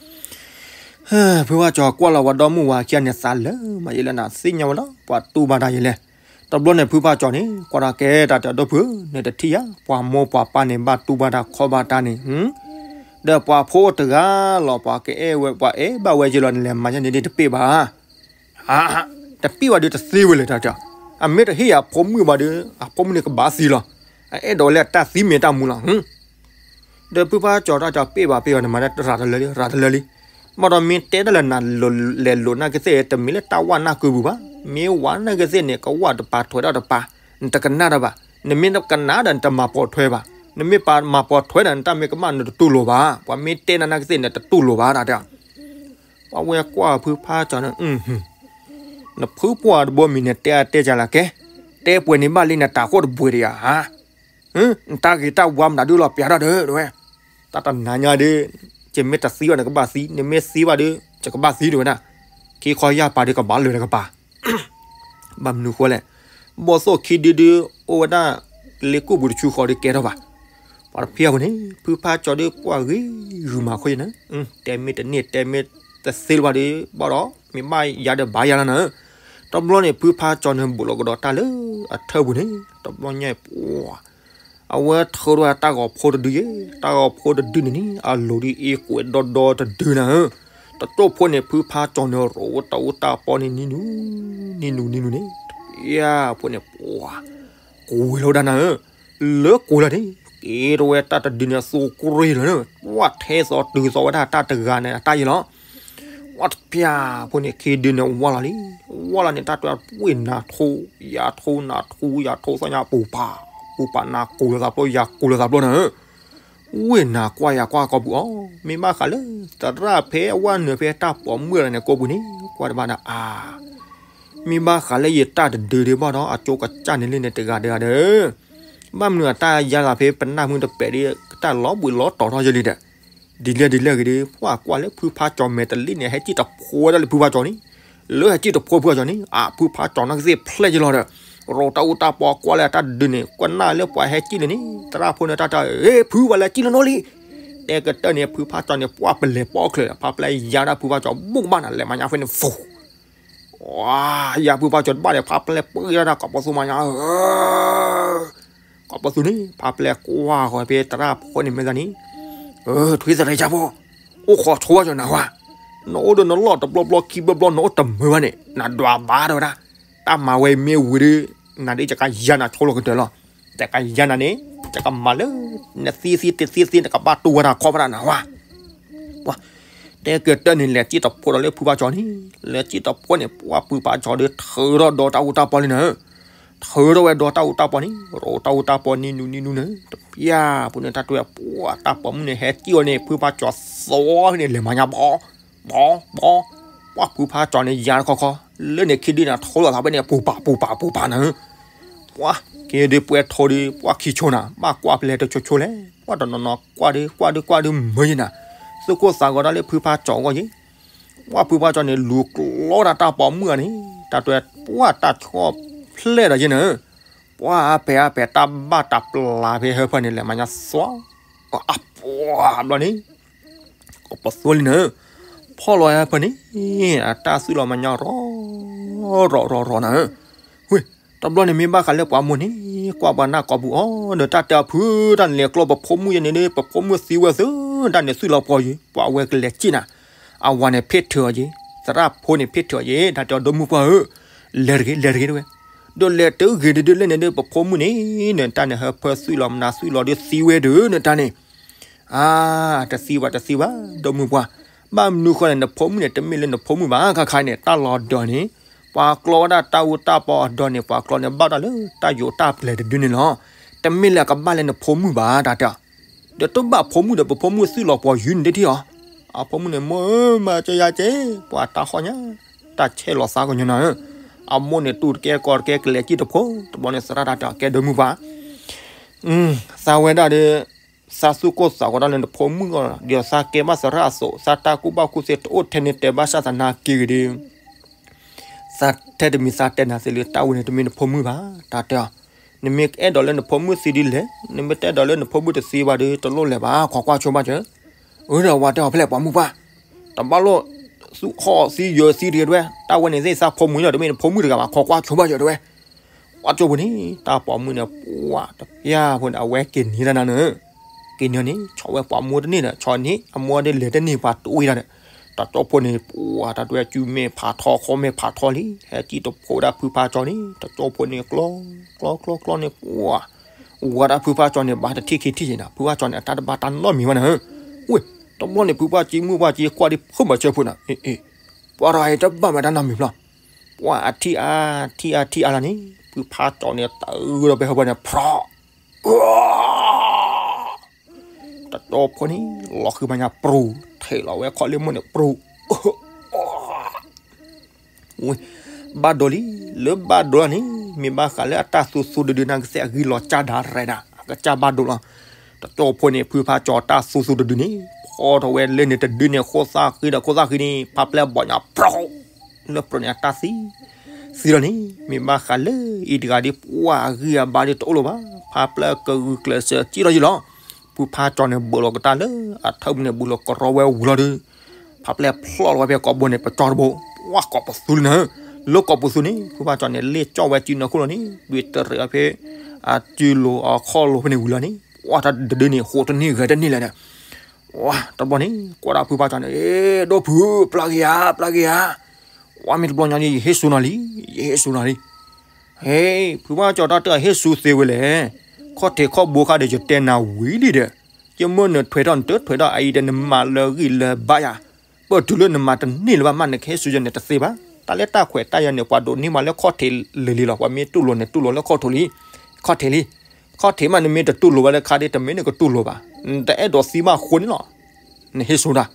ဖုဖါကၠီကွၢ်လီၤဝဲဒီမုၢ်ဝၤခံဂၤန့ၣ် သးလၢာ်မးယဲလၢနၤ သ့ၣ်ညါဝဲလီၤ ပှၤတူၢ်ဘၣ်တၢ်ယဲလဲၣ်. တဘျီန့ၣ် ဖုဖါကၠီန့ၣ် ကွၢ်တၢ်ကဲတၢ်တဲအီၤဒီပုၢ်ဧၢ, နတထံၣ်ဧါ ပှၤမိၢ်ပှၤပၢ်န့ၣ် ဘၣ်တူၢ်ဘၣ်တၢ်ခီဘၣ်တၢ်န့ၣ် ဒီးပှၤဖိတဂၤလီၤ ပှၤကအဲၣ်ဝဲ ပှၤအဲၣ်ဘၣ်ဝဲယဲလီၤ နလဲၤမၤယဲန့ၣ်ဒ်တပ့ၢ်ဘၣ် တပ့ၢ်ဘၣ်ဒီးတသ့ဝဲလဲၣ်တၢ်တဲ, အမ့ၢ်တဟ့ၣ်အဖိမုၣ်ဘၣ်ဒီး အဖိမုၣ်န့ၣ်ကဘၣ်သံလီၤ. အအဲၣ်ဒိးလၢတၢ်သံမ့ၢ်တၢ်မူလီၤ. ဒီးဖုဖါကၠီတၢ်တဲပ့ၢ်ဘၣ်ပ့ၢ်ဘၣ်န့ၣ် မၤတၢ်ရၤတလၢလံ ရၤတလၢလံ. ဘၣ်ဒီးမ့ၢ်တဲတၢ်လၢနၤလဲၤလိာ်နၢ်ကသ့ၣ် တမ့ၢ်လၢတၢ်ဝၣ်နၢ်ကုပူၤဘၣ်. မ့ၢ်ဝၣ်နၢ်ကသ့ၣ်န့ၣ် ကဝၣ်တပၤထွဲထီၣ်တပၤ, နတကနၣ်တၢ်ဘၣ်. နမ့ၢ်ကနၣ်ဒီးနတမၤပိာ်ထွဲဘၣ်. နမ့ၢ်ပာ်မၤပိာ်ထွဲဒီး နတၢ်မ့ၢ်ကမၣ်နတတူၢ်လိာ်ဘၣ်. ပှၤမ့ၢ်တဲနၤနၢ်ကသ့ၣ်န့ၣ် တတူၢ်လိာ်ဘၣ်တၢ်တဲ ပှၤဝဲကွၢ်ဖုဖါကၠီန့ၣ်, နဖုပှၢ်တဘိမံၤန့ၣ် တဲအါတဲကၢ်လၢကဲ, တဲပှဲၤန့ၣ်ဘၣ်လံ နတၢ်ဃိၣ်တဘှံးတယၤဧါ. နတၢ်ဂ့ၤတၢ်ဝါမတၤဒုလီၤပျၢ်ထီၣ်ဒီး တဲဝဲ, တၢ်တနၤညါဒီး, ယမ့ၢ်တသံဘၣ်နကဘၣ်သံ, နမ့ၢ်သံဘၣ်ဒီး ယကဘၣ်သံတဲဝဲဒၣ်. ခံခီယၢ်ပၤဒီးကဘၣ်လၢာ်တကပၤ ဘၣ်မနုၤဃိလဲၣ်. ဘီၣ်သိၣ်ခံဒုဒု အိၣ်ဝဲဒၣ်လၢကိၣ်ပူၤတဆူဃီဒီးကဲထီၣ်ဘၣ်. ပှၤတဖၣ်အံၤန့ၣ် ဖုဖါကၠီဒီးပှၢ်ဂ့ၤဂုာ်မးအဃိန့ၣ်, တဲမ့ၢ်တန့ၢ် တဲမ့ၢ်တသ့လၢၤဘၣ်ဒီး ဘၣ်ဒီး မ့ၢ်ဘၣ်ယၤဒီးဘၣ်ယၤလီၤနၤ. တဘျီန့ၣ် ဖုဖါကၠီန့ၣ် ဘူးလီၤကဒီးတၢ်လၢအထၢၣ်ပူၤန့ၣ် တဘျီညါပှၤ အဝဲထုးထီၣ်ဝဲတၢ်ဂီၤဖိတဒုယဲ, တၢ်ဂီၤဖိတဒုန့ၣ်န့ၣ် အလိၤဒ်အ့ကွဲးဒီဒီတဒုနၤဧၢ. တကၠိၢ်ဖိန့ၣ် ဖုဖါကၠီၤန့ၣ် ရိးဝဲတၢ်အူတၢ်ပီန့ၣ် နံၤနူၤ နံၤနူၤ နံၤနူၤန့ၣ် တပျၢ်ဖိန့ၣ် ပှၤ ကွဲးလီၤဝဲဒၣ်နၤဧၢ. လၢကွဲးလီၤန့ၣ် က့ၤထီၣ်ဝဲတၢ်တဒုန့ၣ် အသူးကရ့ၢ်လီၤန့ၣ် ပှၤထဲသိးတုၤသိးဝဲဒၣ်တၢ်တဂၤန့ၣ် အတၢ်ယဲလီၤ. ပှၤတပျၢ်ဖိန့ၣ် ခံဒုန့ၣ် ဝါလီၤလံ, ဝါလီၤန့ၣ် တၢ်တဝဲဝ့ၢ်နၤထိ, ယၤထိနၤထိ ယၤထိသီညါ ပူၤပာ် ပူၤပာ်နၤကိၤလီၤသးဖျိ ယၤကိၤလီၤသးဖျိနၤဧၢ. ဝ့ၢ်နၤကွၢ်ယၤကွၢ်ကိးပူၤအီၤ, မ့ၢ်ဘၣ်ဃးလၢ သရၣ်ဖဲအဝဲနုာ်ဖဲတၢ်ပိာ်မုၣ်လီၤန့ၣ် ကိးပူၤန့ၣ် ကွၢ်တဘၣ်ဒီးအါ မ့ၢ်ဘၣ်ဃးလၢယတၢ်တဒုဒံးဘၣ်ဒီး အကၠိကစၢ်န့ၣ်လံန့ၣ် တဂၤတဂၤဒီး ဘၣ်မနုၤအတၢ်ယါလီၤဖဲပနၢ်မုၢ်တပဲာ်ဒီး တၢ်လီၤဘှံးလီၤတီၤထီၣ်ယဲလံဒီး ဒ်လဲၣ်ဒ်လဲၣ်ဂ့ၤဒီး ပှၤကွၢ်လၢဖုဖါကၠီၤမဲာ်တလံၣ်န့ၣ် ဟဲစံၣ်တဖိဝဲဒၣ်လၢဖုဖါကၠီၤန့ၣ်, လၢဟဲစံၣ်တဖိဖုဖါကၠီၤန့ၣ် အဖုဖါကၠီၤန့ၣ်ကသ့ၣ်ဖျဲၣ်ယဲလီၤဒီး ရိးတၢ်အူတၢ်ပီကွၢ်လၢအတၢ်ဒုန့ၣ် ကွၢ်နၢ်လၢပှၤဟဲစံၣ်လၢန့ၣ် သရၣ်ဖိန့ၣ်တၢ်တဲ အ့ ဖုပှၤလဲၤစံၣ်လၢနီၣ်လံ. တဲကတၢၢ်န့ၣ် ဖုဖါကၠီၤန့ၣ် ပှၤပလဲၤပိာ်ချၢး ဖါပျဲယါဒၣ်ဖုဖါကၠီၤ ဘူးကဘၣ်နၤ လဲၤမၤညါဖဲန့ၣ် ဖူ ယၤဖုဖါကၠီၤတဘၣ်န့ၣ် ဖါပျဲပှ့ၤဒၣ်ကိးပသူမၤညါဧၢ, ကိးပသူန့ၣ် ဖါပျဲကွၢ်ဃီၤဖဲသရၣ်ဖိန့ၣ်မဲာ်သးန့ၣ်, ထွံၣ်သရၣ်ယါဖိ, အိၣ်ခိးဆိဘၣ်ကၠီၤနၤဝါ, နအိၣ်ဒီးနလီၢ်တဘျီဘျီခံဘျီဘျီ နအိၣ်တမုာ်ဘၣ်န့ၣ် နဒွးဘၣ်ဒီးဝဲဒၣ်, တၢ်မၤဝဲမ့ၢ်ဝံၤဒီး နဒ်ယကယါနၤဆိလီၤကတၢၢ်လီၤ, တကယါနၤန့ၣ် ယကမၤလၢ နသံသံတသံသံ နကဘၣ်တူၢ်ဝဲဒၣ်ခီဖျိနၤဝါ ပှၤ တဲကတၢၢ်န့ၣ် လဲၤစံၣ်တဖိဒီးလၢဖုဖါကၠီၤန့ၣ်, လဲၤစံၣ်တဖိန့ၣ် ပှၤဖုဖါကၠီၤဒီးထုးထီၣ်ဒီးတၢ်အူတၢ်ပီလံနၤ, ထုးထီၣ်ဝဲဒီးတၢ်အူတၢ်ပီန့ၣ် ရိးတၢ်အူတၢ်ပီနံၤနူၤနံၤနူၤန့ၣ် တပျၢ်ဖိန့ၣ် တၢ်တဲဝဲ ပှၤတၢ်ပိာ်မုၣ်န့ၣ် ဟဲစံၣ်အီၤန့ၣ် ဖုဖါကၠီၤသီန့ၣ် လဲၤမၤညါဘီ ဘီ ဘီ, ပှၤဖုဖါကၠီၤန့ၣ် ယါတခီခီ လၢန့ၣ်ခံဒုန့ၣ် ထိလီၤသးဖဲန့ၣ် ပူၤပာ်ပူၤပာ်ပူၤပာ်နၤ ပှၤ က့ၤဒုးပှဲၤထိဒီး ပှၤခံဆိနၤ ဘၣ်ကွၢ်ဖဲလဲၣ်တဆိဆိလဲၣ်, ပှၤတနီၤနီၤ ကွၢ်ဒုး ကွၢ်ဒုး ကွၢ်ဒုး မုာ်ယဲနၤ, သုးခိၣ်သးဂီၤဒၣ်လၢဖုဖါကၠီၤအဂီၢ်ယဲ, ပှၤဖုဖါကၠီၤန့ၣ် လူၤကျီတၢ်တၢ်ပိာ်မုၣ်အန့ၣ်, တၢ်တဲ ပှၤတၢ်ဆီၣ်ဖျဲၣ်ဒီးယဲနၤ, ပှၤအပျဲၢ်အပျဲၢ် တၢ်ဘၣ်တၢ်ပျၢ်ဖဲဟၢဖၢန့ၣ် လဲၤမၤညါသွါ, အပှၤဘျီန့ၣ် ကိးပသူလံနၤ, ဖီၣ်လီၤဟဲဖၢန့ၣ် အတၢ်သွံၣ်လီၤမၤညါရီၤ ရီၤရီၤရီၤနၤ, ဝ့ၢ် တဘျီန့ၣ်မ့ၢ်ဘၣ်ဃးလၢပှၤမိၢ်န့ၣ် ကွၢ်ပှၤနၢ်ကိးပူၤအီၤ ဒီးတၢ်တဲအဖု တၢ်န့ၣ်လဲၤကျီပဖိမုၣ်ယဲန့ၣ်ဒီး ပဖိမုၣ်သံဝဲသၢ တၢ်န့ၣ်သွံၣ်လီၤပှီၤယဲ ပှၤအဝဲကလဲၤစံၣ်နၤ, အဝၤန့ၣ်ဖ့ၣ်ထၢၣ်အီၤယဲ, သရၣ်ဖိန့ၣ်ဖ့ၣ်ထၢၣ်အီၤယဲ တၢ်တဲအီၤ ဒီမုၢ်ပှၢ်ဧၢ, လဲၤတဂ့ၤ လဲၤတဂ့ၤတဝဲ, ဒီးလဲၤတဂ့ၤဒုးဒုးလဲၣ်န့ၣ်ဒီး ပဖိမုၣ်န့ၣ် နတၢ်န့ၣ် ဟၢဖၢသွံၣ်လီၤမနုၤသွံၣ်လီၤဒီးသံဝဲဒီး နတၢ်န့ၣ် အါ တသံဘၣ် တသံဘၣ် ဒီမုၢ်ပှၢ်, ဘၣ်မနုၤဃီန့ၣ် နဖိမုၣ်န့ၣ် တမ့ၢ်လၢနဖိမုၣ်ဘၣ် ခါခါန့ၣ် တၢ်လီၤဒိးန့ၣ် ပှၤကျီဝဲဒၣ်တၢ်အူတၢ်ပီအဒိးန့ၣ် ပှၤကျီန့ၣ် ဘၣ်တၢ်လၢတၢ်ယိးတၢ်ပျဲၢ်တဒုန့ၣ်လီၤ, တမ့ၢ်လၢအကဘၣ်လၢနဖိမုၣ်ဘၣ် တၢ်တဲအီၤ, ဒီးတဘၣ်ဖိမုၣ်ဒီး ပဖိမုၣ်သွံၣ်လီၤပှီၤယုၢ်န့ၣ်တထံၣ်အီၤ, အဖိမုၣ်န့ၣ် မိၢ်ဧၢ မၤကယၤက့ ပှၤတၢ်ဟီၣ်ညါ တၢ်ဆဲးလီၤသးကညီၤနၤဧၢ, အမိၢ်န့ၣ်တူၢ်တကဲကီတကဲကလဲၤစံၣ်တဖိ တဘျီန့ၣ်သရၣ်တၢ်တဲအီၤ ကဲဒီမုၢ်ပှၢ် သးဝဲဒၣ်ဒီး သးသူၣ်ကိၢ်သးဂီၤဒၣ်လၢနဖိမုၣ်အဂီၢ် ဒီးသးကဲဘၣ်သရၣ်အသိး သးတၢ်ကူၣ်ဘၣ်ကူၣ်သ့တအိၣ်ထဲန့ၣ် တဲဘၣ်ဆၣ်သနာ်က့ဂ့ၤဒီး သးထဲတမံၤသးတဲနၤသ့လၢတၢ်ဝဲန့ၣ် တမ့ၢ်နဖိမုၣ်ဘၣ် တၢ်တဲအီၤ, နမ့ၢ်အဲၣ်ဒိးလၢနဖိမုၣ်သံဒ်လဲၣ် နမ့ၢ်တအဲၣ်ဒိးလၢနဖိမုၣ်တသံဘၣ်ဒီး တလိၣ်လဲၤဘၣ် ခိးကွၢ်ဆိဘၣ်စၢၤ, အၢ ဒီးဝၤတဲအီၤဖဲလဲၣ်ပှၤမုၣ်ပှၢ်, တဘၣ်လိၣ် သူၣ်ဟီၣ်သံယၢၤသံတဂ့ၤတဝဲ တၢ်ဝဲန့ၣ်သ့ၣ်သးဖိမုၣ်လီၤ တမ့ၢ်နဖိမုၣ်တဂၤဘၣ် ခိးကွၢ်ဆိဘၣ်စၢၤတဝဲ ပှၤကၠိဖိန့ၣ် တၢ်ပိာ်မုၣ်န့ၣ် ပှၤတပျၢ်ဖိန့ၣ် အဝဲက့ၤနံၤတၢ်နၤန့ၣ်, က့ၤနံၤန့ၣ် ဆီၣ်ဝဲပှၤမိၢ်တန့ၢ်ဒီး ဆီၣ်န့ၢ် အမိၢ်ဒ်လဲၤတန့ၢ်ပှၤတဝံၤတၢ်ဒီး, တကၠိဖိန့ၣ် ပှၤတၢ်တွဲၢ်စုမဲာ်ဖးထီ ခီမဲာ်ဖးထီလံ ဟဲစံၣ်တဖိဝဲဒၣ်ဖုဖါကၠီၤန့ၣ် တကၠိဖိန့ၣ် ကျီ ကျီ ကျီ ကျီန့ၣ် ပှၤ ဝၤဒၣ်ဖုဖါကၠီၤန့ၣ် ဘၣ်တထံၣ်ခံထံၣ်ယဲနၤ ဖုဖါကၠီၤန့ၣ် အတၢ်တဘၣ်တၢ်နီတမံၤဘၣ်နၤ, ဝ့ၢ် တဘျီန့ၣ် ဖုဖါကၠီၤမုၣ်ဖါကၠီၤကွၢ်ဒ်ဖိမၤစၢၤဖိနၤ, အ့ အ့ ပှၤတဂၤအံၤတဘၣ်မၤတၢ်နီတမံၤဘျီ, ပှၤအထံၣ်အါ ထံၣ်အါ ထံၣ်အါလီၤန့ၣ် ဖုဖါကၠီၤန့ၣ် တၢ်အုဒီးဖဲဟၢဖၢန့ၣ် ဖြီၣ် တကၠိဖိန့ၣ် လီၤဃံၤမၤညါပြူၤ ထံၣ်လီၤဝဲခီလ့ၣ်မိၢ်န့ၣ် ပြူၤ ဝ့ၢ် ဘၣ်ဒိလံ, လၢဘၣ်ဒိလီၤန့ၣ် မ့ၢ်ဘၣ်ဃးလၢအတၢ်သူသူဒုဒုနၤကသ့ၣ်အဂံၢ်လီၤစၢ်ဒၣ်ရဲၣ်ဒၣ် အကစၢ်ဘၣ်ဒိလီၤ, တကၠိဖိန့ၣ် ဖုဖါကၠီၤတၢ်သူသူတဒုန့ၣ် ဖီထီၣ်ဝဲလၢန့ၣ်တဒုန့ၣ် ခိၣ်သၣ်ဃံဒီးခိၣ်သၣ်ဃံန့ၣ် ဖါပျဲဘီၣ်ညါ ပြူၤ လၢပြူၤန့ၣ်အတၢ်သံ သံလီၤန့ၣ် မ့ၢ်ဘၣ်ဃးလၢအံၤတဂၤဒ်ပှၤအဂံၢ်အဘါဒ်တအိၣ်လၢၤဘၣ်, ဖါပျဲကဂုာ်ကျဲးစၢးစံၣ်လီၤယံာ်လီၤ, ဖုဖါကၠီၤန့ၣ် ဘူးလီၤကတၢၢ်လၢအထၢၣ်ပူၤန့ၣ် ဘူးလီၤကရီဝဲဝံၤလီၤဒီး ဖါပျဲဖျီၣ်လီၤဝဲဖဲကိာ်ဘိန့ၣ် ပကၠီတဘိ, ပှၤကိးပသူလံနၤ, လၢကိးပသူန့ၣ် ဖုဖါကၠီၤန့ၣ် လ့ၣ်ကၠီၣ်ဝဲစုနၢခိၣ်လီၤန့ၣ် ဒွံၣ်တရံးအီၤဖဲ အစုလိၤအခီၣ်လိၤဖဲန့ၣ်ဝံၤလီၤန့ၣ်, ပှၤတဒုန့ၣ် ဟိးတန့ၢ်ဂဲၤတန့ၢ်လဲၣ်ဒီး, ဝါ တဘျီန့ၣ် ကွၢ်ဒၣ်ဖုဖါကၠီန့ၣ်, အဲ ဒီဖု, ပျၢ်က့ၤဧါ, ပျၢ်က့ၤဧါ, ဝါ မ့ၢ်တဘျီညါန့ၣ် ယဟ့ၣ်စူၤနၤလံ, ယဟ့ၣ်စူၤနၤလံ. ဟဲ ဖုဖါကၠီ တၢ်တဟ့ၣ်စူၤသ့ဝဲလဲၣ်, ခီၣ်ထံးခီၣ်ဘိခါဒီး ယတဲနၤဝံၤလံဒီး, ယမ့ၢ်နထွဲထီၣ် နတထွဲထီၣ်အအံၤဒီး နမၤလၢဂံၢ်လၢဘါယၤ, ပတုၤလၢနမၤတန့ၢ်လၢၤဘၣ်မး နကဟ့ၣ်စူၤယၤန့ၣ်တသ့ဘၣ်. တၢ်လၢတၢ်ခွဲးတၢ်ယာ်န့ၣ် ပှၤဒိးန့ၢ်မးလၢခီၣ်ထံးလံၤလံၤလီၤ. ပှၤမ့ၢ်တူၢ်လိာ်န့ၣ် တူၢ်လိာ်လၢခီၣ်ထံးလံ, ခီၣ်ထံးလံ, ခီၣ်ထံးမး နမ့ၢ်တတူၢ်လိာ်ဝဲလၢခါဒ် တမ့ၢ်နကတူၢ်လိာ်ဘၣ်, နတအဲၣ်ဒိးသံဘၣ်အဃိန့ၣ်လီၤ. နဟ့ၣ်စူၤတၢ်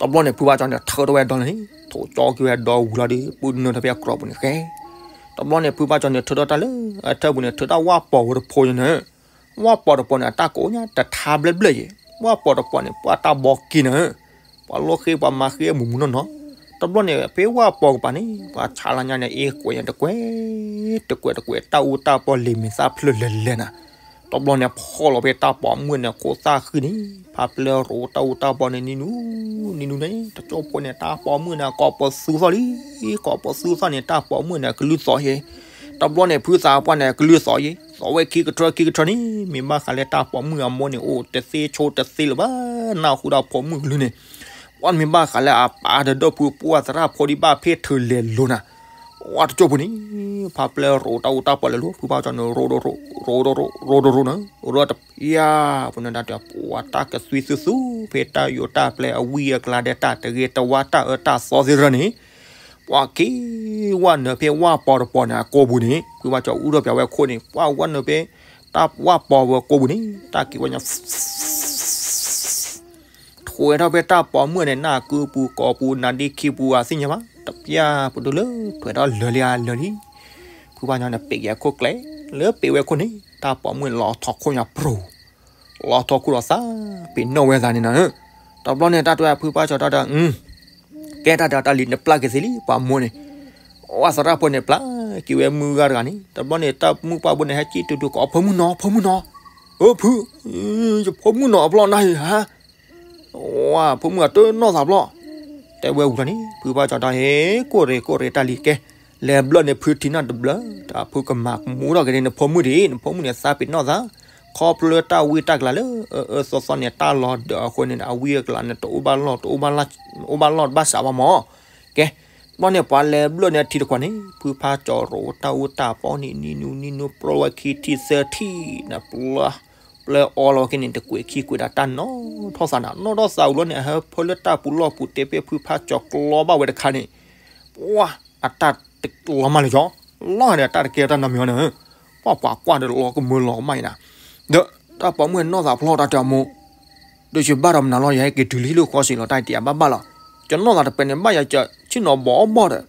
တဘျီန့ၣ် ဖုဖါကၠီန့ၣ် ထၢထီၣ်ဝဲဒီလၢန့ၣ်, ထိၣ်ကၠီက့ၤဝဲဒီဝံၤလီၤဒီး ပုၢ်နုာ်ထီၣ်ဖဲအကြီပူၤန့ၣ်ဃဲ. တဘျီန့ၣ် ဖုဖါကၠီန့ၣ် ထၢထီၣ်တၢ်လၢအထၢပူၤန့ၣ် ထၢတၢ်ဝၣ်ပီၤဝဲတဖိန့ၣ်, ဝၣ်ပီၤတပီၤန့ၣ် အတၢ်ကိးညါ တထါဘျဲၣ်ဘျဲၣ်ယဲၢ်, ဝၣ်ပီၤတပီၤန့ၣ် ပှၤတၢ်ဘီက့ၤန့ၣ်, ပှၤလီၢ်ဃ့ပှၤမၤဃ့မူးမူးနီၢ်နီၢ်. တဘျီန့ၣ် ဖဲဝၣ်ပီၤကပၤန့ၣ် ပှၤဆါလၢညါန့ၣ် အ့ၣ်ကွဲးညါတကွဲး, တကွဲးတကွဲး တၢ်အူတၢ်ပီၤလံၤမ့ၢ်သၣ်ဖျၢၣ်လဲၤလဲၤနၤ. တဘျီန့ၣ် ဖီၣ်လီၤဖဲတၢ်ပိာ်မုၣ်န့ၣ် ခိၣ်သၣ်ဃံန့ၣ်, ဖါပျဲၢ်ရိးတၢ်အူတၢ်ပီၤန့ၣ် နံၤနူ, နံၤနူန့ၣ် တကၠိဖိန့ၣ် တၢ်ပိာ်မုၣ်န့ၣ် ကိးပသူသီၣ်လံ, ကိးပသူသီၣ်န့ၣ် တၢ်ပိာ်မုၣ်န့ၣ် ကလုၢ်သီၣ်ယဲၢ်. တဘျီန့ၣ် ဖုသးပှၢ်န့ၣ် ကလုၢ်သီၣ်ယဲၢ်, သီၣ်ဝဲခံကထၢခံကထၢန့ၣ်, မ့ၢ်ဘၣ်ဃးလၢတၢ်ပိာ်မုၣ်အမိၢ်န့ၣ် အိၣ်တသ့ဆိတသ့လၢၤဘၣ်, နၢ်ဟူဒၣ်ပိာ်မုၣ်ကလုၢ်န့ၣ်, ပှၤမ့ၢ်ဘၣ်ဃးလၢအပၢ်ဒီးဒီပုၢ်ဝဲၢ်သရၣ်ဖိဒံးဘၣ်ဖဲထုးလဲၤလိၤနၤ. ဝဲတကၠိဖိန့ၣ် ဖါပျဲၢ်ရိးတၢ်အူတၢ်ပီၤလဲၤလိၤ ဖုဖါကၠီန့ၣ် ရိးတရိး ရိးတရိး ရိးတရိးန့ၣ်, ရိးတပျၢ်ပူၤန့ၣ် တၢ်တဲပှၤတၢ်ကသွံသူသူ ဖဲတၢ်ယိးတၢ်ပျဲအဝံအကျါဒီး တၢ်တဂ့ၤတဝါတၢ်အၢတၢ်သီသ့ၣ်တဖၣ်န့ၣ်, ပှၤက့ၤဝဲနုာ်ဖဲဝၣ်ပီၤတပီၤန့ၣ် အကိာ်ပူၤန့ၣ်, ဖုဖါကၠီအူထီၣ်ပၠးဝဲအခိၣ်န့ၣ် ပှၤဝဲနုာ်ဖဲ တၢ်ဝၣ်ပီၤဝဲအကိာ်ပူၤန့ၣ် တၢ်က့ၤဝဲညါ ထွဲထီၣ်ဖဲတၢ်ပိာ်မုၣ်န့ၣ် နၢ်ကုပူၤကိာ်ပူၤ နါဒ့ခံပူၤ အသ့ၣ်ညါဘၣ်, တပျၢ်ပူၤဒိၣ်လၢထွဲထီၣ်လၢာ်လံဧါ လၢာ်လံ. ဖုဖါကၠီန့ၣ် ပ့ၤက့ၤအခိၣ်ကျဲ, လၢပ့ၤဝဲခိၣ်န့ၣ် တၢ်ပိာ်မုၣ်လီၤထီၣ်ခိၣ်ညါပြူၤ, လီၤထီၣ်ခိၣ်ဒီးသးပ့ၤနီၣ်ဝဲသးန့ၣ်နၤ. တဘျီန့ၣ် တၢ်တဲဖုဖါကၠီတၢ်ဒီး ကဲတၢ်ဒီးတၢ်လံၤနပျၢ်က့ၤသ့လံ ပှၤမိၢ်န့ၣ်, ဝၣ်သရၣ်ဖိန့ၣ် ပျၢ်က့ၤဝဲမုၢ်ဂၤတဂၤန့ၣ်, တဘျီန့ၣ် တၢ်မုၣ်ပှၢ်ဖိန့ၣ် ဟဲကံၣ်တူာ်တူာ်ကိး ဖိမုၣ်နီၤ ဖိမုၣ်နီၤ, အၢ ဖု, ယဖိမုၣ်နီၤအဖျီၣ်နၤဧါ, ဝါ ဖိမုၣ်အတနီၢ်သးဖျီၣ်, တဲဝဲဝံၤလီၤန့ၣ် ဖုဖါကၠီတၢ်ဟဲ ကိၢ်ရ့ၣ်ကိၢ်ရ့ၣ်တၢ်လံၤကဲ, လဲၤဘျၢၣ်န့ၣ် ဖုထံနီၣ်တဘျၢၣ် တၢ်ဖုကမၤကမူထီၣ်က့ၤန့ၣ် နဖိမုၣ်ဒံး နဖိမုၣ်န့ၣ် သးပ့ၤနီၣ်သး, ခီဖျိတၢ်ဝံတၢ်ကလၤလၢ အၢအၢသီသီန့ၣ် တၢ်လီၤဒၢးအဃိန့ၣ် အဝံအကလၤန့ၣ် တအိၣ်ဘၣ်လီၢ် တအိၣ်ဘၣ်လီၢ်တဘၣ်စးဘၣ်မး, ကဲ, ဘျီန့ၣ် ပှၤလဲၤဘျၢၣ်န့ၣ်အထံတခွးန့ၣ် ဖုဖါကၠီရိးတၢ်အူတၢ်ပီန့ၣ် နံၤနူနံၤနူ ပြီဝဲခံထံၣ်သၢထံၣ်န့ၣ် ပျၢ်အီလီၤဝဲက့ၤန့ၣ် တကွဲးခံကွဲးဒၣ်တၢ်နီၣ်ထီၣ်သးနၤ နီၣ်ထီၣ်သးဝံၤလီၤန့ၣ် အဟၢဖၢလၢတၢ်ပူၤလီၢ်ပူၤတဲဖဲဖုဖါကၠီကျီဘၣ်ဝဲတခါန့ၣ်, ပှၤ အတၢ်တလီၤမၢ်လၢကၠီ, လီၤဂာ်ဒီးတၢ်တကဲထီၣ်တၢ်နီတမံၤအီၤန့ၣ်, ပှၤပှၤကွၢ်ဒီးလီၤကမၢလီၤကမၣ်အံၤနၤ, ဒီးတၢ်ပိာ်မုၣ်နီၢ်သးဖျီၣ်တၢ်တဲအမိၢ်, ဒီးယဘၣ်ဒီးမနုၤလီၤ ယဟဲက့ၤတုၤလံလၢဃီစံးလီၤ တၢ်အံၤတယၤဘၣ်ဘၣ်လီၤ, ယနီၢ်သးတပဲာ်န့ၣ်ဘၣ်ယၤကဆ့ၣ်နီၤဘီဘီၣ်ဒီး,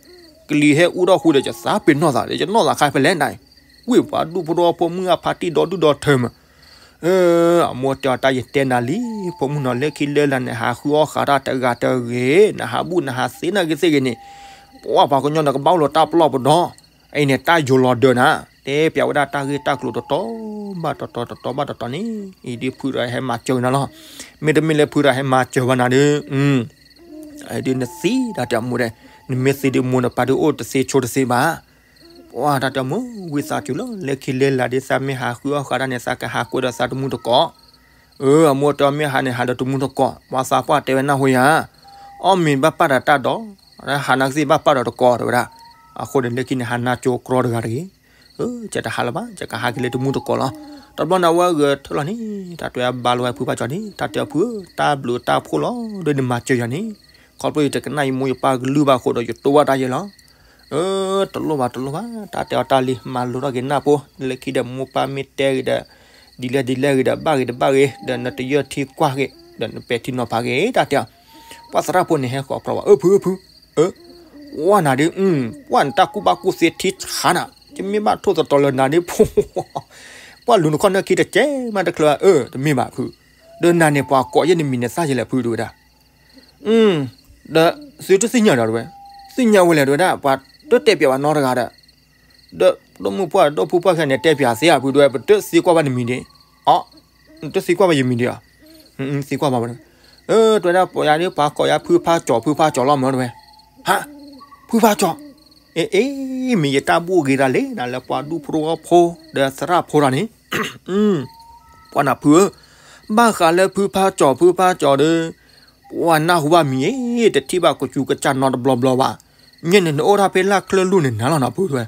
ကလံၤဟဲအူထီၣ်ဃုာ်ဒီး ယသးပ့ၤနီၣ်သးဒီး ယနီၢ်သးခါဖဲလဲၣ်နၤ, ဝံၢ်ပှၤဒူၣ်ဖိဒီးဖိမုၣ်အဖါတံၢ်ဒီဒူၣ်ဒီထၢမး အမိၢ်တဲအီၤတၢ်ယတဲနၤလံ, ဖိမုၣ်နီၤ လၢခံလၢလာ်န့ၣ် ဟးဃုအီၣ်ဃးတၢ်တဂၤတဂ့ၤ, နဟးဘူၣ်နဟးသ့နာ်က့သ့ၣ်ဂ့ၤန့ၣ်, ပှၤပှၤကညီန့ၣ် ကဘၣ်အိၣ်လီၤတၢ်ပလီၢ်ပဒီ, အအံၤန့ၣ် တၢ်ယိၤလီၤဒၢးနၤ, တဲပျးဝဲဒၣ်တၢ်ဂ့ၢ်တၢ်ကျိၤတတီၤဘၣ်တတီၤ တတီၤဘၣ်တတီၤန့ၣ်, အံၤဒ်ဖုရၤဟဲမၤစၢၤနၤလီၤ, မ့တမ့ၢ်လၢဖုရၤဟဲမၤစၢၤဘၣ်နၤဒီး ဒ်နသံတၢ်တဲအမိၢ်ဒီး, နမ့ၢ်သံဒ်မိၢ်နပၢ်ဒ်အိၣ်တသ့ဆိတသ့ဘၣ် ပှၤတၢ်တဲအမိၢ် ဝံသးစူၤလီၤ လၢခံလၢလာ်ဒ်သးမ့ၢ်ဟးဃုအီၣ်ဃးတၢ်န့ၣ် သးကဟးကွဲဒီးသးတမူတကိး, အၢ အမိၢ်တဲအီၤမ့ၢ်ဟးန့ၣ် ဟးဒီးတမူတကိး, ပှၤသးပှၢ်တဲဝဲနၢ်ဟူယၤ, အီၣ်မ့ၤဘၣ်ပာ်ဒီးတၢ်ဒီး, ဟးနာ်က့သ့ၣ်ဘၣ်ပာ်ဒီးတကိးတဲဝဲဒၣ်, အဃိန့ၣ် လၢခံန့ၣ် ဟးနါကၠိကြီတဂၤတဂ့ၤ, အၢ ယတဟးလၢၤဘၣ် ယကဟးက့ၤလၢတမူတကိးလီၤ, တဘျီန့ၣ် အဝဲဂဲၤထၢၣ်လီၤန့ၣ် တၢ်တဲအဘါလီၤဝဲဖုဖါကၠီန့ၣ် တၢ်တဲအဖုဧၢ တၢ်ဘျုးတၢ်ဖှိၣ်လီၤ ဒီးနမၤစၢၤယၤန့ၣ်, ခီဖျိယတကနၣ်ယမိၢ်ယပၢ်ကလုၢ်ဘၣ်အဃိဒီး ယတိၢ်ဘၣ်တၢ်ယဲလီၤ အၢ တလိၣ်ဘၣ်တလိၣ်ဘၣ် တၢ်တဲအီၤတၢ်လံ မၤလိထီၣ်က့ၤနၢ်ဖိ လၢခံဒီးမိၢ်ပၢ်မ့ၢ်တဲဂ့ၤဒီး ဒ်လဲၣ်ဒ်လဲၣ်ဂ့ၤဒီး ဘၣ်ဂ့ၤတဘၣ်ဂ့ၤ ဒီးနတယၢၢ်ထံကွၢ်ဂ့ၤ ဒီးနပဲာ်ထံနီၤဖးဂ့ၤ တၢ်တဲအီၤ, ပှၤသရၣ်ဖိန့ၣ်ဟဲဃီၤကြီဘၣ် အၢ ဖု ဖု အၢ ဝဲနၤဒ် ပှၢ်နတၢ်ကူၣ်ဘၣ်ကူၣ်သ့ထံဆါနၤ ယမ့ၢ်ဘၣ်ထိၣ်သတြီၤလၢနၤဒ်ဖိ ပှၢ်လူၤနခီၣ်နၢခံတကဲမးတချုးဘၣ် အၢ တမ့ၢ်ဘၣ်ဖု, ဒီးနၤန့ၣ် ပှၤကိးယဲၢ်နမံၤန့ၣ် သၣ်ယဲလဲၣ်ဖု တဲဝဲဒၣ် ဒီးသုတသ့ၣ်ညါဒီးတဲဝဲ, သ့ၣ်ညါဝဲလဲၣ်တဲဝဲဒၣ် ပှၤတတဲပျးဘၣ်နီတဂၤဒီး, ဒီးဒီမုၢ်ပှၢ်ဒီးဖိပှၢ်ခဲန့ၣ် တဲပျးသ့ဧါဖု တဲဝဲ ပတသံကွၢ်ဘၣ်နမံၤဒံး, အ နတသံကွၢ်ဘၣ်ယမံၤဒံးဧါ, သံကွၢ်ဘၣ်ဝဲ, တဲဝဲဒၣ် ပှၤယၤဒ်ပှၤကိးယၤဖုဖါကၠီ ဖုဖါကၠီလီၤမၢတဲဝဲ, ဟါ, ဖုဖါကၠီ, ဖ အ့ အ့ မ့ၢ်ယတၢ်ဘူၣ်ဂ့ၤတၢ်လဲၣ်နၤ လၢပှၤဒူဖိတဝီဖိဒီးသရၣ်ဖိတၢ်န့ၣ်, ပှၤနၢ်ဖုဧၢ, ဘၣ်ဃးလၢဖုဖးကၠီၤ ဖုဖးကၠီၤဒီး ပှၤနၢ်ဟူဘၣ်မံၤအ့ တထံၣ်ဘၣ်ကစူၤကစၢ်နီတဘျီဘျီဘၣ်, ညဲၣ်န့ၣ်နအိၣ်တၢ်ဖဲလၢ်ချၢလူၢ်န့ၣ်နၤလီၤနၢ်ဖုဝဲ,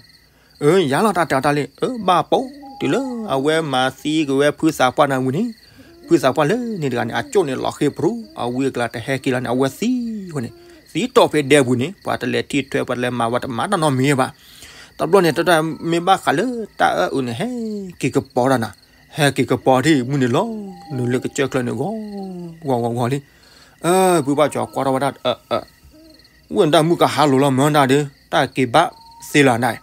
အၢ ယၤလီၤတၢ်တဲအီၤတၢ်လံ, အၢ ဘၣ်ပိာ်တုၤလၢ အဝဲမၤသံက့ၤဝဲဖုသးပှၢ်နၢ်ဝံၤန့ၣ်, ဖုသးပှၢ်လၢန့ၣ်တဂၤန့ၣ် အကၠိၣ်န့ၣ်လီၤဃ့ၤပြူၤ အဝံအကျါတဟဲက့ၤလီၤန့ၣ် အဝဲသံဝဲန့ၣ်, သံတီၢ်ဖဲဒဲပူၤန့ၣ် ပှၤတလဲၤထံၣ်ထွဲပှၤတလဲၤမၤဝဲတမၤတၢ်နီတမံၤဘၣ်, တဘျီန့ၣ်တၢ်မ့ၢ်ဘၣ်ဃးလၢတၢ်အၢၣ်အုးန့ၣ် ဟဲက့ၤကပီၤတၢ်နၤ, ဟဲက့ၤကပီၤထံၣ်မုၢ်န့ၣ်လီၤ, နုာ်လၢကစၢၢ်ချၢန့ၣ်ဂီၤ, ဂီၤဂီၤဂီၤလံ, အၢ ဖုဖးကၠီၤကွၢ်ထီၣ်ဝဲဒၣ် အၢ အၢ ဝဲၢ်နတၢ်မုၢ်ကဟးလိၤလီၤမၢဒၣ်ဒီး တၢ်က့ၤဘၣ်သ့လီၤနၤ,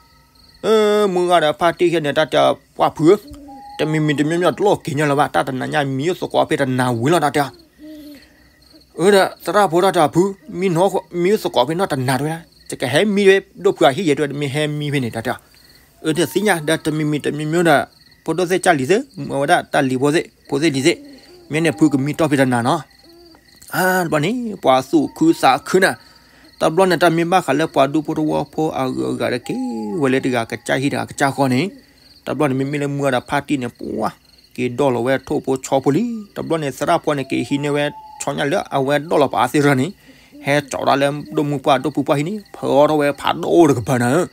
အၢ မုၢ်ဂၤဒီးဖါတံၢ်ဟဲန့ၣ် တၢ်တဲပှၢ်ဖုဧၢ, တမံၤမံၤတမံၤမံၤတလိၣ်က့ၤညီလၢၤဘၣ် တၢ်တနၤညါမံအိၣ်သကိးဖဲတနၤဝံၤလီၤတၢ်တဲအီၤ, အၢ ဒီးသရၣ်ဖိတၢ်တဲအီၤဖု, မံအိၣ်သကိးဖဲနီၢ်တနၤတဝဲဒၣ် ယကဟဲမံဝဲဒိၣ်ဖုအဟံၣ်ယဲတဝဲ တမ့ၢ်ဟဲမံဖဲန့ၣ်တၢ်တဲအီၤ, အၢ ဒီးသ့ၣ်ညါဒီးတမံၤမံၤတမံၤမံၤဒီး ဖိဒိၣ်သ့ၣ်ကၢ်လံၤသ့ၣ် မ့ၢ်ဝဲဒၣ်တၢ်လံၤဖိသ့ၣ် ဖိသ့ၣ်လံၤသ့ၣ်, မ့ၢ်န့ၣ်ဖုကမံတီၢ်ဖဲတနၤနီၤ အါ တဘျီန့ၣ် ပှၤသူၣ်ခုသးခုနၤ, တဘျီန့ၣ် တၢ်မ့ၢ်ဘၣ်ဃးလၢပှၤဒူဖိတဝီဖိအဂုၤအဂၤဒီးက့ၤဝဲလၢတဂၤကစၢ်ဟံၣ်တဂၤကစၢ်ဃီန့ၣ်, တဘျီန့ၣ် မ့မ့ၢ်လၢမုၢ်ဂၤဒီးဖါတံၢ်န့ၣ် ပှၤက့ၤဒီၣ်လီၤဝဲထိၣ်ဖိဆီဖိလံ, တဘျီန့ၣ် သရၣ်ဖိန့ၣ် က့ၤဟံးန့ၢ်ဝဲဆီညၣ်လၢအဝဲဒီၣ်လီၤပာ်အီၤသ့ၣ်တဖၣ်န့ၣ်, ဟဲကၠီးဒၣ်လၢဒိၣ်မုၢ်ပှၢ်ဒိၣ်ဖုပှၢ်ဟံၣ်န့ၣ် ဖၢထီၣ်ဝဲဖးဒိၣ်တကပၤနၤဧၢ,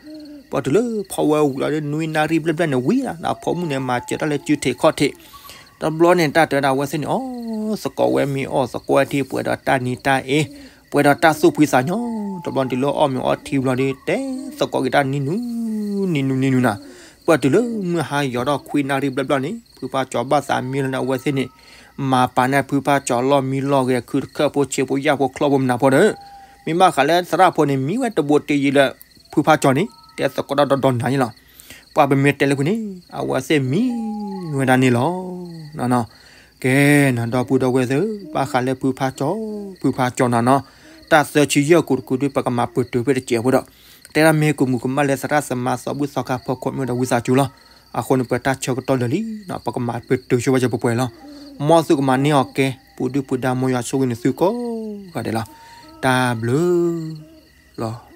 ပှၤတုၤလၢဖီဝဲဝံၤလီၤဒီး နွံနၣ်ရံၣ်ဘျဲၣ်ဘျဲၣ်န့ၣ်ဝံၤလီၤ ဒီးဖိမုၣ်န့ၣ် မၤစၢၤတၢ်လၢစုထံးခီၣ်ထံး တဘျီန့ၣ် တၢ်တဲဒၣ်ဝဲသ့ၣ်န့ၣ် အီၣ်သကိးဝဲမ့ၤ အီၣ်သကိးဝဲထံ ပှဲၤဒီးတၢ်နံၤတၢ်အ့ ပှဲၤဒီးတၢ်သူၣ်ဖှံသးညီ, တဘျီတုၤလၢအီၣ်မ့ၤအီထံဘျီဒီး တဲသကိးက့ၤတၢ်နံၤနုၤ နံၤနုၤနံၤနုၤနၤ, ပှဲၤတုၤလၢမုၢ်ဟါယီၤထီၣ်ခွံနၣ်ရံၣ်ဘျဲၣ်ဘျဲၣ်န့ၣ် ဖုဖးကၠီၤဘၣ်သးမံလီၤန့ၣ် အဝဲသ့ၣ်န့ၣ် မၤပာ်န့ၢ်ဖုဖးကၠီၤလီၢ်မံလီၢ်ဂဲၤ ခုတခၢၣ်ဖိဆံးဖိယာ်ဖိချီၣ်ဖိမနၤဖိဒီး မ့ၢ်ဘၣ်ဃးလၢသရၣ်ဖိန့ၣ် မံဝဲတဘိတယံၤလၢ ဖုဖးကၠီၤန့ၣ် တဲသကိးတၢ်ဒီဒီနၤန့ၣ်လီၤ. ပှၤပမ့ၢ်တဲလၢဖုန့ၣ် အဝဲသ့ၣ်မံဝဲဒၣ်န့ၣ်လီၤ. ကဲနၤ ဒီပုၢ်ဒီဝဲၢ်သ့ၣ်ဧၢ, ဘၣ်ဃးလၢဖုဖးကၠီၤ ဖုဖးကၠီၤနၤနီၤ, တၢ်သၢဆံယဲၢ်ကိးတကုာ်ဒုး ပကမၤပတုာ်ဖဲတစဲးဖိဒီး တဲဒၣ်မ့ၢ်ကမူၤကမၣ်လၢသရၣ်သမါသီဘူၣ်သီခါဖီခိၣ်မ့ၢ်ဒီးဝံသးစူၤလီၤ. အဃိန့ၣ် ပတၢ်ဆၢကတီၢ်လၢာ်လံနီၤ ပကမၤပတုာ်ဆိဝဲကပှဲၤပှဲၤလီၤ. မ်သုကမၤန့ၢ်အီၤကဲ ပူၤဒုၣ်ပူၤဒါ မ်ယွၤဆိၣ်ဂ့ၤန့ၢ်သုကိးဂၤဒဲးလီၤ. တၢ်ဘျုးလီၤ.